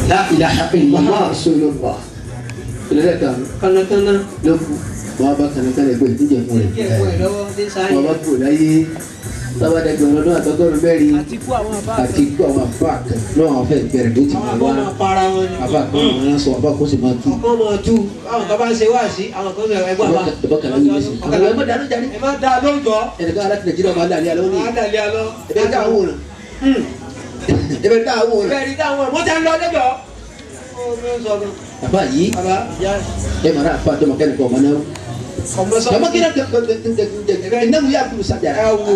[SPEAKER 3] La ilaha illallah rasulullah. Ìlẹ́lẹ̀ kan.
[SPEAKER 4] Kànákànná.
[SPEAKER 3] Ló kú. Wọ́n bá kànákànná ẹgbẹ́ ìdíje fún rẹ̀. Wọ́n bá kù láyé tọ́ba dẹgbẹ̀rún ọdún àtọ́gọ́rùn mẹ́rin
[SPEAKER 4] àti kú àwọn
[SPEAKER 3] àfa kan náà àwọn fẹ́ bẹ̀rẹ̀ ló ti
[SPEAKER 4] Àwọn
[SPEAKER 3] máa
[SPEAKER 4] àbọ̀
[SPEAKER 3] wá
[SPEAKER 4] máa para wọn ni.
[SPEAKER 3] àfa kan máa sọ àfa kó sì máa tú.
[SPEAKER 4] Ọkọ máa tú àwọn kan bá ń ṣe wáàsí àwọn kan ń sọ ẹgbẹ́ àbá.
[SPEAKER 3] Ìbọn kan ló ń sè. Àwọn ẹgbẹ́ dànù jáde.
[SPEAKER 4] Ẹ má da lóòjọ́.
[SPEAKER 3] Ẹnìkan aláti Nàìjíríà máa dàlẹ́ alẹ́ ó ní.
[SPEAKER 4] Má dàlẹ́ alọ́.
[SPEAKER 3] Ẹbẹ̀ dá àwọn òràn. Ẹbẹ̀ dá àwọn òràn.
[SPEAKER 4] Ẹbẹ̀ dá àwọn òràn. Mo ti ń lọ lẹ́jọ́.
[SPEAKER 3] Bàbá yìí ẹ mara àfa àjọmọ̀ kẹ́nìkan ọ̀mọ náà. Jama kí náà iná yà kúrò sájà.
[SPEAKER 4] Ẹ wo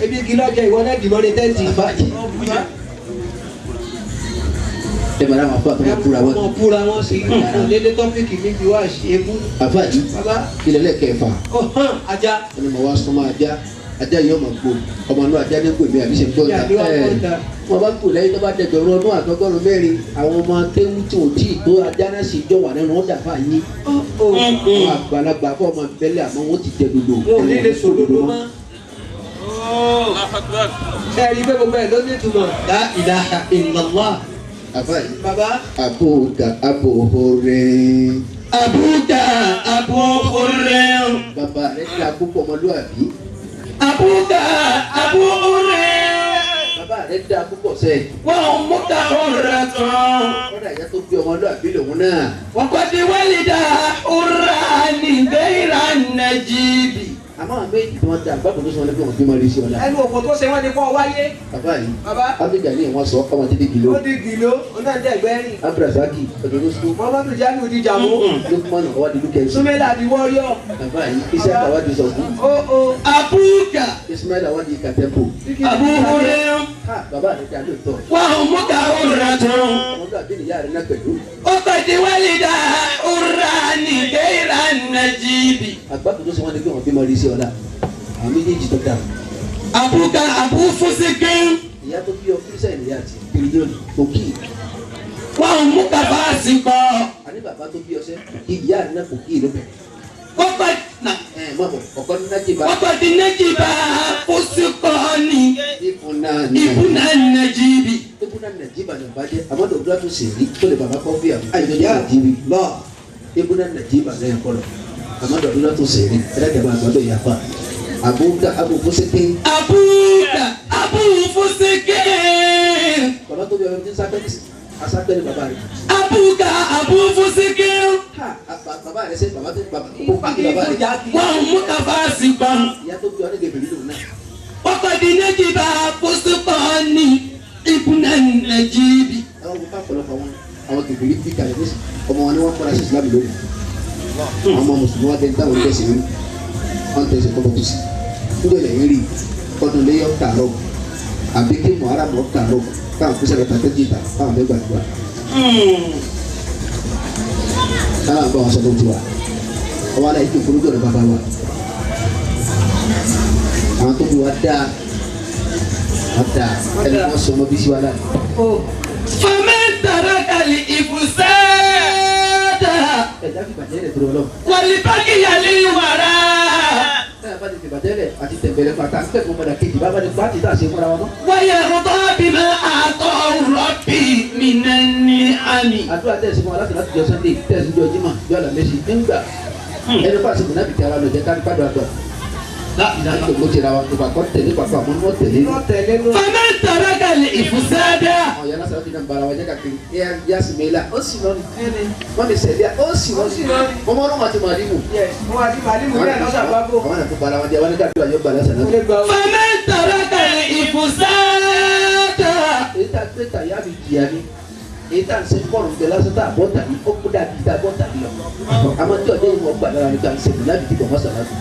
[SPEAKER 4] ebi igi lọ́jọ́ ìwọ náà dìbọn ní tẹ́ǹtì.
[SPEAKER 3] Ẹ mara àwọn afa àtọmọ kúra wọn.
[SPEAKER 4] Ọmọ kúra wọn sí lédè tọ́pìkì mi fi wá ṣe é mú.
[SPEAKER 3] Àfa yìí ilẹ̀ lẹ́kẹ̀ẹ́fà.
[SPEAKER 4] Ó hàn ajá.
[SPEAKER 3] Ẹni mo wá súnmọ́ ajá ajá yìí ọmọ gbò ọmọ inú ajá ní gbèmí àbí ṣe ń gbọ́ ta ẹ wọn bá kù lẹ́yìn tó bá dẹgbẹ̀rún ọdún àtọgọ́rùn mẹ́rin àwọn ọmọ kéwú tí ò tí ì tó ajá náà sì jọ wà nínú wọn dàfà yín àwọn àgbàlagbà fún ọmọ bẹ́lẹ̀ àmọ́ wọn ti jẹ dodo.
[SPEAKER 4] Wọn ò ní lè sòdodo mọ́. Ṣé ẹ rí pé gbogbo ẹ̀ ló ní ìtumọ̀?
[SPEAKER 1] La ilaha illallah.
[SPEAKER 3] Àbá yìí.
[SPEAKER 4] Bàbá.
[SPEAKER 3] Àbúdà àbòhóre.
[SPEAKER 1] Àbúdà àbòhóre.
[SPEAKER 3] Bàbá rẹ̀ dá púpọ̀ ọmọlúwàbí.
[SPEAKER 1] Àbúdà àbòhóre.
[SPEAKER 3] Bàbá rẹ̀ rẹ̀ dáa púpọ̀ sẹ́ẹ̀.
[SPEAKER 1] وأمك حرة.
[SPEAKER 3] Kọ́dà ìyá tó bí ọmọlúwàbí lòun náà.
[SPEAKER 1] وقد ولد حران غير النجيب.
[SPEAKER 3] Àmọ́ àwọn méjì tí wọ́n da àgbàgbọ́ tó sọ wọn lẹ́gbẹ̀ẹ́ wọn bí wọ́n rí sí ọ̀la.
[SPEAKER 4] Ẹnu òkò tó ṣe wọ́n ni kọ́ wáyé.
[SPEAKER 3] Bàbá yìí
[SPEAKER 4] Bàbá.
[SPEAKER 3] Abidjan wọ́n sọ ọmọ títí kìló.
[SPEAKER 4] Ó di gìló, ó náà dẹ̀gbẹ́ rìn.
[SPEAKER 3] Abdulrasaki ọdọọdún
[SPEAKER 4] Muhammadu Jamiu di jàmó.
[SPEAKER 3] Lukman ọwádìí lukẹ́sì.
[SPEAKER 4] Súnmẹ́lá di wọ́ríọ̀.
[SPEAKER 3] Bàbá yìí Isaac awádìí sọ̀kú.
[SPEAKER 4] Ó ó.
[SPEAKER 1] أبوك
[SPEAKER 3] Ismail awádìí katempo.
[SPEAKER 1] أبو هريرة.
[SPEAKER 3] Ha bàbá rẹ̀ dá lóòótọ́.
[SPEAKER 1] وأمك حرة.
[SPEAKER 3] Ọmọlúwàbí nìyá rẹ̀ náà pẹ̀lú.
[SPEAKER 1] وقد ولد حران غير النجيب.
[SPEAKER 3] Àgbàgbọ́ tó sọ wọn lẹ́gbẹ̀ẹ́ wọn bí wọ́n rí sí ọ̀la. Àwọn méjèèjì tó dáa.
[SPEAKER 1] أبوك أبو فسق.
[SPEAKER 3] Ìyá tó bí ọ kírísítẹ̀nì ìyá àti kìrìyọ́nì òkì.
[SPEAKER 1] وأمك فاسقة.
[SPEAKER 3] Àní bàbá tó bí ọsẹ kì ìyá rẹ̀ náà kò kí ìlú bẹ̀.
[SPEAKER 1] وقد
[SPEAKER 3] Ẹ mọ̀ bọ̀ ọ̀kọ́ ní nájìbá.
[SPEAKER 1] وقد نجب فسقان
[SPEAKER 3] Ibùnà ní.
[SPEAKER 1] ابن النجيب.
[SPEAKER 3] Ibùnà nàìjíríà ní ọba jẹ́ àmọ́ dòdò tó sì rí tó lè bàbá kọ́ fíà àyè jẹ́ nàìjíríà lọ. Ibùnà nàìjíríà lẹ́yìn kọlọ̀ àmọ́ dòdò tó sì rí ẹ̀rẹ́dẹ̀bà àgbàdo ìyàfa. Àbúkà àbùkù-sékè.
[SPEAKER 1] أبوك أبو فسق.
[SPEAKER 3] Bàbá tó bí ọmọ tí ń sápẹ́ asápẹ́ ní bàbá rẹ̀.
[SPEAKER 1] أبوك أبو فسق.
[SPEAKER 3] Ha bàbá rẹ̀ sẹ́ bàbá tó bàbá kò kí bàbá rẹ̀.
[SPEAKER 1] وأمك فاسقة.
[SPEAKER 3] Ìyá tó bí ọ ní gèbèrè lòun náà.
[SPEAKER 1] وقد نجب فسقان ابن النجيب.
[SPEAKER 3] Àwọn ọmọ bá pọ̀lọpọ̀ àwọn àwọn gèbèrè bí kalẹ̀ ní ọmọ wọn ni wọ́n kọ́ra sí Islam lónìí. Àwọn ọmọ mùsùlùmí wa tẹ̀ ń táwọn tẹ̀sí rí wọ́n tẹ̀sí kọ́kọ́ tó sí. Níjọ́ lẹ́yìn rí ọdún léyọ̀ kàrọ̀ àbí kí Muharram kàrọ̀ káwọn kó sẹ́lẹ̀ tàtẹ́ jìtà káwọn fẹ́ gbàdúrà. Káwọn bá wọn sọ fún tiwa. Ọwọ́ aláì tó forúkọ rẹ̀ bàbá wa. Àwọn tó bí wa dáa wọ́n dáa ẹni wọ́n sọ ọmọ bí sí wa láàyè.
[SPEAKER 1] فمن ترك الإفساد
[SPEAKER 3] Ẹ̀dá fìbàjẹ́ rẹ̀ tó lọ.
[SPEAKER 1] والبغي للوراء
[SPEAKER 3] Ẹ bá ti fìbàjẹ́ rẹ̀ àti tẹ̀gbẹ̀rẹ̀ pàtà ń pẹ̀kọ́ mọ̀dà kejì bá bá ti pàtì tá a ṣe fúnra wa mọ́.
[SPEAKER 1] ويرضى بما أعطاه ربي من النعم.
[SPEAKER 3] Àdúrà tẹ̀sí fún wa láti láti jọ Sunday tẹ̀sí jọ Jímọ̀ jọ Àlàmísì nígbà ẹni pàṣẹ kò náà bìtẹ̀ ara lọ jẹ́ ká pàdé àgbà. Láti kò tẹ̀lé wa ìpàkọ́ tẹ̀lé pàpọ̀ àmọ́ ní wọ́n tẹ̀lé.
[SPEAKER 4] Wọ́n tẹ̀lé ló.
[SPEAKER 1] فمن ترك الإفساد
[SPEAKER 3] Àwọn ìyá lásán ti náà bara wa jẹ́ kàkiri yá sì mẹ́lá ó sì lọ ni wọ́n mi sẹ̀lẹ̀ ó sì lọ
[SPEAKER 4] Ó sì lọ ni.
[SPEAKER 3] ni wọ́n mọ̀ ọ́n àti màdìmù.
[SPEAKER 4] Yes, wọ́n àti màálìmù náà lọ́sàgbábò.
[SPEAKER 3] Àwọn àti bara wọn jẹ́ wọn ní káàdúrà yóò gbà lásán
[SPEAKER 4] Ó
[SPEAKER 3] náà.
[SPEAKER 4] lè gbà ó.
[SPEAKER 1] فمن ترك الإفساد
[SPEAKER 3] Èyí tá a gbé tàyà mi jìyà ni èyí tá a ń ṣe kọ́ọ̀rù gbẹ lásán tá a bọ́ tàbí ó kú dàbí tá a bọ́ tàbí lọ. Àmọ́ tí ọjọ́ ìwọ̀n gbà lára nípa ń ṣe kù láti dìbò mọ́sàn láti.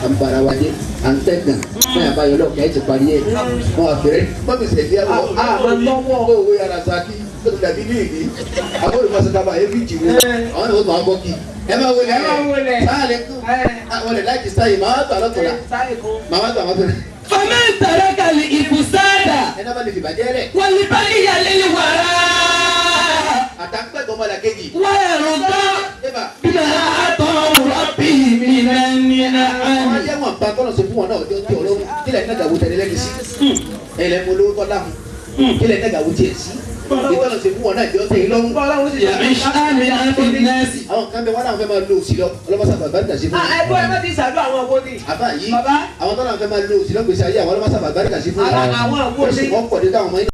[SPEAKER 3] À ń bara wa jẹ́ à ń tẹ̀gàn fún yàrá yọ lọ́ọ̀kẹ́ ẹ̀ ti parí ẹ̀. Wọ́n á fẹ́rẹ́ wọ́n fi ṣẹ̀lẹ̀ àwọn
[SPEAKER 4] Àwọn lọ́wọ́.
[SPEAKER 3] owó yàrá saki ó ti dàbí ní ìlú. Àwọn olùmọ̀sọ̀tàbà ẹ̀ fi jì wọ́n àwọn ni wọ́n máa bọ́ kí. Ẹ máa wọlé
[SPEAKER 4] Ẹ máa wọlé.
[SPEAKER 3] sáà lè kú. Àwọn lè láìkì sáyé màá gbà lọ́tọ̀ọ̀la
[SPEAKER 4] Sáré kan.
[SPEAKER 3] màá gbà lọ́tọ̀ọ̀la.
[SPEAKER 1] فمن ترك الإفساد
[SPEAKER 3] Ẹ náà bá lè fìbàjẹ́ rẹ̀.
[SPEAKER 1] والبغي للوراء
[SPEAKER 3] Àtàkùn ọmọdé kejì.
[SPEAKER 1] ويرضى
[SPEAKER 3] Eba.
[SPEAKER 1] بما أعطاه ربي من النعم.
[SPEAKER 3] Wọ́n jẹ́ wọn bá tọ́lọ̀ sí fún wọn náà ọjọ́ tí ọlọ́run kílẹ̀ ní gàwó tẹ̀lé lẹ́nu sí. Ẹlẹ́ mo lówó tọ́lá hun. Kílẹ̀ ní gàwó tiẹ̀ sí. Ìtọ́lọ̀ sí fún wọn náà jọ tẹ̀lé lọ́rùn.
[SPEAKER 4] Bọ́lá ó sì
[SPEAKER 1] يعيش آمنا في الناس.
[SPEAKER 3] Àwọn kan bẹ wọn náà fẹ́ máa lo òsì lọ. Ọlọ́mọsá bàbá ń dàsí fún
[SPEAKER 4] Ah,
[SPEAKER 3] wọn.
[SPEAKER 4] ẹgbọ́n ẹ má ti ṣàdúrà àwọn wo ni.
[SPEAKER 3] Àbá yìí
[SPEAKER 4] Bàbá.
[SPEAKER 3] àwọn tọ́lọ̀ fẹ́ máa lo òsì lọ gbèsè ayé àwọn ọlọ́mọsá bàbá ń dàsí fún wọn.
[SPEAKER 4] Àwọn wo ni.
[SPEAKER 3] Wọ́n pọ̀ dé táwọn ọmọ yìí